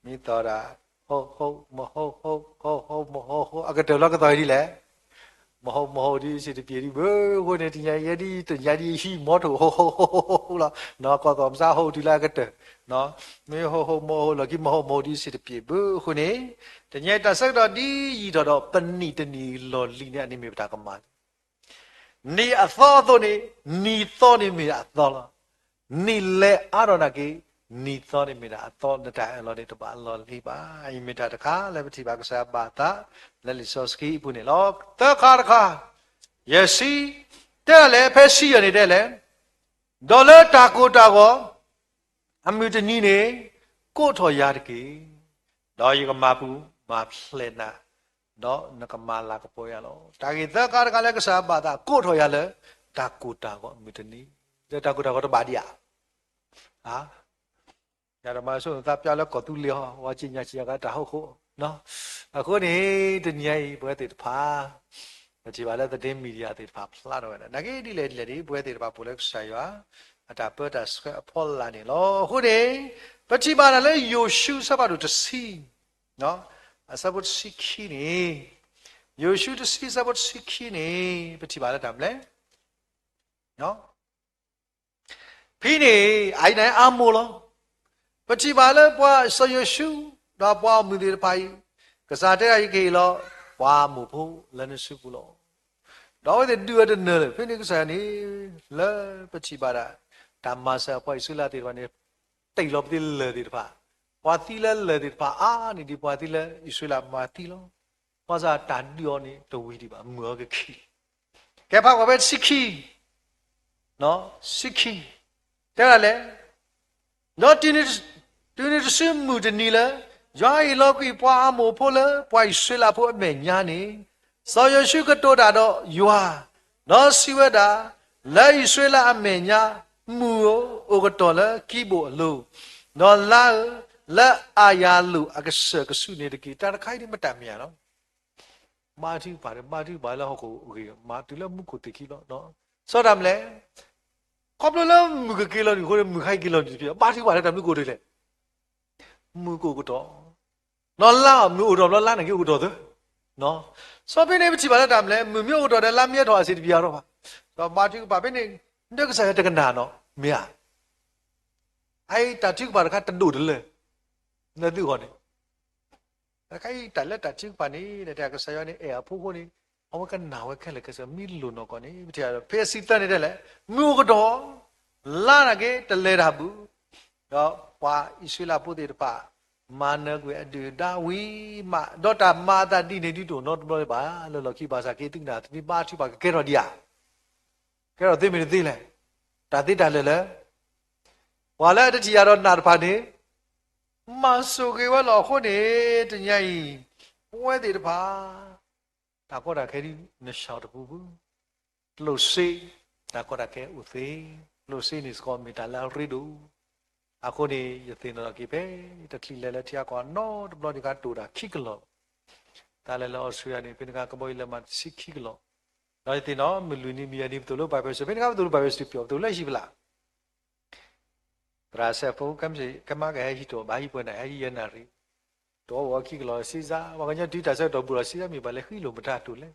သီၣ်ဒၣ်, ဟိဟိ, မဟိဟိ, ဟိဟိ, မဟိဟိ, အကတၢၢ်လီၤကသီၣ်ဒ်လဲၣ်, မဟိမဟိဒ်စ့တပ့ၤဒ်ဘၣ်, အဃိန့ၣ် တနံၤအံၤယဲဒ်တနံၤအံၤဒ်ယဟံးမီထိၣ် ဟိဟိဟိလီၤ, နီၢ်ကီၢ်သီၣ်မစါဟိတုၤလၢအကတၢၢ်, မ့ၢ်ဟိဟိမဟိလီၢ်ခံ မဟိမဟိဒ်စ့တပ့ၤဘၣ်, အဃိန့ၣ်, တနံၤအံၤတၢ်ဆၢကတီၢ်ဒ်ယံာ်ထီၣ်ဒီး ပနံၣ်တနံၣ်လီၢ်လံၤန့ၣ် အန့ၣ်မ့ၢ်ပတၢ်ကမၣ်လံ နံၣ်အသီအသိးန့ၣ်, နံၣ်သီန့ၣ်မ့ၢ်ဒၣ်အသီလီၤ. နံၣ်လဲၤအါထီၣ်နာ်က့, နံၣ်သီန့ၣ်မ့ၢ်ဒၣ်အသီ, နတၢ်အၢၣ်လီၤန့ၣ်တဘၣ်လီၢ်လံၤဘၣ်. အံၤမ့ၢ်တၢ်တခါလၢပထံၣ်ဘၣ်ကစၢ်ယွၤဘၣ်အသး လၢလံာ်စီဆှံအပူၤန့ၣ်လီၤ. သၢခါတခါ, ယဲၢ်ဆံ, တဲဒ်လဲၣ်, ဖဲဆံယဲၢ်န့ၣ်တဲလဲၣ်, ဒီးလၢတၢ်ကိၢ်တၢ်ဂီၤ အမုၢ်တနံၤန့ၣ် ကိးထီၣ်ယၤတက့ၢ်. ဒီးယကမၤပူၤမၤဖျဲးနၤ, ဒီးနကမၤလၤကပီၤယၤလီၤ. တၢ်ဂ့ၢ်သၢခါတခါလၢကစၢ်ဘၣ်သး ကိးထီၣ်ယၤလၢ တၢ်ကိၢ်တၢ်ဂီၤအမုၢ်တနံၤ, လၢတၢ်ကိၢ်တၢ်ဂီၤတဘၣ်ဒံးဧါ. ယတမၤဆိၣ်သးပျၢ်လၢကီၢ်သူလ့ၤဟီ, ဝဲက့ညါက့ညါကတၢ်ဟီၣ်ခိၣ်. အဃိန့ၣ် တနံၤအံၤ ပဝဲသ့ၣ်တဖၣ် ပထံၣ်ဘၣ်လၢသဒ့မံၤဒံယၤသ့ၣ်တဖၣ်ဖျါထီၣ်ဝဲဒၣ် နာ်က့ဒ်လဲၣ်ဒ်လဲၣ်ဒ် ပဝဲသ့ၣ်တဖၣ်ပိာ်လၢကစၢ်ယွၤ အတၢ်ပၢတၢ်ဆှၢအဖီလာ်န့ၣ်လီၤ. အဃိန့ၣ် ပထံၣ်ဘၣ်ဒၣ်လၢယိၤၡူ အဆၢဖးဒိၣ်တဆံ အဆၢဖိတဆံခံန့ၣ်, ယိၤၡူတဆံ အဆၢဖိတဆံခံန့ၣ် ပထံၣ်ဘၣ်လၢတၢ်မနုၤလဲၣ်. ဖဲန့ၣ် အအံၤန့ၣ်အါမိၢ်လီၤ. ပထံၣ်ဘၣ်လၢပှၤစီၤယိၤၡူ ဒီးပှၤအီၣ်မုၢ်သ့ၣ်တဖၣ်အံၤ, ကစၢ်တဲဒၣ် ယကဟ့ၣ်လီၤ ပှၤအမိၣ်ဖိလၢနစုပူၤလီၤ. ဒီးအဝဲသ့ၣ်ဒုးဝဲတနၢၤလၢၤ. ဖဲန့ၣ်ကစၢ်ယွၤန့ၣ် လၢပထံၣ်ဘၣ်ဒၣ် တၢ်မၤစၢၤပှၤအံၣ်စရ့လးသ့ၣ်တဖၣ်န့ၣ် တ့ၢ်လီၤပသ့လၢၢ်သ့ၣ်တဖၣ်, ပှၤသံလၢလၢၢ်သ့ၣ်တဖၣ်အါန့ၢ်ဒံးပှၤသံလၢအံၣ်စရ့လးမၤသံလီၤ. ဘၣ်ဆၣ်တၢ်ဒုးအီၤန့ၣ်တဝံၤဒံးဘၣ်, မုာ်အီၤကခံ, ကဲဖးကွၢ်ဖဲဆံခံ, ဆံခံ, တဲဒၣ်လဲၣ်, ဒီးတုၤနုၤတစုမုၢ်တနံၤလၢ ယွၤဟ့ၣ်လီၤကွံာ်ပှၤအမိၣ်ဖိလၢပှၤအံၣ်စရ့လးဖိအမဲာ်ညါန့ၣ်, စီၤယိၤၡူကတိၤတၢ်ဒီးယွၤ, ဒီးစံးဝဲဒၣ်, လၢအံၣ်စရ့လးအမဲာ်ညါ, မုၢ်ဧၢ, အိၣ်ကတီၢ်လၢကံဘိၣ်အလိၤ, ဒီးလါဧၢ, လၢအၤယၤလိာ်အကစၢၢ်ကဆူးန့ၣ်တက့ၢ်. တၢ်တခါအံၤဒ်မ့ၢ်တၢ်မ့ၢ်ဧါနီၤ, ဘါထုကဖၣ်ဒီး ဘါထုကဖၣ်လၢဟီၣ်ခိၣ်အဂ့ၤ မၤတုၤလၢမူခိၣ်သ့ၣ်ခံလီၤ. စီၤတၢ်မနုၤလဲၣ်, ခီဖျိလၢမုၢ်ကက့ၤလီၤနုာ်အဃိန့ၣ် မုၢ်ခါအံၤက့ၤလီၤနုာ်တဖၣ် ဘါထုကဖၣ်လၢတၢ်မနုၤကအိၣ်တ့ၢ်လဲၣ်, မုၢ်ကအိၣ်ကတီၢ်, ဒီးလါအီၤ မုၢ်အိၣ်ကတီၢ်ဘျီလါန့ၣ်က့ၤအိၣ်ကတီၢ်သၢ, စီၤဖဲန့ၣ်ပထံၣ်ဘၣ်လၢတၢ်မနုၤလဲၣ်, မုၢ်မ့ၢ်အိၣ်ကတီၢ်ဒီးလါမ့ၢ်ဟဲထီၣ်အစ့ၣ်တပျံၤအါထီၣ်ဘၣ်, ဒီးဘါထုကဖၣ်ဖဲန့ၣ်, ဒီးကစၢ်ယွၤတကနၣ်နီၤ မ့ၢ်ဧါ, အအံၤတၢ်ထုကဖၣ်တခါတဒိၣ်တလၢာ်, လၢသုဂီၢ်န့ၣ် တၢ်တခါအံၤတၢ်လၢတၢ်ထုကဖၣ်န့ၣ် လၢတၢ်ကစၢ်ယွၤန့ၣ် အဲၣ်အဖိအဃိန့ၣ်, အဝဲကနၣ်ဝဲခဲလၢာ်ခဲဆ့ မ့ၢ်လိၣ်နီၢ်ကီၢ်န့ၣ် ပထံၣ်ဘၣ်ဖဲအဆံသၢန့ၣ်တဲလဲၣ်, မုၢ်အိၣ်ကတီၢ်, လါနာ်က့တလဲၤတၢ်ဘူး, ဒီးပှၤအံၣ်စရ့လးဖိသ့ၣ်တဖၣ် မၤနၢၤကွံာ်အဒုၣ်အဒါဝံၤမး, ဒီးတၢ်မၤအသးဒ်န့ၣ်ဒ်တအိၣ်နီတဘျီဘၣ်, လၢလီၢ်ခံဘၣ်ဆၣ်က့ၤသုကနၣ် သုမ့ၢ်ဘါထုကဖၣ်ကကဲထီၣ်ဒံးဧါ, ကဲထီၣ်သ့မ့ၢ်တသ့လဲၣ်, တၢ်သ့တၢ်လၢာ်လၢ ပှၤလၢအတထံၣ်ယၤဒီးနၢ်တဖၣ်န့ၣ် မၤစိာ်က့ၤဝဲလီၤ. အဃိန့ၣ် တနံၤအံၤ ပဝဲသ့ၣ်တဖၣ် တၢ်ကီတၢ်ခဲဒ်နဆှီတပူၤပူၤ, ကျိၣ်စ့ တၢ်ကီတၢ်ခဲအိၣ်သ့, ကျိၣ်စ့န့ၣ်စ့ၢ်ကီးမ့ၢ်တၢ်လၢအရ့ဒိၣ်, အဃိန့ၣ် ယသ့ၣ်နီၣ်ထီၣ်က့ၤဖဲ တချုးလဲၤလၢထံအကီၢ်နီတဘျီန့ၣ် ကတိၤတၢ်ခံကလီၢ်လီၤ. တၢ်လဲၤလၢ Australia န့ၣ် ဖဲန့ၣ်အခါကဘီယူၤလဲၤမးတဆံခံကလီၢ်, ဒီးယသ့ၣ်နီၣ် မုၢ်လွံၢ်နံၤမုၢ်ယဲၢ်နံၤပသိၣ်လိ Bible study, ဖဲန့ၣ်အခါပသိၣ်လိ Bible study ပျီ ပသိၣ်လိလၢဟံၣ်ဖျါ သရၣ်စဲးဖိ ကဲမ့ၢ်ကမၣ်ကဟဲဟံးတအိၣ်ဘၣ် ဟံးပှဲၤနၣ်ရံၣ်, တအိၣ်ဝဲခံကလီၢ်စံစါ, ပှၤကညီတုၤတၢ်ဆၢကတီၢ်ဘူးလီၤစံစါ မ့ၢ်ဘၣ်လဲၤဃ့လိာ်မတၤအတိၢ်လဲၣ်,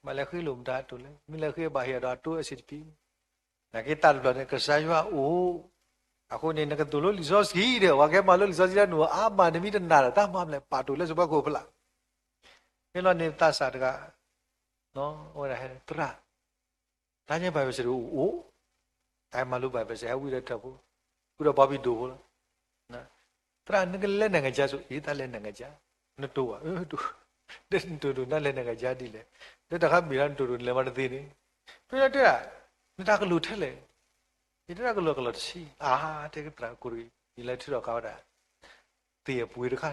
ဘၣ်လဲၤဃ့လိာ်မတၤအတိၢ်လဲၣ်, မ့ၢ်လဲၤဃ့ဘၣ်ဟ့ၣ်အဒီးအတိၢ်အဆံးတပံၤ, နာ်က့တၢ်တဖျၢၣ်န့ၣ် ကစၢ်ယွၤအိၣ်, အဃိန့ၣ် နကသိၣ်လိလံာ်စီဆှံဒီး ပှၤကဟဲမၤလိလံာ်စီဆှံလၢနအိၣ်အါမး နမ့ၢ်တနာ်ဒီးတၢ်မၤမလဲၣ် ပာ်တိၢ်လၢစပွဲခိၣ်ဖျါ, မ့ၢ်လီၤန့ၣ်သးစၢ်တဂၤ, အဝဲဒၣ်ဟဲသရၣ် တၢ်ညါ Bible study အိၣ်, တၢ်မၤလိ Bible study ဟဲဝံဒီးထၢၣ်ဖိ, ဃုာ်ဒီးဘီဘံၣ်ဒိၣ်ဖိလီၤ. သရၣ် နကလဲၤနိုင်ငံခြား ဆိဧ့ သးလဲၤ နိုင်ငံခြား, နတိၢ်ဘၣ်, ဒီးနတိၢ်ဒိၣ် နလဲၤ နိုင်ငံခြား ဒ်လဲၣ်, ဒီးတၢ်ခါမ့ၢ်ဒၣ်နတိၢ်ဒိၣ် နလဲၤမးတသ့န့ၣ်, ဖဲလၢတဲဒၣ်, နတၢ်ကလုၢ်ထဲလဲၣ်, ယတဲတၢ်ကလုၢ်ကလီၢ်တဆံ, အါ, တဲကသရၣ်ကိးတဂ့ၤ, ယလဲၤထုးထီၣ်ကးဝဲဒၣ် သ့ၣ်အပှ့ၤတခါ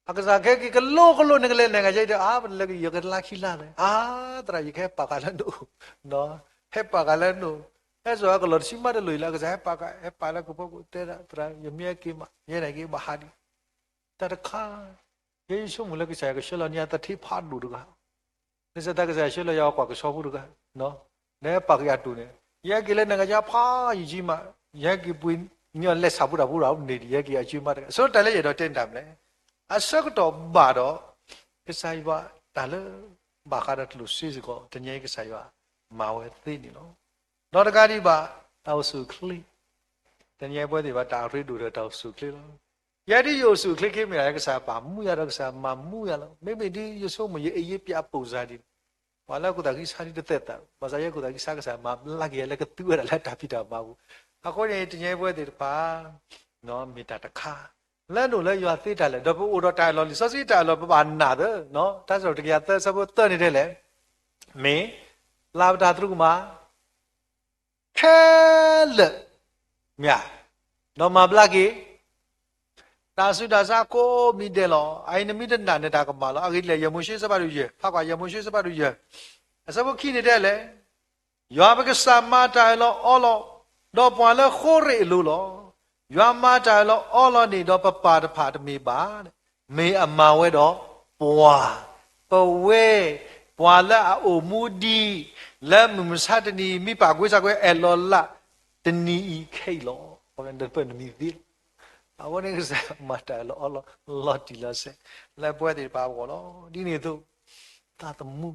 အကစၢ်ကဟဲက့ၤကလိကလိ နကလဲၤ နိုင်ငံခြား ဒီး အါ ပလဲၤက့ၤ ယကလါခံလါလဲၣ်, အါ, သရၣ် ယကဟဲပာ်ဃာ်လၢနအိၣ်, ဟဲပာ်ဃာ်လၢနအိၣ်, ဟဲစိာ်အကလီၢ်တဆံမးတလိၣ်အံၤလၢ အကစၢ်ဟဲပာ်ဃာ် ဟဲပာ်လၢကဖီခိၣ် တဲဒၣ် သရၣ် ယမ့ၢ်ဟဲက့ၤမး ယဲန့ၣ်က့ၤဘၣ်ဟးဒံး, တၢ်တခါ, ယဲယဆိကမိၣ်လၢကစၢ်ယွၤကဆှၢလီၤန့ၢ်ယၤသထ့ဖးဒိၣ်တဂၤ လၢစသးကစၢ်ယွၤဆှၢလီၤယၤကွၢ်ကဆီဖိတဂၤ, လၢဟဲပာ်က့ၤအတိၢ်န့ၣ်, ယဟဲက့ၤလၢ နိုင်ငံခြား ဖးယံာ်ကံမး, ယဟဲက့ၤပှ့ၤ န့ၢ်အီၤလဲၤဆၣ်ဖိတၢ်ဖိတၢ်ဖိန့ၣ်ဒံး ယဟဲက့ၤအကံမးတဂၤ, အဆိကတၢၢ်လၢယအဲၣ်ဒိးတဲန့ၣ်တၢ်မနုၤလဲၣ်, အဆၢကတီၢ်ဘၣ်ဒီး ကစၢ်ယွၤတၢ်လၢ ဘၣ်ဃးဒီးကျိၣ်စ့စ့ၢ်ကီး တနံၤအံၤကစၢ်ယွၤမၤဝဲသ့န့ၣ်လီၤ. ဒီးတကးဒံးဘၣ် တၢ်အိၣ်ဆူၣ်အိၣ်ချ့, တနံၤအံၤပဝဲသ့ၣ်တဖၣ် တၢ်အရ့ဒိၣ်ဒီးတၢ်အိၣ်ဆူၣ်အိၣ်ချ့လီၤ. ယဲဒ်ယအိၣ်ဆူၣ်အိၣ်ချ့က့ၤမ့ၢ်ဒၣ် ကစၢ်ပာ်မူယၤဒီးကစၢ်မၤမူယၤလီၤ. မ့မ့ၢ်ဒ်ယဆိကမိၣ် ယအံၤယပျးပိၢ်စၢ်ဒ်န့ၣ်, ပှၤလၢအခိၣ်သးဃံဆါဒ်တသဲးသး, ဘၣ်ဆၣ်ယဲခိၣ်သးဃံဆါ ကစၢ်မၤဘျါက့ၤယၤလၢကသူဝဲဒၣ်လၢတၢ်ဖံးတၢ်မၤပူၤ, အဃိန့ၣ် တနံၤအံၤပဝဲသ့ၣ်တဖၣ် မ့ၢ်တၢ်တခါ လၢနအိၣ်လၢယွၤသ့တၢ်လၢာ် ဒီးပအိၣ်ဒီးတၢ်အၢၣ်လီၤ လံာ်စီဆှံတၢ်အၢၣ်လီၤ ပဘၣ်နာ်သ့, တၢ်စံးထီၣ်ပတြၢၤ တကယၤသၢ အဆၢဖိသၢန့ၣ်တဲလဲၣ်, မ့ၢ် လၢပတၢ်သရူးကမၣ် ခဲလၢာ်, မ့ၢ်ဧါ, ဒီးမၤဘျါက့ၤ တၢ်ဆူးတၢ်ဆါကိးမံၤဒဲးလီၤ. အအံၤနမ့ၢ်တနာ် နတၢ်ကမၣ်လီၤ. အဂ့ၢ်ဒ်လဲၣ်, ယဲၢ်မိၤၡ့ အဆၢဖးဒိၣ်ယဲၢ်, ဖးကွၢ် ယဲၢ်မိၤၡ့ အဆၢဖးဒိၣ်ယဲၢ်, အဆၢဖိခံန့ၣ်တဲလဲၣ်, ယွၤပကစၢ်မၤတၢ်အၢၣ်လီၤအီလီၤ ဒီးပှၤလၢဃိရ့ၣ်အလိၤလီၤ. ယွၤမၤတၢ်အၢၣ်လီၤအီလီၤန့ၣ်ဒီးပပၢ်တဖၣ်တမ့ၢ်ဘၣ်, မ့ၢ်အမၤဝဲဒီးပှၤ, ပဝဲ, ပှၤလၢအအိၣ်မူဒံး, လၢမုၢ်မဆါတနံၤအံၤ မ့ၢ်ပာ်ကွံာ်စ့ၢ်ကီးအဲၣ်လီၤလး တနံၤအံၤခဲအံၤလီၤ. ပနၢ်ပၢၢ်နမံၤသ့လီၤ. အဃိန့ၣ်ကစၢ်မၤတၢ်အၢၣ်လီၤအီလီၤ လီၤတံၢ်လီၤဆဲး လၢပဝဲသ့ၣ်တဖၣ်အဂီၢ်လီၤ. ဒ်န့ၣ်အသိး သးသမူ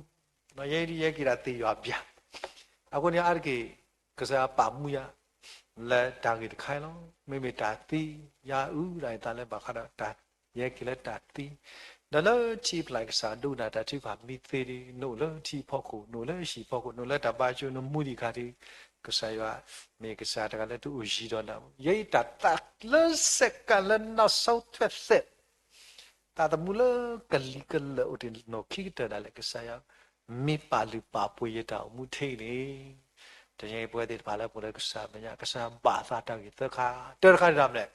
ယဲဒ်ယဲက့ၤဒၣ်သ့ၣ်ယွၤဘၣ်. အဃိန့ၣ်အါတက့ၢ် ကစၢ်ယွၤပာ်မူယၤ လၢတၢ်ဂ့ၢ်တခါအံၤလီၤ. မ့မ့ၢ်တၢ်သံ ယၤအုၣ်ဒၣ်ယသးလၢဘၣ်ဃးဒီးတၢ် ယဲက့ၤလၢတၢ်သံ, ဒီးလၢထံဖျၢၣ်ကစၢ်ဒိကနၣ်တၢ်ထုကဖၣ်မံသ့ဒ် နအိၣ်လၢထံဖီခိၣ် နအိၣ်လၢဟံၣ်ဖီခိၣ် နအိၣ်လၢတၢ်ဘါကၠိ နမူဒံးခါဒ် ကစၢ်ယွၤ မ့ၢ်ကစၢ်တဂၤလၢတအိၣ်ယံၤဒီးနၤ, ယဲအံၤတၢ်သးလၢစဲးကးလၢနီၢ်ဆီထွဲသဲး သးသမူလၢကလံၤကလၢာ်အိၣ်တ့ၢ်နီၢ်ခံကတၢၢ်ဒၣ်လဲာ် ကစၢ်ယွၤ မ့ၢ်ပာ်လုၢ်ပာ်ပှ့ၤယတၢ်အိၣ်မူထဲအံၤန့ၣ်, တနံၤအံၤပဝဲသ့ၣ်တဖၣ်လၢပအိၣ်လၢကစၢ်မဲာ်ညါ ကစၢ်ဘၣ်သးတၢ်ဂ့ၢ်သၢခါ, တၢတခါန့ၣ်ဒၣ်မနုၤလဲၣ်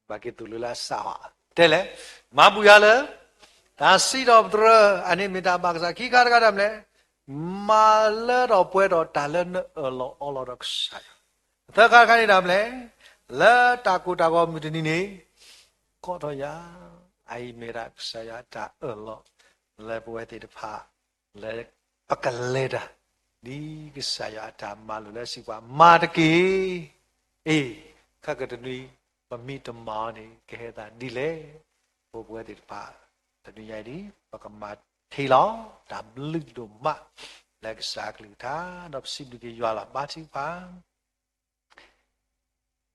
ဘၣ်က့ၤသိၣ်လိလၢအစးဟီ, တဲလဲၣ်, မၤဘူၣ်ယၤလၢ တၢ်စံးထီၣ်ပတြၢၤ အန့ၣ်မ့ၢ်တၢ်ဘၣ်ကစၢ် ခံခါတခါဒၣ်မနုၤလဲၣ်, မၤလၢထီၣ်ပှဲၤထီၣ်တၢ်လၢနအၢၣ်လီၤအီလီၤဒီးကစၢ်ယွၤ, သၢခါတခါန့ၣ်ဒၣ်မနုၤလဲၣ်, လၢတၢ်ကိၢ်တၢ်ဂီၤမုၢ်တနံၤန့ၣ် ကိးထီၣ်ယၤ, အအံၤမ့ၢ်ဒၣ်ကစၢ်ယွၤအတၢ်အၢၣ်လီၤ လၢပဝဲသ့ၣ်တဖၣ် လၢပကလဲၤတၢ် ဒ်ကစၢ်ယွၤအတၢ်မၤလိာ်လၢစံးပှၤ မၤတက့ၢ်. အ့ၣ်, ခဲကတနွံ ပမ့ၢ်တမၤအီၤန့ၣ် ကဟဲသးဒ်လဲၣ်. ပဝဲသ့ၣ်တဖၣ် တနွံညါအံၤဒ် ပကမၤထံလီၤ တၢ်ဘျုးဒိၣ်မး လၢကစၢ်အကလုၢ်ကထါ ဒီးပစံးဘျုးက့ၤယွၤလီၤ ဘါထုကဖၣ်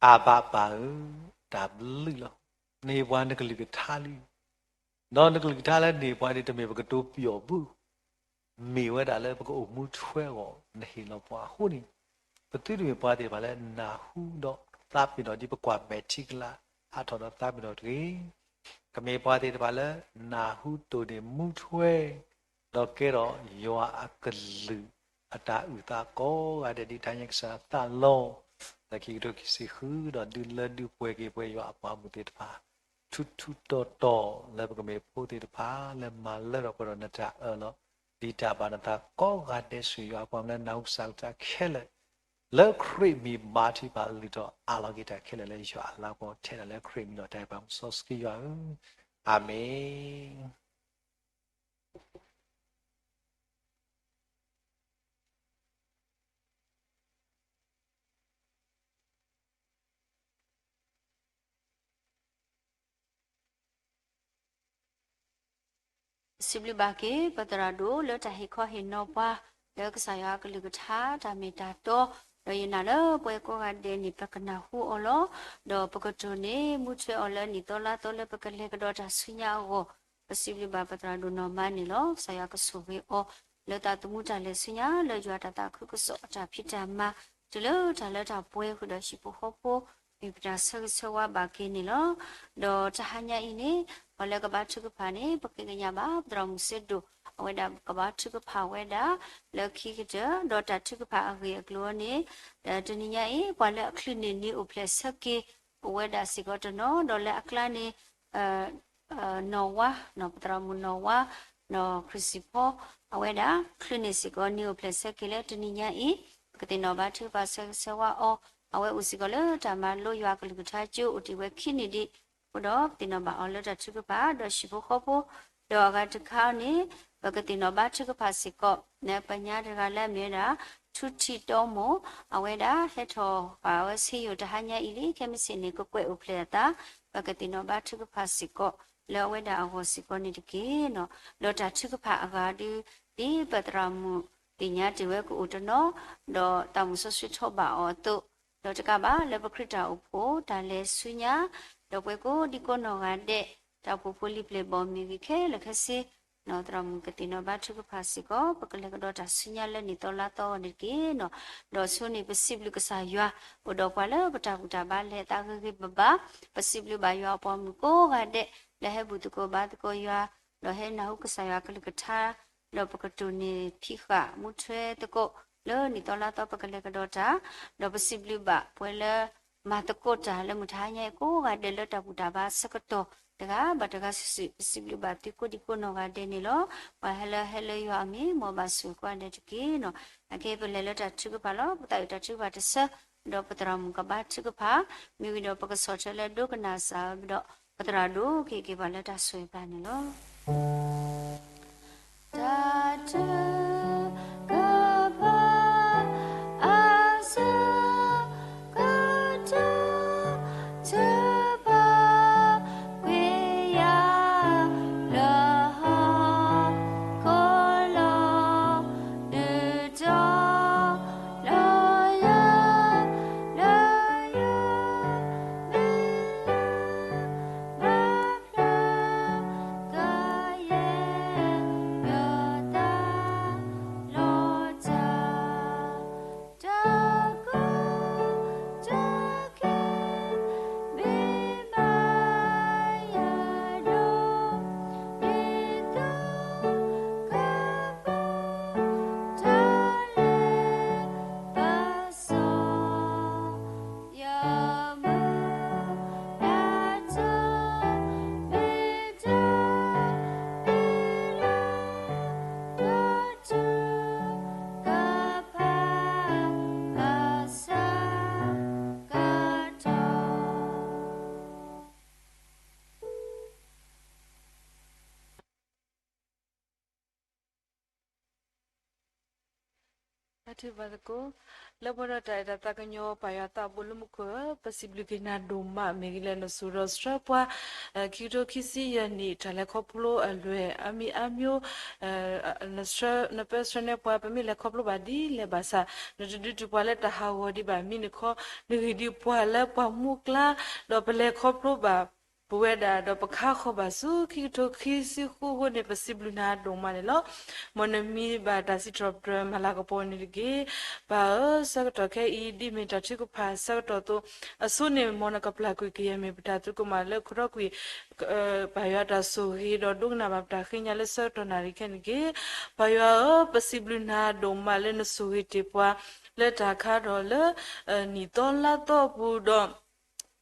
အဘၣ်ပၢ်ဧၢ, တၢ်ဘျုးလီၤ. န့ၢ်ပှၤနကလုၢ်ကထါလံ, ဒီးနကလုၢ်ကထါလၢန့ၢ်ပှၤန့ၣ် တမ့ၢ်ပကတိၤပယီၣ်ဘု, မ့ၢ်ဝဲဒၣ်လၢပကအိၣ်မူထွဲအဂီၢ် နဟ့ၣ်လီၤပှၤအဃိန့ၣ်, ပသုတမ့ၢ်ပှၤသ့ၣ်တဖၣ်လၢနၢ်ဟူဒီးသးပ့ၤနီၣ်ဒ်ပကွၢ်မဲာ်ထံကလၤ ဟးထီၣ်ဒီးသးပ့ၤနီၣ်တဂ့ၤ ကမ့ၢ်ပှၤသ့ၣ်တဖၣ်လၢ နၢ်ဟူတိၢ်န့ၢ်မူထွဲ, ဒီးကဲထီၣ်ယွၤအကလုၢ်အတၢ်အုၣ်သးကိးဂၤဒဲး ဒ်တၢ်ညါကစၢ်သးလီၤ, လၢခံကထိခံဆံဃု ဒီးဒုးလၢဒုးပှဲၤက့ၤပှဲၤယွၤအပှၤမုၣ်သ့ၣ်တဖၣ်, ထူးထူးတီၤတီၤလၢပကမ့ၢ်ဖိသ့ၣ်တဖၣ် လၢမၤလၢထီၣ်ပှဲၤထီၣ်နတၢ်အၢၣ်လီၤ, ဒ်တၢ်ဘၣ်နသးကိးဂၤဒဲးဆူယွၤအပှၤမ့ၢ်လၢ နၢ်ဟူကစၢ်ကလုၢ်ကထါခဲလၢာ် လၢခရံာ်မံၤဘါထုကဖၣ်လုၢ်ထီၣ်အးလီၤက့ၤတၢ်ခဲလၢာ်လၢယွၤအလၤကပီၤထဲဒၣ်လၢခရံာ်မံၤဒီးတၢ်အဲၣ်ပှၤမူစီဆှံယွၤဧၢ, အၤမ့ၣ်. စံးဘျုးဘၣ်က့ၤ ပသရၣ်ဒိၣ်လၢတၢ်ဟ့ၣ်ခီဟ့ၣ်နီၤပှၤ လၢကစၢ်ယွၤအကလုၢ်ကထါတၢ်မ့ၢ်တၢ်တီ, ဒီးယနာ်လၢပှၤကိးဂၤဒဲးန့ၣ် ပကနၢ်ဟူအီၤလီၤ. ဒီးပကတိၢ်န့ၢ်မူထွဲအီၤလၢနံၣ်သီလါသီလၢပကလဲၤကဒီးတၢ်ဆူညါအဂီၢ်, ပစံးဘျုးဘၣ်ပသရၣ်ဒိၣ်နီၢ်မါန့ၣ်လီၤ. ကစၢ်ယွၤကဆိၣ်ဂ့ၤအီၤ လၢသးသမူတၢ်လဲၤဆူညါ လၢယွၤတၢ်သးခုကစီၣ်အတၢ်ဖံးတၢ်မၤ တုၤလၢတၢ်လၢတၢ်ပှဲၤဃုာ်ဒီးဟံၣ်ဖိဃီဖိ မ့ၢ်ပတၢ်ဆၢဂ့ၤဆၢဝါဘၣ်က့ၤန့ၣ်လီၤ. ဒီးတဟါညါအံၤန့ၣ် ပှၤလၢကဘါထုကဖၣ်န့ၣ် ပဃ့ကညးဘၣ် ပသရၣ်မုၣ်စ့ဒိၣ် အဝဲဒၣ်ကဘါထုကဖၣ်ဝဲဒၣ် လၢခံကတၢၢ် ဒီးတၢ်ထုကဖၣ်အဂ့ၢ်အကျိၤန့ၣ် တနံၤညါအံၤ ပှၤလၢအချုးန့ၢ်န့ၢ်အိၣ်ဖျဲၣ်ဆၢက့ၤ အိၣ်ဝဲဒၣ်စ့ၢ်ကီးတနီၤ ဒီးလၢအကျါန့ၣ် နီၢ်ဝါ, ပသရၣ်မုၣ်နီၢ်ဝါ, နီၢ်ခရံာ်စံၣ်ဖီ, အဝဲဒၣ်ချုးန့ၢ်စ့ၢ်ကီးန့ၢ်အိၣ်ဖျဲၣ်ဆၢက့ၤလၢတနံၤညါအံၤ ပကသ့ၣ်နီၣ်ဘါထုကဖၣ်ဆၢဂ့ၤဆၢဝါအီၤ, အဝဲအိၣ်စ့ၢ်ကီးလၢတၢ်မၤလိယွၤကလုၢ်ကထါကၠိ အိၣ်တ့ၢ်ဝဲခံနံၣ်ဒံးအဃိဒီး ပသ့ၣ်နီၣ်ဘၣ်အီၤလၢတၢ်ထုကဖၣ် ဒီးဟံၣ်ဖိဃီဖိ, ဒီးအဂၤတခါန့ၣ် ပကသ့ၣ်နီၣ်ဘါထုကဖၣ်စ့ၢ်ကီး လၢပညါတဂၤလၢအမ့ၢ်ဝဲဒၣ် ထူထံတီမိၢ်, အဝဲဒၣ်ဟဲထီၣ်ဘၣ်ဝဲဆ့ယိၣ်တဟါညါအံၤလံ ခဲမုၢ်ဆ့ၣ်န့ၣ် ကကွဲးအိၣ်ဖျဲၣ်အသး, ပကသ့ၣ်နီၣ်ဘါထုကဖၣ်စ့ၢ်ကီး လၢအဝဲဒၣ်အဂီၢ်စ့ၢ်ကီးန့ၣ်တက့ၢ်. ဒီးတၢ်ထုကဖၣ်အဂၤဒုး ဒ်ပသရၣ်မုၣ်သ့ၣ်ညါတ့ၢ်ဝဲကအိၣ်တနီၤ, ဒီးသးမုၣ်စီဆှံထီၣ်ဘၣ်အီၤအသိး, ဒီးတကးဘၣ်လၢပခရံာ်တၢ်အိၣ်ဖှိၣ် တၢ်လဲၤဆူညါ, ဒီးပှၤကိးဒံကိးနီၢ်ဂၤဒဲး တၢ်အိၣ်ဖှိၣ်ဖိလံၤပျဲၢ်ဘီၣ်မ့ၢ်ဂ့ၤခဲလၢာ်ခဲဆ့ သရၣ်မုၣ်ကသ့ၣ်နီၣ်ဘါထုကဖၣ်စ့ၢ်ကီး ပကလဲၤကဒီးတၢ်ဆူညါလၢနံၣ်သီလါသီအဂီၢ်န့ၣ်တက့ၢ်. ဒီးဆိန့ၣ် ပစံးဘျုးကစၢ်ယွၤ အိၣ်ဒီးပှၤလၢပတၢ်ဘူၣ်တၢ်ဘါလဲၤအသးဂ့ၤဂ့ၤဘၣ်ဘၣ်, ပစံးဘျုးဘၣ်ယွၤအပှၤမုၣ်ကိးဂၤဒဲး လၢဟဲဘူၣ်သကိးဘါသကိးယွၤ, ဒီးဟဲနၢ်ဟူကစၢ်ယွၤကလုၢ်ကထါ, ဒီးပကတိၢ်န့ၢ်ဖံးဃာ်မူထွဲသကိး လၢနံၣ်သီလါသီပကလဲၤကဒီးတၢ်, ဒီးပစံးဘျုးဘၣ်ပှၤလၢ မၤသကိးတၢ်လၢမုၢ်တဟါညါအံၤကိးဂၤဒဲးလၢတၢ်ဘူၣ်တၢ်ဘါဆၢကတီၢ်, တဂၤဘၣ်တဂၤစုာ်စုာ် ပစံးဘျုးဘၣ်သုကိးဒံကိးနီၢ်ဂၤဒဲးန့ၣ်လီၤ. ပှၤဟဲလၢဟဲလၢယွၤအမံၤ မ်ဘၣ်ဆိၣ်ဂ့ၤကိးဂၤဒဲးတက့ၢ်နီၤ. အခဲအံၤပလဲၤလၢတၢ်ထုကဖၣ်လီၤ. ပသးဝံၣ်တၢ်ထုကဖၣ်တဆၢ, ဒီးပသရၣ်မုၣ်ကဘါထုကဖၣ်, မ့ၢ်ဝံၤဒီးပကဆီၣ်ထွဲလၢဒိကနၣ်စၢ်ဝဲဒီး ပသရၣ်ဒိၣ်က့ၤက့ၤပှၤလၢတၢ်ဆိၣ်ဂ့ၤပျၢ်န့ၣ်လီၤ. တၢ်ထုကဖၣ် အဆၢကတီၢ် ထုကဖၣ်ကွံာ်ယၤ လၢဟီၣ်ခိၣ်လီၤ ဒုးတီၤလီၤယၤ လၢယၤ မ့ၢ်လၢ ဘၣ်ဖျါ ကယဲၢ် ယသးလီၤတၢ် တၢ်ကူၣ်တၢ်က့ မ့ၢ်မၤယၤဒိၣ် ဒ်သိးကဘၣ် တၢ်လဲၤဘၣ်စီ ယမုၢ်လၢ်တၢ် မ့ၢ်တၢ်မ့ၢ်လၢ တၢ်ထုကဖၣ် အဆၢကတီၢ် တၢ်ထုကဖၣ်သကိး လၢပှဲၤဒီးတၢ်အဲၣ်တၢ်သးကညီၤ ပၢ်ယွၤသးဘိလၢမူခိၣ်ဧၢ, ပစံးဘျုးက့ၤနၤဒိၣ်မး မ့ၢ်ဂ့ၤလၢနစိၤဒီးဆှၢပှၤ ခံကထိခံဆံယဲၢ်နံၣ် တၢ်လဲၤခီဖျိအလွဲၢ် အါမံၤအါမျိုး နဆှၢ နပၢဆှၢန့ၢ်ပှၤ ပမ့ၢ်လဲၤခီဖျိဘၣ်ဒ်လဲၣ်ဘၣ်ဆၣ် နတဒုးတုၤပှၤလၢတၢ်ဟးဂီၤဒံးဘၣ် မ့ၢ်နခီ နဂ့ၢ်ဒံးပှၤလၢပှၤမူကျါ ဒီးပလဲၤခီဖျိဘၣ် ပဝဲဒၣ်ဒီးပခါဃီၤဘၣ်ဆူ ခံကထိခံဆံဃုအဃိန့ၣ် ပစံးဘျုးနၤဒိၣ်မးန့ၣ်လီၤ. မ်နမံၤဘၣ်တၢ်စံးထီၣ်ပတြၢၤမၤလၤကပီၤန့ၣ်တက့ၢ်. ပၢ်ဧၢ, ဆၢကတီၢ်ခဲအံၤ ဒ်မ့ၢ်တၢ်ထုကဖၣ်ဆၢကတီၢ်အသိး အဆိန့ၣ် မ်နကပျၢ်ကွံာ်ကယဲၢ်မ့ၢ်ပတၢ်သရူးကမၣ်လၢခိၣ်ထီၣ်ကွံာ် ပၢ်ယွၤတၢ်ဆိၣ်ဂ့ၤဒီးဒိကနၣ်ဘၣ်ပတၢ်ဃ့ညါလၢဆၢကတီၢ်နၣ်ရံၣ်ခဲန့ၣ်တက့ၢ်. ပၢ်ယွၤဧၢ, ပစံးဘျုးနၤဒိၣ်မးလၢနဆိၣ်ဂ့ၤတ့ၢ်ပှၤ လၢတၢ်ခါဒီးလၢ နံၣ်သီလါသီအပူၤဒီး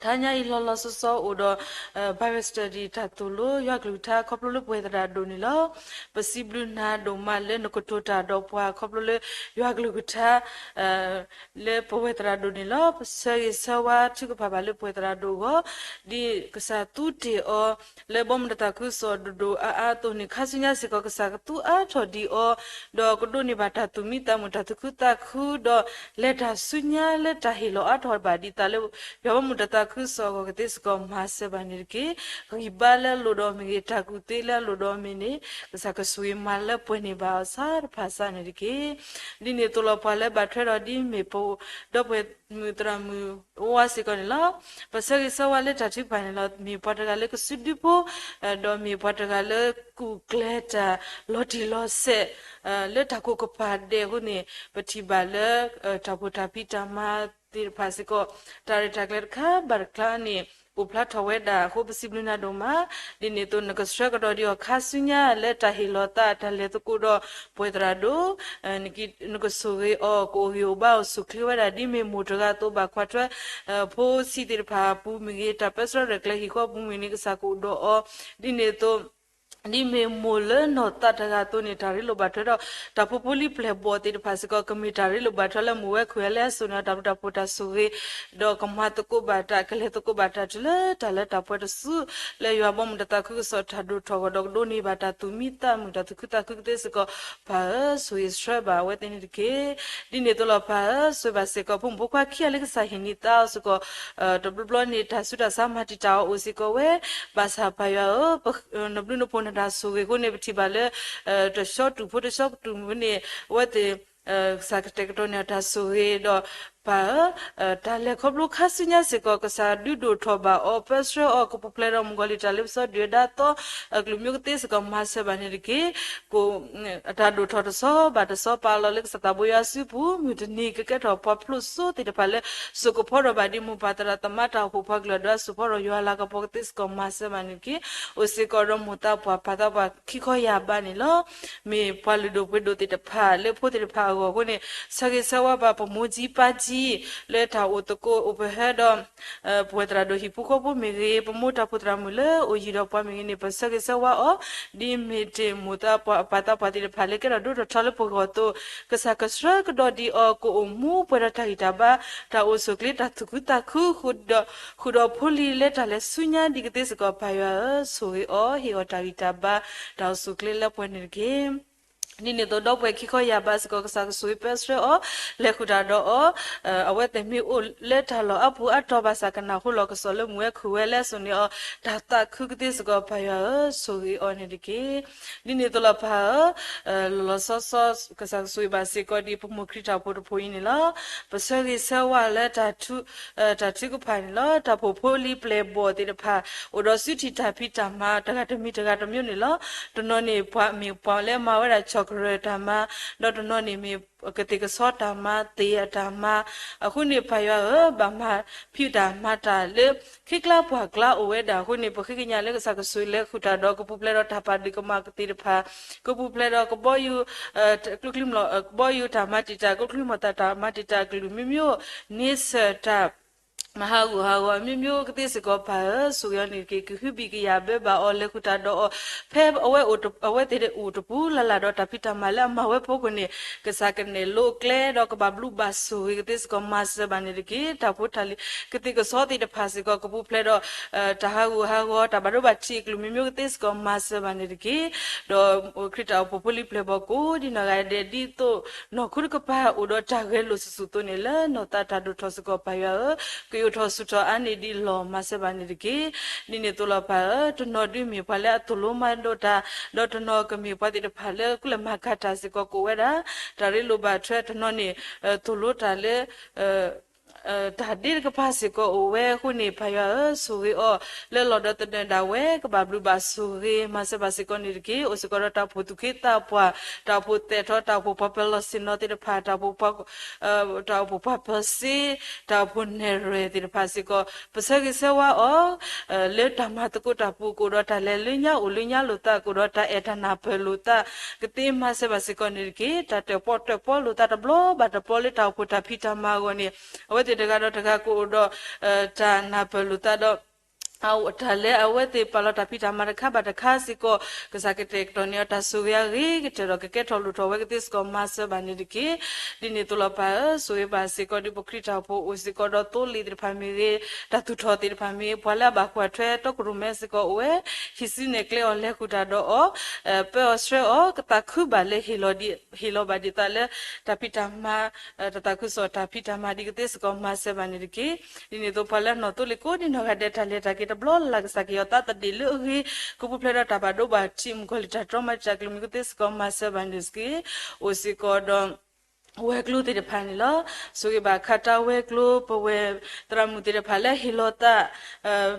တဟါညါအံၤလီၤလီၤဆီဆီအိၣ်ဒီး Bible study တၢ်သိၣ်လိယွၤကလုၢ်ကထါခီဖျိလၢပဝဲသရၣ်ဒိၣ်န့ၣ်လီၤ. ပစံးဘျုးနၤဒိၣ်မးလၢနကတိၤတၢ်ဒီးပှၤခီဖျိလၢယွၤကလုၢ်ကထါ လၢပဝဲသရၣ်ဒိၣ်န့ၣ်လီၤ. ပဆၢဂ့ၤဆၢဝါထုကဖၣ်ဘၣ်လၢပဝဲသရၣ်ဒိၣ်အဂီၢ် ဒ်ကစၢ်သူတ့ၢ်အီၤ လၢဘီမုၢ်တၢ်သးခုကစီၣ်ဒိၣ်ဒိၣ်အါအါအသိးန့ၣ် ခါဆူညါစ့ၢ်ကီး ကစၢ်ကသူအါထီၣ်ဒံးအီၤ ဒီးကဒိးန့ၢ်ဘၣ်တၢ်သူၣ်မံသးမုာ် တၢ်သူၣ်ခုသးခု ဒီးလဲၤတၢ်ဆူညါလၢတၢ်ဟ့ၣ်လီၤအါထီၣ်ဘၣ်ဒ်သိးလၢ ယွၤဘီမုၢ်တၢ်သးခုကစီၣ်အဂီၢ်ကသ့စ့ၢ်ကီး မၤစၢၤဘၣ်န့ၣ်တက့ၢ်. ဂံၢ်ဘါလၢအလိၣ်ဒီးမ့ၢ်ဂ့ၤ တၢ်ကူၣ်သ့လၢအလိၣ်ဒီးမ့ၢ်ဂ့ၤန့ၣ် ကစၢ်ကဆိၣ်ဂ့ၤမၤလၢပှဲၤန့ၢ်ဘၣ်အီၤဆါတဖၣ်စါန့ၣ်တက့ၢ်. ဒ်န့ၣ်အသိးလီၤ ပှၤလၢဘၣ်ထွဲဒီးဒ်မ့ၢ်ပ ဒီပုၢ်ဝဲၢ်မုၣ်သရၣ်မုၣ်အိၣ်ဝဲစ့ၢ်ကီးန့ၣ်လီၤ. ပဆၢဂ့ၤဆၢဝါလၢတၢ်ထုကဖၣ်န့ၣ်လီၤ. မ့ၢ်ပှၤတဂၤလၢကစုဒုဖိ ဒီးမ့ၢ်ပှၤတဂၤလၢကူၣ်ကျဲၤတၢ်လီၤတံၢ်လီၤဆဲး လၢတၢ်ကိၢ်ကပၤဒဲးအဃိန့ၣ် ပထံၣ်ဘၣ်လၢ တၢ်ဖိတၢ်ဖံးတၢ်မၤသ့ၣ်တဖၣ်စ့ၢ်ကီး တၢ်ရဲၣ်တၢ်ကျဲၤတခါဘၣ်တခါန့ၣ် အိၣ်ဖျါထီၣ်ဝဲဒၣ်အဃိ ပစံးဘျုးနၤဒိၣ်မး. ဒ်န့ၣ်အသိး နကဆှၢကဒီးဒံးအီၤခါဆူညါလၢတၢ်ဟ့ၣ်လီၤသးတၢ်လဲၤသကိးဒီးပဝဲသရၣ်ဒိၣ် နကဆိၣ်ဂ့ၤအီၤ ကအိၣ်ဂံၢ်အိၣ်ဘါအိၣ်ဆူၣ်ချ့ဝဲဒၣ် ဒ်မ့ၢ်မိၢ်တဂၤအသိးဘၣ်ကွၢ်ထွဲ ဖိဆံးသ့ၣ်တဖၣ်အပူၤမ့ၢ်ဂ့ၤ တၢ်ပၢဆှၢရဲၣ်ကျဲၤဟံၣ်ဃီအပူၤမ့ၢ်ဂ့ၤန့ၣ် ကစၢ်ကအိၣ်ဒီးအီၤ ဒ်န့ၣ်အသိး ဒ်မ့ၢ်မိၢ်လၢနီၢ်သးတဂၤအသိးန့ၣ် တၢ်ရ့လိာ်ဘၣ်ထွဲဒီး တၢ်ဖိဖိလံၤပျဲၢ်ဘီၣ်သ့ၣ်တဖၣ်စ့ၢ်ကီး ကမ့ၢ်တၢ်ရ့လိာ်ဘၣ်ထွဲလၢမုၢ်ဝဲခွံၣ်အလဲအစိၤန့ၣ် တၢ်ဘျုးတၢ်ဖှိၣ်တၢ်ဆိၣ်ဂ့ၤ ဒီးကမၤသကိးဘၣ်တၢ် ကလဲၤသကိးဘၣ်တၢ်တုၤလၢတၢ်လၢတၢ်ပှဲၤတစု လၢယွၤဘီမုၢ်တၢ်သးခုကစီၣ်တၢ်ဒိၣ်ထီၣ်အဂီၢ်ဒီး ကဒိးန့ၢ်ဘၣ်တၢ်သူၣ်မံသးမုာ် တၢ်သူၣ်ခုသးခုကသ့စ့ၢ်ကီး ပၢ်ဧၢ ဆိၣ်ဂ့ၤဆှၢဘၣ်အဝဲသ့ၣ်န့ၣ်တက့ၢ်. ဒ်န့ၣ်အသိးလီၤ ပၢ်ဧၢ ဆိၣ်ဂ့ၤဘၣ်စ့ၢ်ကီးဖိမုၣ်ဖိခွါခံဂၤလၢကစၢ်ဟ့ၣ်န့ၢ်သါအီၤစ့ၢ်ကီး တဘျီဘျီန့ၣ် တၢ်ဆူးတၢ်ဆါမၤတံာ်တာ်အီၤအိၣ်စ့ၢ်ကီးဝဲ ဘၣ်ဆၣ်ပၢ်ယွၤဧၢ နဘျုးနဖှိၣ်နတၢ်ဆိၣ်ဂ့ၤအဃိန့ၣ် ပထံၣ်ဘၣ်လၢ တဆီတူာ်ဖိတဆီကတူာ်မုၢ်န့ၣ် အဝဲသ့ၣ် ကစၢ်ကတဲာ်ကတီၤန့ၢ်အတၢ်ဆိၣ်ဂ့ၤဒီး ပၢ်ဧၢ တၢ်လဲၤခီဖျိခါဆူညါစ့ၢ်ကီး ကစၢ်ဒုးဒိၣ်ထီၣ်ဘၣ်အီၤ ပၢဆှၢအီၤ ကပူၤဖျဲးဒီးမုၣ်ကီၤလံၢ်တၢ်လ့ပစီဒုၣ်ဒါသီ အကလုာ်မံၤကသ့စ့ၢ်ကီး မၤစၢၤဘၣ်န့ၣ်တက့ၢ်. ကိး အတၢ်ဒိၣ်ထီၣ်တဆီဘၣ်တဆီ ပာ်လီၤလၢကစၢ်သးဘိယွၤစုပူၤ မုၢ်တနံၤကကဲထီၣ်ပှၤဖျိစိသ့ၣ်တဖၣ်လၢ စိာ်ကဖီထီၣ်ဘၣ်ဒ်မိၢ်ပၢ်သရၣ်သမါတၢ်အိၣ်ဖှိၣ်ပှၤကလုာ်အဒိ စိာ်ဖီထီၣ်ယွၤလၤကပီၤကသ့စ့ၢ်ကီး မၤစၢၤဘၣ်န့ၣ်တက့ၢ်. အိၣ်စ့ၢ်ကီးဒီးမိၢ်သးပှၢ်ဖးသးပှၢ်ခံခီယၢ်ဘးန့ၣ်လီၤ. မ့ၢ်ပှၤလုၢ်ဒိၣ်ပှ့ၤဒိၣ်သ့ၣ်တဖၣ်လၢဖိသ့ၣ်တဖၣ်အဂီၢ်အဃိန့ၣ် ဆၢဂ့ၤဆၢဝါဘၣ်ပမိၢ်ကၠံပၢ်ကၠံ ပမ့ၢ်ကွၢ်ကဒါက့ၤလၢတၢ်သံလၢတၢ်အိၣ်သကိးအိၣ်ပဟၢဒီး ပဝဲသရၣ်ဒိၣ်ဟံၣ်ဖိဃီဖိမ့ၢ်ဂ့ၤ, ပမိၢ်တၢ်ဖှိၣ်သရၣ်မုၣ်လၢအိၣ်ယံၤဒီးပှၤမ့ၢ်ဂ့ၤန့ၣ် ပဆၢဂ့ၤဆၢဝါအီၤ ဒ်မ့ၢ်တ့ၢ်မိၢ်သးပှၢ်ပၢ်သးပှၢ်သ့ၣ်တဖၣ်လၢကဲထီၣ်ဒိၣ်ထီၣ်ထီလၢပဂီၢ်အသိး, ကစၢ်ကဆှၢကဒီးဒံးအီၤ ကအိၣ်မူပှဲၤဒီးတၢ်ဂံၢ်တၢ်ဘါ, တၢ်အိၣ်ဆူၣ်အိၣ်ချ့ တၢ်သူၣ်ခုသးခု ဃုာ်ဒီးဖိလံၤလၢတၢ်လဲၤဆူညါဒ်ကသ့စ့ၢ်ကီး ပၢ်ယွၤဧၢ, ဆိၣ်ဂ့ၤအီၤ, ဟ့ၣ်အီၤတၢ်ဂံၢ်တၢ်ဘါ, တၢ်အိၣ်ဆူၣ်အိၣ်ချ့လၢပှဲၤန့ၣ်တက့ၢ်. ဒ်န့ၣ်အသိး ဒီပုၢ်ဝဲၢ်ခံခီယၢ်ဘးစ့ၢ်ကီး ကစၢ်ကဆိၣ်ဂ့ၤပၢဆှၢအီၤ, လဲၤဃုာ်တၢ်ဒီးအီၤ, အဝဲသ့ၣ်မ့ၢ်အိၣ်လၢတၢ်လီၢ်အါပူၤအါတီၤဘၣ်ဆၣ် ကနၢ်ဟူလီၤကစီၣ်လၢမုၢ်ဝဲခုၣ်ဝဲလၢအစိၤန့ၣ်အီၤ, တၢ်သးခုကသ့စ့ၢ်ကီး ပၢ်ယွၤဧၢ, ဆိၣ်ဂ့ၤအီၤန့ၣ်တက့ၢ်. ဒ်န့ၣ်အသိးလီၤပၢ်ဧၢ, လီၤလီၤဆီဆီ ကစၢ်ကဆိၣ်ဂ့ၤဘၣ်စ့ၢ်ကီးဒ်ပမိၢ်ခရံာ်တၢ်အိၣ်ဖှိၣ်တဖှိၣ်အံၤန့ၣ်လီၤ. ပဆၢဂ့ၤဆၢဝါလၢ တၢ်ထုကဖၣ်န့ၣ်လီၤ. တၢ်အိၣ်ဖှိၣ်ဖိလံၤပျဲၢ်ဘီၣ်သ့ၣ်တဖၣ် အိၣ်ဒီးစုထံၣ်တၢ်ဖံးတၢ်မၤ တဂၤတမံၤတဂၤတမံၤန့ၣ်လီၤ. တနီၤန့ၣ် ပှၤမ့ၢ်ပှၤလၢမၤဝဲဒၣ် chocolate တၢ်မၤ, ဒီးတနီၤန့ၣ်မ့ၢ် ကသ့ၣ်ကဆီတၢ်မၤ သ့ၣ်အတၢ်မၤ, အဃိန့ၣ် ပၢ်ယွၤဧၢ, ဘၣ်မၤဖံးတၢ်မၤတၢ်လၢ ခံကျါပှၢ်ကျါအိၣ်ဝဲဒၣ်အဃိန့ၣ် ပဃ့ကညးလၢကစၢ်ကဆိၣ်ဂ့ၤလဲၤဃုာ်တၢ်ဒီး ကပူၤဖျဲးဒီးတၢ်ပာ်ဒုးကမၣ်သ့ၣ်တဖၣ်, ကပူၤဖျဲးဒီးကဘီယူၤ ကျိချံမျိာ် ကဘီယူၤတၢ်မၤတံာ်တာ် ကျိချံမျိာ်သၣ်တၢ်မၤတံာ်တာ်အကလုာ်မ့ၢ်မ့ၢ်, န့ဆၢၣ်တၢ် မၤဟးဂူာ်ဟးဂီၤမ့ၢ်မ့ၢ်ကသ့စ့ၢ်ကီး ပၢ်ဧၢ, ဆိၣ်ဂ့ၤအီၤန့ၣ်တက့ၢ်. ကဟုဘံၣ်ကယာ်ဘၢဘၣ်အီၤ လဲၤဃုာ်တၢ်ဒီးအီၤ ဖဲအဝဲသ့ၣ်အိၣ်တပူၤလၢ်လၢ်ဒီးတၢ်ဖံးတၢ်မၤလၢအမၤဝဲဖီခိၣ်န့ၣ် ကစၢ်ကနဲၣ်လိကျဲဒီးကဘၣ်ဘျုးဘၣ်ဆိၣ်ဂ့ၤကသ့စ့ၢ်ကီး မၤစၢၤဘၣ်န့ၣ်တက့ၢ်. တၢ်ဖိတၢ်လံၤ ကသ့ၣ်ကဆီသ့ၣ်တဖၣ်စ့ၢ်ကီး ကပူၤဖျဲးဒီး တၢ်ဟးဂူာ်ဟးဂီၤ တၢ်ဘၣ်ဒိဘၣ်ထံးအကလုာ်မ့ၢ်မ့ၢ်ကသ့စ့ၢ်ကီး မၤစၢၤဘၣ်န့ၣ်တက့ၢ်. ဒီးခရံာ်တၢ်အိၣ်ဖှိၣ်ဖိလံၤပျဲၢ်ဘီၣ်ကိးဒ်နီၢ်ဂၤဒဲး ဒ်သိးနီၢ်ခိတကပၤ အိၣ်ဒီးတၢ်ဂဲၤလိာ်ဆူၣ်ဆူၣ်အသိးန့ၣ် လၢနီၢ်သးတၢ်ဒိၣ်ထီၣ်စ့ၢ်ကီး ပၢ်ယွၤဧၢ, ကအိၣ်ထီၣ်ဆူၣ်ထီၣ်အါန့ၢ်ဒံးလီၤ မၤစၢၤဘၣ်န့ၣ်တက့ၢ်. ဒ်န့ၣ်အသိးလီၤ ပၢ်ဧၢ, တနီၤဒုးမ့ၢ်ပှၤလၢအသိၣ်လိမၤဒိးတၢ်, ဒီးတနီၤကမ့ၢ်ပှၤသ့ၣ်တဖၣ်လၢကူၣ်လဲၤမၤကၤတၢ်စ့ၢ်ကီး ကအိၣ်ဝဲဒၣ် တၢ်ရ့လိာ်ဘၣ်ထွဲ, တနီၤန့ၣ် သိၣ်လိတၢ်လၢ တၢ်ဒ့တကပၤစ့ၢ်ကီးအိၣ်ဝဲအဃိန့ၣ် ပၢ်ယွၤဧၢ, ဆိၣ်ဂ့ၤအီၤ လၢလီၢ်ဒီးသနၢၣ်ဒၣ်ဝဲ ကဘၣ်ဘျုးဘၣ်ဆိၣ်ဂ့ၤ မၤစၢၤဘၣ်စ့ၢ်ကီးန့ၣ်တက့ၢ်. အိၣ်စ့ၢ်ကီးဒီးတၢ်အိၣ်ဖှိၣ်သူၣ်က့သးပှၢ်, တၢ်အိၣ်ဖှိၣ်သဲးထီၣ်, တၢ်အိၣ်ဖှိၣ်ပှၤပၢၤလီၢ်ဆ့ၣ်နီၤသ့ၣ်တဖၣ်, တၢ်အိၣ်ဖှိၣ်ပှၤ တၢ်အိၣ်ဖှိၣ်ပှၤပၢၤစ့, တၢ်အိၣ်ဖှိၣ်နဲၣ်ရွဲၣ်သ့ၣ်တဖၣ်စ့ၢ်ကီး ပဆၢဂ့ၤဆၢဝါအီၤ လၢတၢ်မၤသကိးတၢ်ပူၤ ကအိၣ်ဒီးတၢ်လဲၤလၢညါအိၣ်လၢညါလိာ်သး, ကအိၣ်ဒီးတၢ်အဲၣ်တၢ်နၢ်ပၢၢ်လိာ်သး, ကသ့မၤစၢၤဘၣ်စ့ၢ်ကီးန့ၣ်တက့ၢ်. တၢ်တၢၣ်ပီၣ်တၢၣ်ပီလိာ်သးတဘျီဘၣ်တဘျီလၢတၢ်အိၣ်ဖှိၣ်တၢ်ဖံးတၢ်မၤအဂီၢ်န့ၣ် အဝဲသ့ၣ်တဂၤဒီးတဂၤကအိၣ်ဒီး တၢ်နၢ်ပၢၢ်လိာ်သးဒီး တၢ်လၢအဝဲသ့ၣ်ပာ်လီၤတၢ်ဖံးတၢ်မၤတခါဘၣ်တခါစ့ၢ်ကီး ကစၢ်ကတဲာ်ကတီၤန့ၢ်အီၤ တၢ်ဆိၣ်ဂ့ၤအဂ့ၤကတၢၢ်ဒီး ကကဲထီၣ်လိၣ်ထီၣ်ဝဲကသ့စ့ၢ်ကီး မၤစၢၤဘၣ်န့ၣ်တက့ၢ်. ဒ်န့ၣ်အသိးလီၤ ပၢ်ဧၢ, ဆိၣ်ဂ့ၤဘၣ်စ့ၢ်ကီးဒ်ပခရံာ်တၢ်အိၣ်ဖှိၣ်အိၣ်စ့ၢ်ကီးဒီးသိလ့ၣ်သ့ၣ်တဖၣ်မ့ၢ်ဂ့ၤ, တၢ်သူၣ်ထီၣ်သ့ၣ်တဖၣ်မ့ၢ်ဂ့ၤ, ပှၤလၢအဘၣ်ကွၢ်ထွဲတီခိၣ်ရိၣ်မဲစ့ၢ်ကီးအိၣ်ဝဲ, ဟံးစုနဲၣ်ကျဲအီၤ လဲၤဃုာ်တၢ်ဒီးအီၤ, ပၢအီၤဆှၢအီၤ ကသးခုဘၣ်လၢ ဟ့ၣ်လီၤဘၣ်ဒံးသးလၢ တၢ်ဖံးတၢ်မၤ တၢ်သးခုကစီၣ်တၢ်ဖံးတၢ်မၤဒ်ကသ့စ့ၢ်ကီး မၤစၢၤဘၣ်န့ၣ်တက့ၢ်. ဒ်န့ၣ်အသိး ပှၤလၢအနီၢ်သိလ့ၣ်ကိးဒ်နီၢ်ဂၤဒဲး တၢ်လဲၤတၢ်က့ၤတဘျီလၢ်လၢ် ကစၢ်က့ၤအီၤသးသဒ့ၣ်လၢအဂ့ၤ, ကပူၤဖျဲးဒီးတၢ်ဘၣ်ဒိဘၣ်ထံး မုၣ်ကီၤလံၢ်တၢ်တြီမၤတံာ်တာ် ကလုာ်မ့ၢ်ကသ့စ့ၢ်ကီး မၤစၢၤဘၣ်န့ၣ်တက့ၢ်. အိၣ်စ့ၢ်ကီးဒီး ဝဲၤကျိၤသ့ၣ်တဖၣ်န့ၣ်လီၤ. ဆိၣ်ဂ့ၤဘၣ်ခါတၢ်ဝဲၤကျိၤ ပဝဲၢ်သရၣ်မုၣ်သ့ၣ်တဖၣ်လၢဟ့ၣ်လီၤသး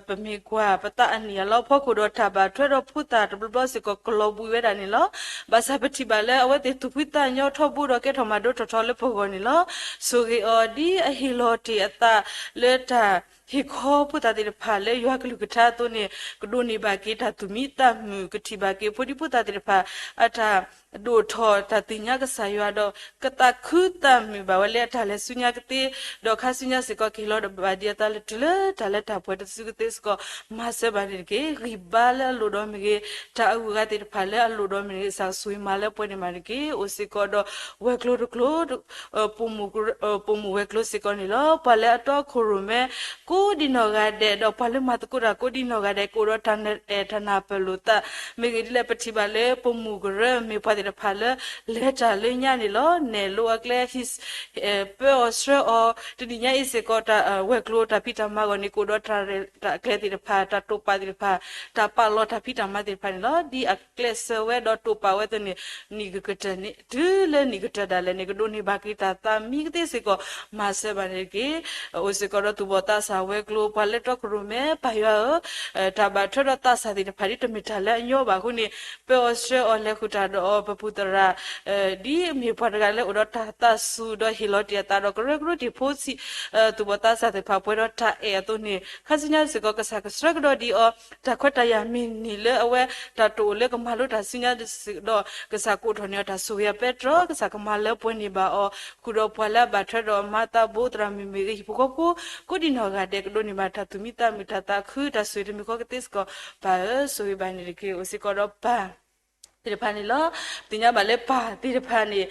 ပမ့ၢ်ကွၢ် ပသးအနံၣ်အလီၤဖီခိၣ်ဒီး တၢ်ဘၣ်ထွဲဒီးဖိသၣ်တဘျီဘျီစ့ၢ်ကီး ကလီၤဘှံးဝဲဒၣ်န့ၣ်လီၤ. ဘၣ်ဆၣ်ပထံၣ်ဘၣ်လၢ အဝဲသ့ၣ်သူၣ်ဖှံသးညီထီဘိဒီး ကဲထီၣ်မၤဒိၣ်ထီၣ်ထီလၢပဂီၢ်န့ၣ်လီၤ. ဆိၣ်ဂ့ၤအီၤ ဒ်အဟ့ၣ်လီၤတ့ၢ်အသးလၢတၢ် ဟ့ၣ်ခီဖိသၣ်သ့ၣ်တဖၣ်လၢယွၤကလုၢ်ကထါအသိးန့ၣ် ကဒိးန့ၢ်ဘၣ်က့ၤတၢ်သူၣ်မံသးမုာ်, ကထံၣ်ဘၣ်က့ၤဖိဒံဖိသၣ်သ့ၣ်တဖၣ် အတၢ်ဒိၣ်ထီၣ်တၢ်သ့ၣ်ညါကစၢ်ယွၤဒီး ကသးခုသးမုာ်ဘၣ်ဝဲလၢအတၢ်လဲၤဆူညါကသ့, ဒီးခါဆူညါစ့ၢ်ကီး ကဟ့ၣ်လီၤဘၣ်ဒံးအသးလၢတုၤလၢတၢ်လၢတၢ်ပှဲၤတစုကသ့စ့ၢ်ကီး မၤစၢၤဘၣ်န့ၣ်တက့ၢ်. ဂံၢ်ဘါလၢအလိၣ်ဒီးမ့ၢ်ဂ့ၤ, တၢ်အဂုၤအဂၤသ့ၣ်တဖၣ်လၢအလိၣ်ဒီးမ့ၢ်ဂ့ၤ ကစၢ်ဆိၣ်ဂ့ၤမၤလၢပှဲၤန့ၢ်ဘၣ်တက့ၢ်. အိၣ်စ့ၢ်ကီးဒီး ဝဲၤကျိၤတကျိၤ ပိာ်မုၣ်ဝဲၤကျိၤစ့ၢ်ကီးန့ၣ်လီၤ. ပှၤလၢအတီခိၣ်ရိၣ်မဲ ကိးဒံနီၢ်ဂၤဒဲး ဒီးပှၤလၢမၤသကိးတၢ်ကိးဒံနီၢ်ဂၤဒဲး ကအိၣ်ဒီးတၢ်အဲၣ်တၢ်နၢ်ပၢၢ်လိာ်သး, မ့ၢ်ဂ့ၤဒ်လဲၣ် ပထံၣ်ဘၣ်လၢ ပိာ်မုၣ်ကရၢမ့ၢ်ပှၤသ့ၣ်တဖၣ်လၢ လဲၤတၢ်လၢညါန့ၣ်လီၤ. နဲၣ်လိအကျဲ ဟံး ပၢအီၤဆှၢအီၤ တနံၤညါအံၤစ့ၢ်ကီး တၢ်ဝဲၤကျိၤတၢ်ဖံးတၢ်မၤအဂီၢ်န့ၣ် ကအိၣ်ဒီးတၢ်ရဲၣ်တၢ်ကျဲၤသ့ၣ်တဖၣ် တၢ်တိာ်ပာ်သ့ၣ်တဖၣ် တၢ်ပာ်လီၤတၢ်ဖံးတၢ်မၤသ့ၣ်တဖၣ်န့ၣ်လီၤ. ဒ်အကျဲးစၢးဝဲဒီးတိာ်ပာ်ဝဲအသိးန့ၣ် နံၣ်ကကတၢၢ်န့ၣ် တုၤလၢနံၣ်ကတၢၢ်ဒၣ်လဲာ်န့ၣ် ကဒိးန့ၢ်ဘၣ်က့ၤတၢ်သးမံကသ့စ့ၢ်ကီး မၤစၢၤဘၣ်န့ၣ်တက့ၢ်. အိၣ်စ့ၢ်ကီးဒီးသူၣ်ဘီၣ်သးစၢ် အဝဲၤကျိၤပှၤလၢတီခိၣ်ရိၣ်မဲ ပၢ်ယွၤဧၢ, တၢ်ဘၣ်ထွဲဒီးသးစၢ်သ့ၣ်တဖၣ်ဒ်တမ့ၢ်တၢ်လၢအညီဘၣ်အဃိန့ၣ်, ပၢအီၤဆှၢအီၤလဲၤဃုာ်တၢ်ဒီးအီၤ ပပူၤသရၣ် ဒ်အမ့ၢ်ပှၤတဂၤလၢအိၣ်ဒီးတၢ်သးစူၤဒီးဟ့ၣ်လီၤတ့ၢ်အသးဒီးကရၢကရိတ့ၢ်ဖိဆံး သူၣ်ဘီၣ်သးစၢ်သ့ၣ်တဖၣ်ပှဲၤဒီးတၢ်အဲၣ်အသိးန့ၣ်, ခါဆူညါစ့ၢ်ကီး ကစၢ်ကဆှၢကဒီးဒံးအီၤ, တၢ်ခွဲးတၢ်ယာ်မ့ၢ်န့ၢ်လၢအဝဲ တၢ်တအိၣ်လၢကမၤလိတၢ်ဆူညါစ့ၢ်ကီးဒီး ကစၢ်ကအိးထီၣ်န့ၢ်အီၤတၢ်ဆိၣ်ဂ့ၤအပဲတြီ, ကစၢ်ကမၤလၢပှဲၤန့ၢ်ဘၣ်အီၤ, ဃုာ်ဒီးပှၤလၢအဘၣ်ထွဲဒီးမၤသးဘိသရၣ်မုၣ်မ့ၢ်ဂ့ၤ ဟံၣ်ဖိဃီဖိ ကိးဒံနီၢ်ဂၤဒဲး ကဒိးန့ၢ်ဘၣ်တၢ်သူၣ်မံသးမုာ် တၢ်သးခု တၢ်ဆိၣ်ဂ့ၤတမံၤဃီကသ့စ့ၢ်ကီး ပၢ်ဧၢ, ဆိၣ်ဂ့ၤဘၣ်န့ၣ်တက့ၢ်. အိၣ်စ့ၢ်ကီးဒီးပၢ်သ့ၣ်တဖၣ်န့ၣ်လီၤ. ပသ့ၣ်ညါဘၣ်လၢပၢ်သ့ၣ်တဖၣ်န့ၣ်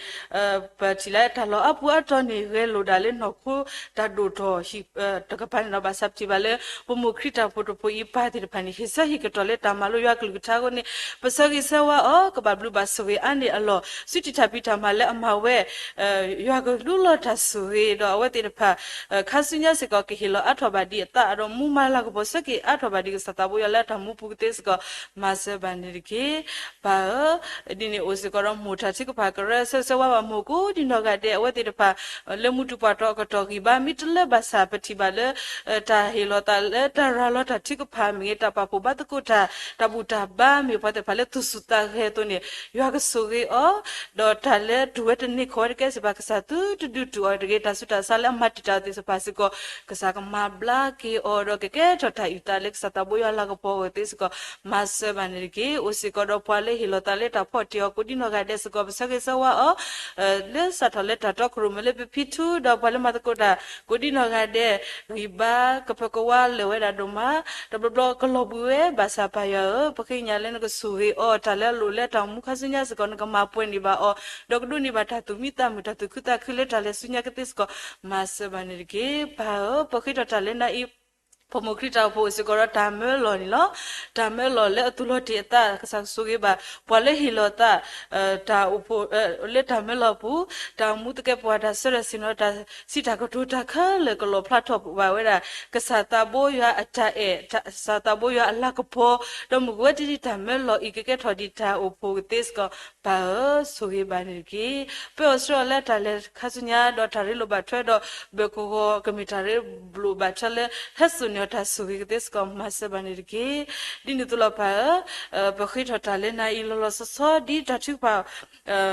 ပထံၣ်လၢတၢ်လီၢ်အါပူၤအါတီၤန့ၣ် ဂဲၤလိာ်ဒၣ်လၢနီၢ်ခိတၢ်ဒိၣ်ထီၣ်ဟံၣ်တကပၤန့ၣ်လီၤ. ဘၣ်ဆၣ်ပထံၣ်ဘၣ်လၢ ပမိၢ်ခရံာ်တၢ်ဖိတဖိအံၤ ပၢ်သ့ၣ်တဖၣ်န့ၣ် ဟ့ၣ်ဆၢဟ့ၣ်ကတီၢ်လၢတၢ်မၤလိယွၤကလုၢ်ကထါအဃိန့ၣ်, ပဆၢဂ့ၤဆၢဝါအီၤ ကဘၣ်ဘျုးဘၣ်ဆိၣ်ဂ့ၤအါန့ၢ်အလီၢ် ဆူတံၢ်တၢ်ဖံးတၢ်မၤလၢအမၤဝဲ ယွၤကလူလီၤတၢ်ဆိၣ်ဂ့ၤဒီးအဝဲသ့ၣ်တဖၣ် ခါဆူညါစ့ၢ်ကီး ကဟ့ၣ်လီၤအါထီၣ်ဘၣ်ဒံးအသးဒီးမူမၤလၤကပီၤဆၢက့ၤအါထီၣ်ဘၣ်ဒံးကစၢ်သးဘိယွၤလၢအတၢ်မူပူၤကသ့စ့ၢ်ကီး မၤစၢၤဘၣ်န့ၣ်တက့ၢ်. ပၢ်ဧၢ, ဒ်န့ၣ်အိၣ်စ့ၢ်ကီးဒီးမိၢ်တၢ်ထုကဖၣ်ကရၢ ဆၢဂ့ၤဆၢဝါဘၣ်မိၢ်ကိးဒံနီၢ်ဂၤဒဲး အဝဲသ့ၣ်တဖၣ် လၢမူတူၢ်ပှၢ်တီအကတီၢ်ဂံၢ်ဘါ မ့ၢ်တလၢဘၣ်ဆၣ် ပထံၣ်ဘၣ်လၢ တၢ်ဟ့ၣ်လီၤသးလၢတၢ်ရၤလီၤတၢ်ထုကဖၣ်မ့ၢ်ဂ့ၤ တၢ်ပာ်ဖှိၣ်ဘါသကိးတၢ် တၢ်ဘူၣ်တၢ်ဘါမ့ၢ်ပှၤသ့ၣ်တဖၣ်လၢသူၣ်ဆူၣ်သးဂဲၤအသိးန့ၣ် ယွၤကဆိၣ်ဂ့ၤအီၤ ဒီးတၢ်လၢတူၢ်ဝဲတန့ၢ်ခီၣ်ဝဲတကဲစ့ၢ်ကီး ကစၢ်သုတဒုးတူၢ်အီၤတဂ့ၤ တၢ်ဆူးတၢ်ဆါလၢအမၤတံာ်တာ်အီၤသ့ၣ်တဖၣ်စ့ၢ်ကီး ကစၢ်ကမၤဘျါက့ၤအီၤဒီးကကဲထီၣ်တၢ်အုၣ်သးလၢကစၢ်သးဘိယွၤလၤကပီၤအဂီၢ်သ့စ့ၢ်ကီး မၤစၢၤဘၣ်န့ၣ်တက့ၢ်. အိၣ်စ့ၢ်ကီးဒီးပှၤလၢဟ့ၣ်လီၤသးလၢတၢ်ဖီၣ်တ့ၢ်အီၤကိးဒံနီၢ်ဂၤဒဲးစ့ၢ်ကီး ပဆၢဂ့ၤဆၢဝါအီၤ လၢစးထီၣ်လၢတၢ်တီခိၣ်ရိၣ်မဲလၢပဖံထူဒီးပှၤလၢမၤသကိးတၢ် ကိးဒံနီၢ်ဂၤဒဲး ဂံၢ်ဘါကပၢၤကဝါလၢာ်ဝဲဒၣ်ဒိၣ်မး တဘျီဘျီကလီၤဘှံးဝဲ ဘၣ်ဆၣ်ပၢ်ယွၤဧၢ, ပဃ့ကညးလၢနကဆိၣ်ဂ့ၤအီၤ တၢ်လၢအလိၣ်လၢတၢ်အိၣ်မူခါဆူညါစ့ၢ်ကီး နကမၤပှဲၤန့ၢ်ဘၣ်အီၤ ဒီးကဒိးန့ၢ်ဘၣ်တၢ်သူၣ်မံသးမုာ် တၢ်သူၣ်ခုသးခုလၢတၢ်လဲၤဆူညါကသ့စ့ၢ်ကီး မၤစၢၤဘၣ်န့ၣ်တက့ၢ်. ပၢ်ဧၢ, ပဃ့ထီၣ်တၢ်လၢနၤအံၤ ပမိၢ်ခရံာ်တၢ်အိၣ်ဖှိၣ်စ့ၢ်ကီးဒီးတၢ်မၢလီၢ်န့ၣ်လီၤ. တၢ်မၢလီၢ်လၢအသူၣ်လီၤတ့ၢ်အသး ကစၢ်ကဆိၣ်ဂ့ၤဘၣ် ပှၤလၢဟ့ၣ်လီၤသး တၢ်အိၣ်ဖှိၣ် လၢတၢ်မၢလီၢ်အပူၤ တၢ်အိၣ်မူသကဲးပဝး တၢ်ဆၢထၢၣ်ဆ့ၣ်နီၤ တၢ်စံးတၢ်ကတိၤတၢ်ခဲလၢာ် ကလီၣ်ဖျါထီၣ်ဘၣ်ဝဲဒၣ် ကစၢ်သးဘိယွၤအတၢ်အဲၣ် ကစၢ်သးဘိယွၤအလၤကပီၤ ဒီးမုၢ်ကဝဲတယံာ်တၢ်မၢလီၢ်အံၤ ကကဲထီၣ်ဒံးတၢ်အိၣ်ဖှိၣ်ကသ့စ့ၢ်ကီး ပၢ်ဧၢ, ဆိၣ်ဂ့ၤဘၣ်န့ၣ်တက့ၢ်. ပၢအီၤဆှၢအီၤလၢတၢ်လဲၤခါဆူညါ ဒီးတၢ်ရ့လိာ်ဘၣ်ထွဲဒီး ဘၢၣ်ကဝီၤ ကမ့ၢ်တၢ်ရ့လိာ်ဘၣ်ထွဲလၢ ဟဲစိာ်န့ၢ်အီၤတၢ်ဆိၣ်ဂ့ၤကသ့စ့ၢ်ကီး မၤစၢၤဘၣ်န့ၣ်တက့ၢ်. ဒ်န့ၣ်အသိးလီၤပၢ်ဧၢ, ပဃ့ထီၣ်တၢ်လၢနၤအံၤလီၤလီၤဆီဆီ ဒ်တၢ်ထုကဖၣ်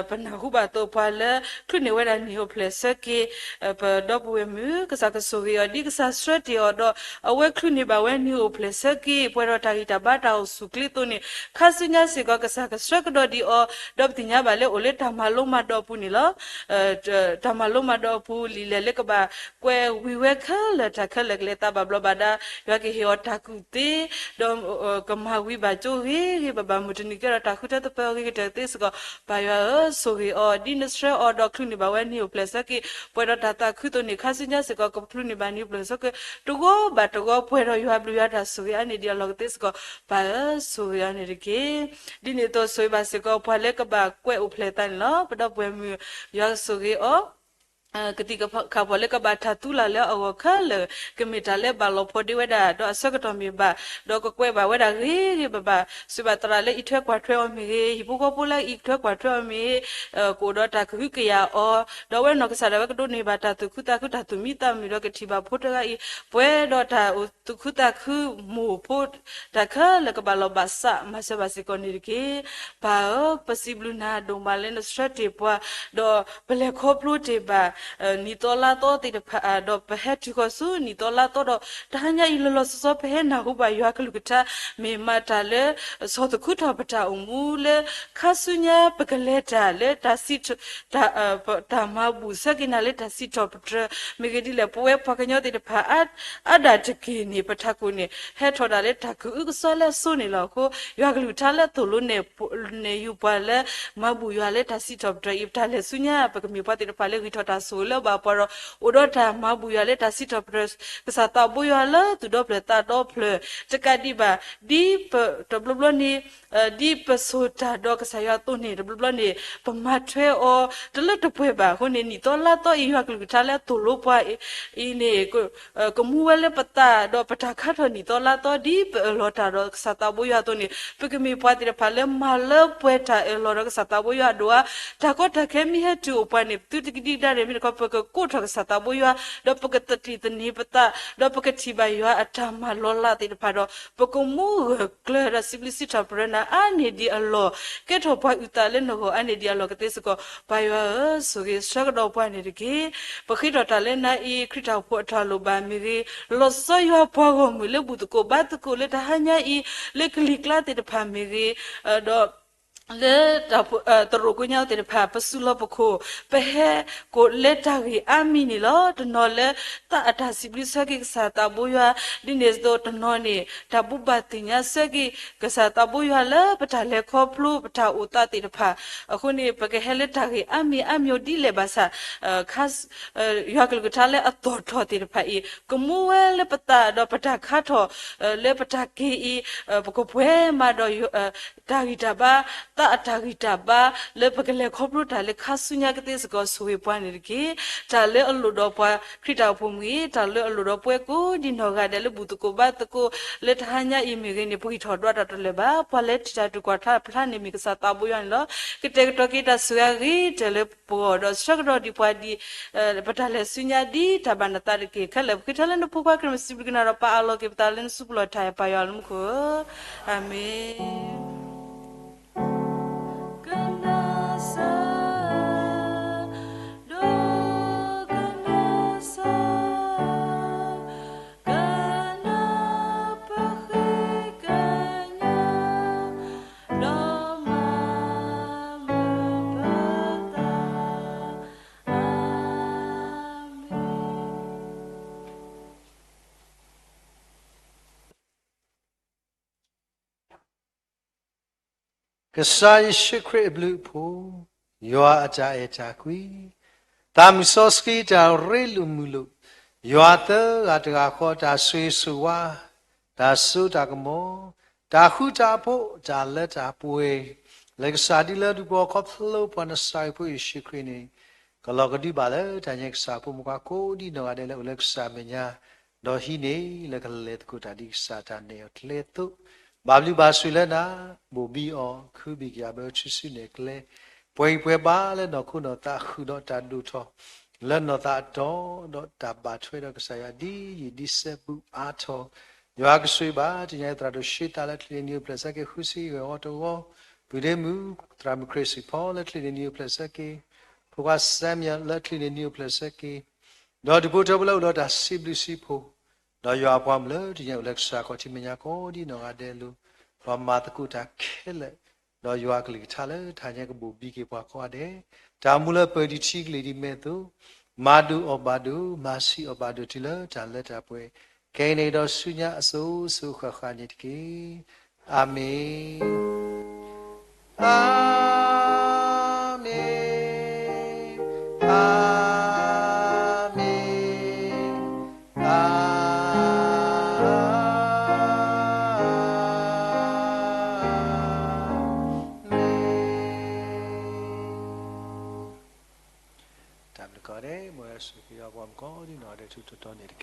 ပနၢ်ဟူဘၣ်အသိး ပှၤလၢချုးန့ၢ်ဝဲဒၣ်နံၣ်အိၣ်ဖျဲၣ်ဆၢက့ၤ ပဒီပုၢ်ဝဲၢ်မုၣ် ကစၢ်ကဆိၣ်ဂ့ၤအီၤ ဒ်ကစၢ်ဆှၢတ့ၢ်အီၤဒီး အဝဲချုးန့ၢ်ဘၣ်ဝဲနံၣ်အိၣ်ဖျဲၣ်ဆၢက့ၤ ပှဲၤဒီးတၢ်ဂံၢ်တၢ်ဘါတၢ်အိၣ်ဆူၣ်ချ့အသိးန့ၣ် ခါဆူညါစ့ၢ်ကီး ကစၢ်ကဆှၢကဒီးဒံးအီၤ ဒီးပသ့ၣ်ညါဘၣ်လၢအိၣ်လၢတၢ်မၤလိမၤဒိးအပူၤန့ၣ်လီၤ. တၢ်မၤလိမၤဒိးအပူၤ လံာ်လဲၢ်လၢကဘၣ်ကွဲးဝံၤဝဲခဲလၢာ် တၢ်ခဲလၢာ်ကလဲၤသးဘၣ်ဘျီးဘၣ်ဒါ ယွၤကဟ့ၣ်အီၤတၢ်ကူၣ်သ့ ဒီးကမၤဝံၤဘၣ်ကၠိဂ့ၤဂ့ၤဘၣ်ဘၣ် မုၢ်တနံၤကဲထီၣ်တၢ်ဃုထၢသပၢၤအီၤဂ့ၤကတၢၢ်သ့စ့ၢ်ကီး ပၢ်ယွၤဧၢ, ဆိၣ်ဂ့ၤအီၤ ဒ်နဆှၢအီၤဒီးချုးန့ၢ်ဘၣ်ဝဲနံၣ်အိၣ်ဖျဲၣ်ဆၢက့ၤ ပှဲၤဒီးတၢ်သးခုအသိးန့ၣ် ခါဆူညါစ့ၢ်ကီး ကချုးန့ၢ်ဘၣ်နံၣ်အိၣ်ဖျဲၣ်ဆၢက့ၤ တဂီၤဘၣ်တဂီၤ ပှဲၤဒီးယွၤဘျုးယွၤတၢ်ဆိၣ်ဂ့ၤအါန့ၢ်ဒံးအလီၢ်ကသ့စ့ၢ်ကီး ပၢ်ဧၢ, ဆိၣ်ဂ့ၤအီၤန့ၣ်တက့ၢ်. ဒ်န့ၣ်အသိးဆိၣ်ဂ့ၤဘၣ်စ့ၢ်ကီး ပှၤလၢကဘၣ်ကွဲးအိၣ်ဖျဲၣ်သးန့ၣ်လီၤ. ပဒီပုၢ်ဝဲၢ်မုၣ် ယွၤကဆိၣ်ဂ့ၤအီၤ ကသံၣ်ကခးပှၤလၢကဘၣ်တၢ်သူလၢ်လၢအဂီၢ်ခဲလၢာ် ကမ့ၢ်တၢ်လၢဘၣ်လီၤဖိးဒ့ဝဲဒၣ် ဒီးအဆၢကတီၢ်မ့ၢ်ဘၣ် ဒီးကကွဲးဘၣ်ဝဲဒၣ်ဂ့ၤဂ့ၤဘၣ်ဘၣ် စံးဘၣ်သရၣ်လၢအံးထွဲကွၢ်ထွဲအီၤမ့ၢ်ဂ့ၤ ဟံၣ်ဖိဃီဖိလၢအံးထွဲကွၢ်ထွဲအီၤမ့ၢ်ဂ့ၤ ကအိၣ်ဒီးတၢ်ကဟုကယာ်အီၤ ဒီးအဝဲနီၢ်ကစၢ်ဒၣ်ဝဲကဒိးန့ၢ်ဘၣ်တၢ်သူၣ်ခုသးခု တၢ်သူၣ်မံသးမုာ်ဒီးကထံၣ်ဘၣ်ဖိတဂၤအံၤ ပှဲၤဒီးတၢ်သူၣ်ခုသးခု မိၢ်ဖိ တၢ်ခဲလၢာ်ကဘၣ်လီၤဘၣ်စး မၤစၢၤဘၣ်စ့ၢ်ကီးန့ၣ်တက့ၢ်. ပၢ်ဧၢ, ပစံးဘျုးနၤဒိၣ်မးလၢနဆှၢတ့ၢ်ပှၤ ဒီးပလဲၤခီဖျိတ့ၢ်ဘၣ် နံၣ်သီလါသီသ့ၣ်တဖၣ် ဒီးပဟဲတုၤဃီၤဆူနံၣ်သီလါသီဒီး တဟါညါအံၤလီၤလီၤဆီဆီ ပဟဲနၢ်ဟူဘၣ်ယွၤကလုၢ်ကထါ မ့ၢ်မၤတၢ်လၢ ဆီၣ်သခူထီၣ်ပတၢ်အိၣ်မူလၢ ခါဆူညါပကလဲၤတၢ်လၢတၢ်စံး တၢ်မၤဘူၣ်ဆၢက့ၤနၤလၢတၢ်စံးထီၣ်ပတြၢၤ မ့ၢ်ဂ့ၤဒ်လဲၣ် ပဝဲပှၤကညီသ့ၣ်တဖၣ် အါဒၣ်တက့ၢ်န့ၣ် ပထးခိၣ်န့ၣ် ဟဲထီၣ်ဒၣ်လၢတၢ်ကအုကစွါလၢအစိန့ၣ်လီၤ. အဃိ ယွၤကလုၢ်ကထါလၢသိၣ်လိနဲၣ်ယူၤပှၤလၢ မၤဘူၣ်ယွၤလၢတၢ်စံးထီၣ်ပတြၢၤအံၤ ပတၢ်လဲၤဆူညါ ပကမ့ၢ်ပှၤသ့ၣ်တဖၣ်လၢဂံၢ်ထီၣ်တၢ်ဆိၣ်ဂ့ၤလၢအဘၣ်ပှၤဒီး အိၣ်ဒီးတၢ်မၤဘူၣ်ယွၤလၢတၢ်စံးထီၣ်ပတြၢၤ ကစၢ်သးဘိယွၤလၢသူၣ်ဒီဖျၢၣ်သးဒီဖျၢၣ် တကးဒံးဘၣ် ဒ်ပတဘျီဘျီန့ၣ် ဒ်ပဆိၣ်တၢ်ဒီးကစၢ်ယွၤအသိးန့ၣ် တဘျီဘျီန့ၣ် ပမၤထွဲအီၤတလၢတပှဲၤဘၣ်အဃိန့ၣ် နံၣ်သီလါသီအံၤ ယွၤကလုၢ်ကထါလၢသိၣ်လိပှၤအံၤန့ၣ် ကမူဝဲလၢပသးဒီးပတၢ်ခါထီၣ်နံၣ်သီလါသီ ဒ်ပအၢၣ်လီၤတၢ်ဒီးကစၢ်သးဘိယွၤအသိးန့ၣ် ပကမ့ၢ်ပှၤသ့ၣ်တဖၣ်လၢမၤလၢပှဲၤတၢ်အၢၣ်လီၤဒီးကစၢ်သးဘိယွၤအဒိၣ်အါ တၢ်ကီတၢ်ခဲမ့ၢ်ဟဲတုၤအိၣ်ပှၤန့ၣ် ပသုတကဒံကဒါရဲၣ်မ့ၢ် ခီ ပကကိးထီၣ်ကစၢ်သးဘိယွၤ, ဒီးပကသတံၢ်သန့ၤပသး, ဒီးပကထံၣ်ဘၣ်ယွၤအတၢ်မၤလီၤလးသ့ၣ်တဖၣ်ဒီး ပကမူဂၢၢ်ကျၢၤဒီးစံးဘျုးစံးထီၣ်ပတြၢၤနၤအါန့ၢ်ဒံးအလီၢ်, ကဲထီၣ်ပှၤအုၣ်သးလၢနဂီၢ်အါန့ၢ်ဒံးအလီၢ်ကသ့စ့ၢ်ကီး, ပၢ်ယွၤဧၢ, ဆိၣ်ဂ့ၤဆၢကတီၢ်ပှၤန့ၣ်တက့ၢ်. ပဃ့ထီၣ်တၢ်လၢနၤအံၤ ခရံာ်တၢ်အိၣ်ဖှိၣ်အတၢ်လိၣ်ဘၣ်မ့ၢ်ဂ့ၤ, လီၤဆီယွၤပှၤဂီၢ်မုၢ်လၢဘူၣ်သကိးဘါသကိးလၢတဟါညါအံၤ, လၢကလံၤကျါသ့ၣ်တဖၣ်မ့ၢ်ဂ့ၤ, ဒီး လၢတၢ် သရိာ်ကိးညါသ့ၣ်တဖၣ် ပစူးလီၤပခိၣ်, ပဟဲကိးလၢတၢ်ဂ့ၢ်အါမံၤန့ၣ်လီၤ. တနီၤလၢသးအတၢ်စံးဘျုးဆၢက့ၤကစၢ်သးဘိယွၤ, ဒ်န့ၣ်အသိးတနီၤန့ၣ် တၢ်ဘူၣ်ဘၣ်သ့ၣ်ညါဆၢက့ၤကစၢ်သးဘိယွၤလၢပတၢ်လဲၤခီဖျိပတၢ်အိၣ်သးသ့ၣ်တဖၣ်, အဃိန့ၣ် ပကဟဲလၢတၢ်ဂ့ၢ်အါမံၤအါမျိၤဒ်လဲၣ်ဘၣ်ဆၣ် ယွၤကလုၢ်ကထါလၢအသီၣ်ထီၣ်သ့ၣ်တဖၣ်အံၤ ကမူဝဲလၢပသးဒီးပတၢ်ခါထီၣ် လၢပတၢ်က့ၤအံၤ, ပကပှဲၤမးဒီး တၢ်ဂံၢ်တၢ်ဘါ, သးအတၢ်ဂံၢ်တၢ်ဘါ လၢပကလဲၤခီဖျိတၢ်လၢခါဆူညါကသ့စ့ၢ်ကီး ဆိၣ်ဂ့ၤပှၤန့ၣ်တက့ၢ်. တၢ်လၢအလိၣ်ဒီးပှၤခရံာ်တၢ်အိၣ်ဖှိၣ်မ့ၢ်ဂ့ၤ, တၢ်လၢအလိၣ်ဒီးပဝဲကိးဒံနီၢ်ဂၤဒဲးလၢဘူၣ်သကိးဘါသကိး လၢတဟါညါအံၤမ့ၢ်ဂ့ၤန့ၣ် ပဂံၢ်ထီၣ်ဒွးတၢ်တလၢာ်ဘၣ်. ပှၤလၢထံၣ်တၢ်ဒုးကွၢ်တၢ်ဖျါန့ၣ်မ့ၢ်ကစၢ်သးဘိယွၤန့ၣ်လီၤ. ကတဲာ်ကတီၤက့ၤတၢ်ဆိၣ်ဂ့ၤအဂ့ၤကတၢၢ်လၢပဂီၢ်ဒီးဆၢကတီၢ်ဒံးပှၤဒ် ပတၢ်လဲၤဆူညါဒ်တၢ်ဘၣ်နသးတက့ၢ်. ခဲလၢာ်ပဃ့ထီၣ်လၢနဖိခွါခရံာ်မံၤ စံးဘျုးကနၣ်ဒီးပာ်အလီၤက့ၤပသးလၢနစုပူၤလီၤတၢ်အဲၣ်ပၢ်ယွၤလၢမူခိၣ်ဧၢ, အၤမ့ၣ်. ကစၢ်ယ့ၣ်ၡူးခရံာ်အဘျုးအဖှိၣ်, ယွၤအတၢ်အဲၣ်တၢ်ကွံ, သးမုၢ်စီဆှံတၢ်ရ့လိာ်မုာ်လိာ်, ယွၤသၢဂၤတဂၤဃီတၢ်ဆိၣ်ဂ့ၤဆိၣ်ဝါ, တၢ်စိတၢ်ကမီၤ, တၢ်ဃူတၢ်ဖိး, တၢ်လၢတၢ်ပှဲၤ, လၢကစၢ်ဒ်လၢဒူပှၤခီဖျိပှၤနစၤရ့းဖိယ့ၣ်ၡူးခရံာ်န့ၣ်, ကလီၤကဒုဘၣ်လၢတၢ်ညါကစၢ်ဖိမုၣ်ခွါကိးဒံနီၢ်ဂၤဒဲးလၢအိၣ်လၢကစၢ်မဲာ်ညါ, ဒီးဟံးန့ၢ်လၢကလဲၤသကိးတၢ်ဒ်ကစၢ်တၢ်နဲၣ်အီၤကျဲအသိး, ဘၣ်ဘျုးဘၣ်ဆိၣ်လၢနၤ, ဘိၣ်ဘံအီၤ, ခုဘံၣ်ကယၤဘၢထုစုနဲၣ်ကျဲ, ပှဲၤဂံၢ်ပှဲၤဘါလၢနီၢ်ခိနီၢ်သးဃုာ်ဒီးတၢ်ဒိၣ်ထီၣ်, လၢနီၢ်သးအတီဒီးတၢ်ဘၣ်ထွဲဒီးကစၢ်ယွၤဒ်ယံာ်ဒ်စဲဘူးအါထီၣ်, ယွၤကဆိၣ်ဂ့ၤဘၣ်တညါအံၤသရၣ်ဒိၣ်ဆှံသးလၢချံန့ၣ်နံၤအိၣ်ဖျဲၣ်ဆၢက့ၤ ဃုဆံဂဲၤဝီတဝီ, ပုၢ်ဒ့မုၣ်, သရၣ်မုၣ်ခရံာ်စံၣ်ဖီလၢချံန့ၣ်နံၤအိၣ်ဖျဲၣ်ဆၢက့ၤ, ဖိခွါစဲမံယၤလၢချံန့ၣ်နံၤအိၣ်ဖျဲၣ်ဆၢက့ၤ, ဒီးဒူၣ်ဖိထၢဖိလၢအိၣ်ဒီးတၢ်စံးဘျုးစံးဖှိၣ်, ဒီးယွၤအပှၤမုၣ်လၢတညါအိၣ်လၢကစၢ်ခီၣ်ထံးမဲာ်ညါကိးဒံနီၢ်ဂၤဒဲးအလိၤ, ပှၤမၤသကိးတၢ်ခဲလၢာ်, ဒီးယွၤကလုၢ်ကထါလၢတၢ်ညါကဘိၣ်ဘံက့ၤပှၤကိးဂၤဒဲး, တၢ်မူလၢပၢၤဒံးထံကလံၤဒံးမဲာ်သိး, မၤဒိၣ်အီၣ်ဘၣ်ဒိၣ်, မၤဆံးအီၣ်ဘၣ်ဒိၣ်တုၤလၢတၢ်လၢတၢ်ပှဲၤ, ခဲအံၤန့ၣ်ဒီးဆူညါအစိၤစိၤဃၣ်ဃၣ်န့ၣ်တက့ၢ်. အၤမ့ၣ်. အၤမ့ၣ်, အၤမ့ၣ်, အၤမ့ၣ်. တၢ်ဘျုးကိးဂၤဒဲး, မ်ယွၤဆိၣ်ဂ့ၤပှၤမုၣ်ကိးဒံနီၢ်ဂၤဒဲးထူးထူးတီၤတီၤန့ၣ်တက့ၢ်.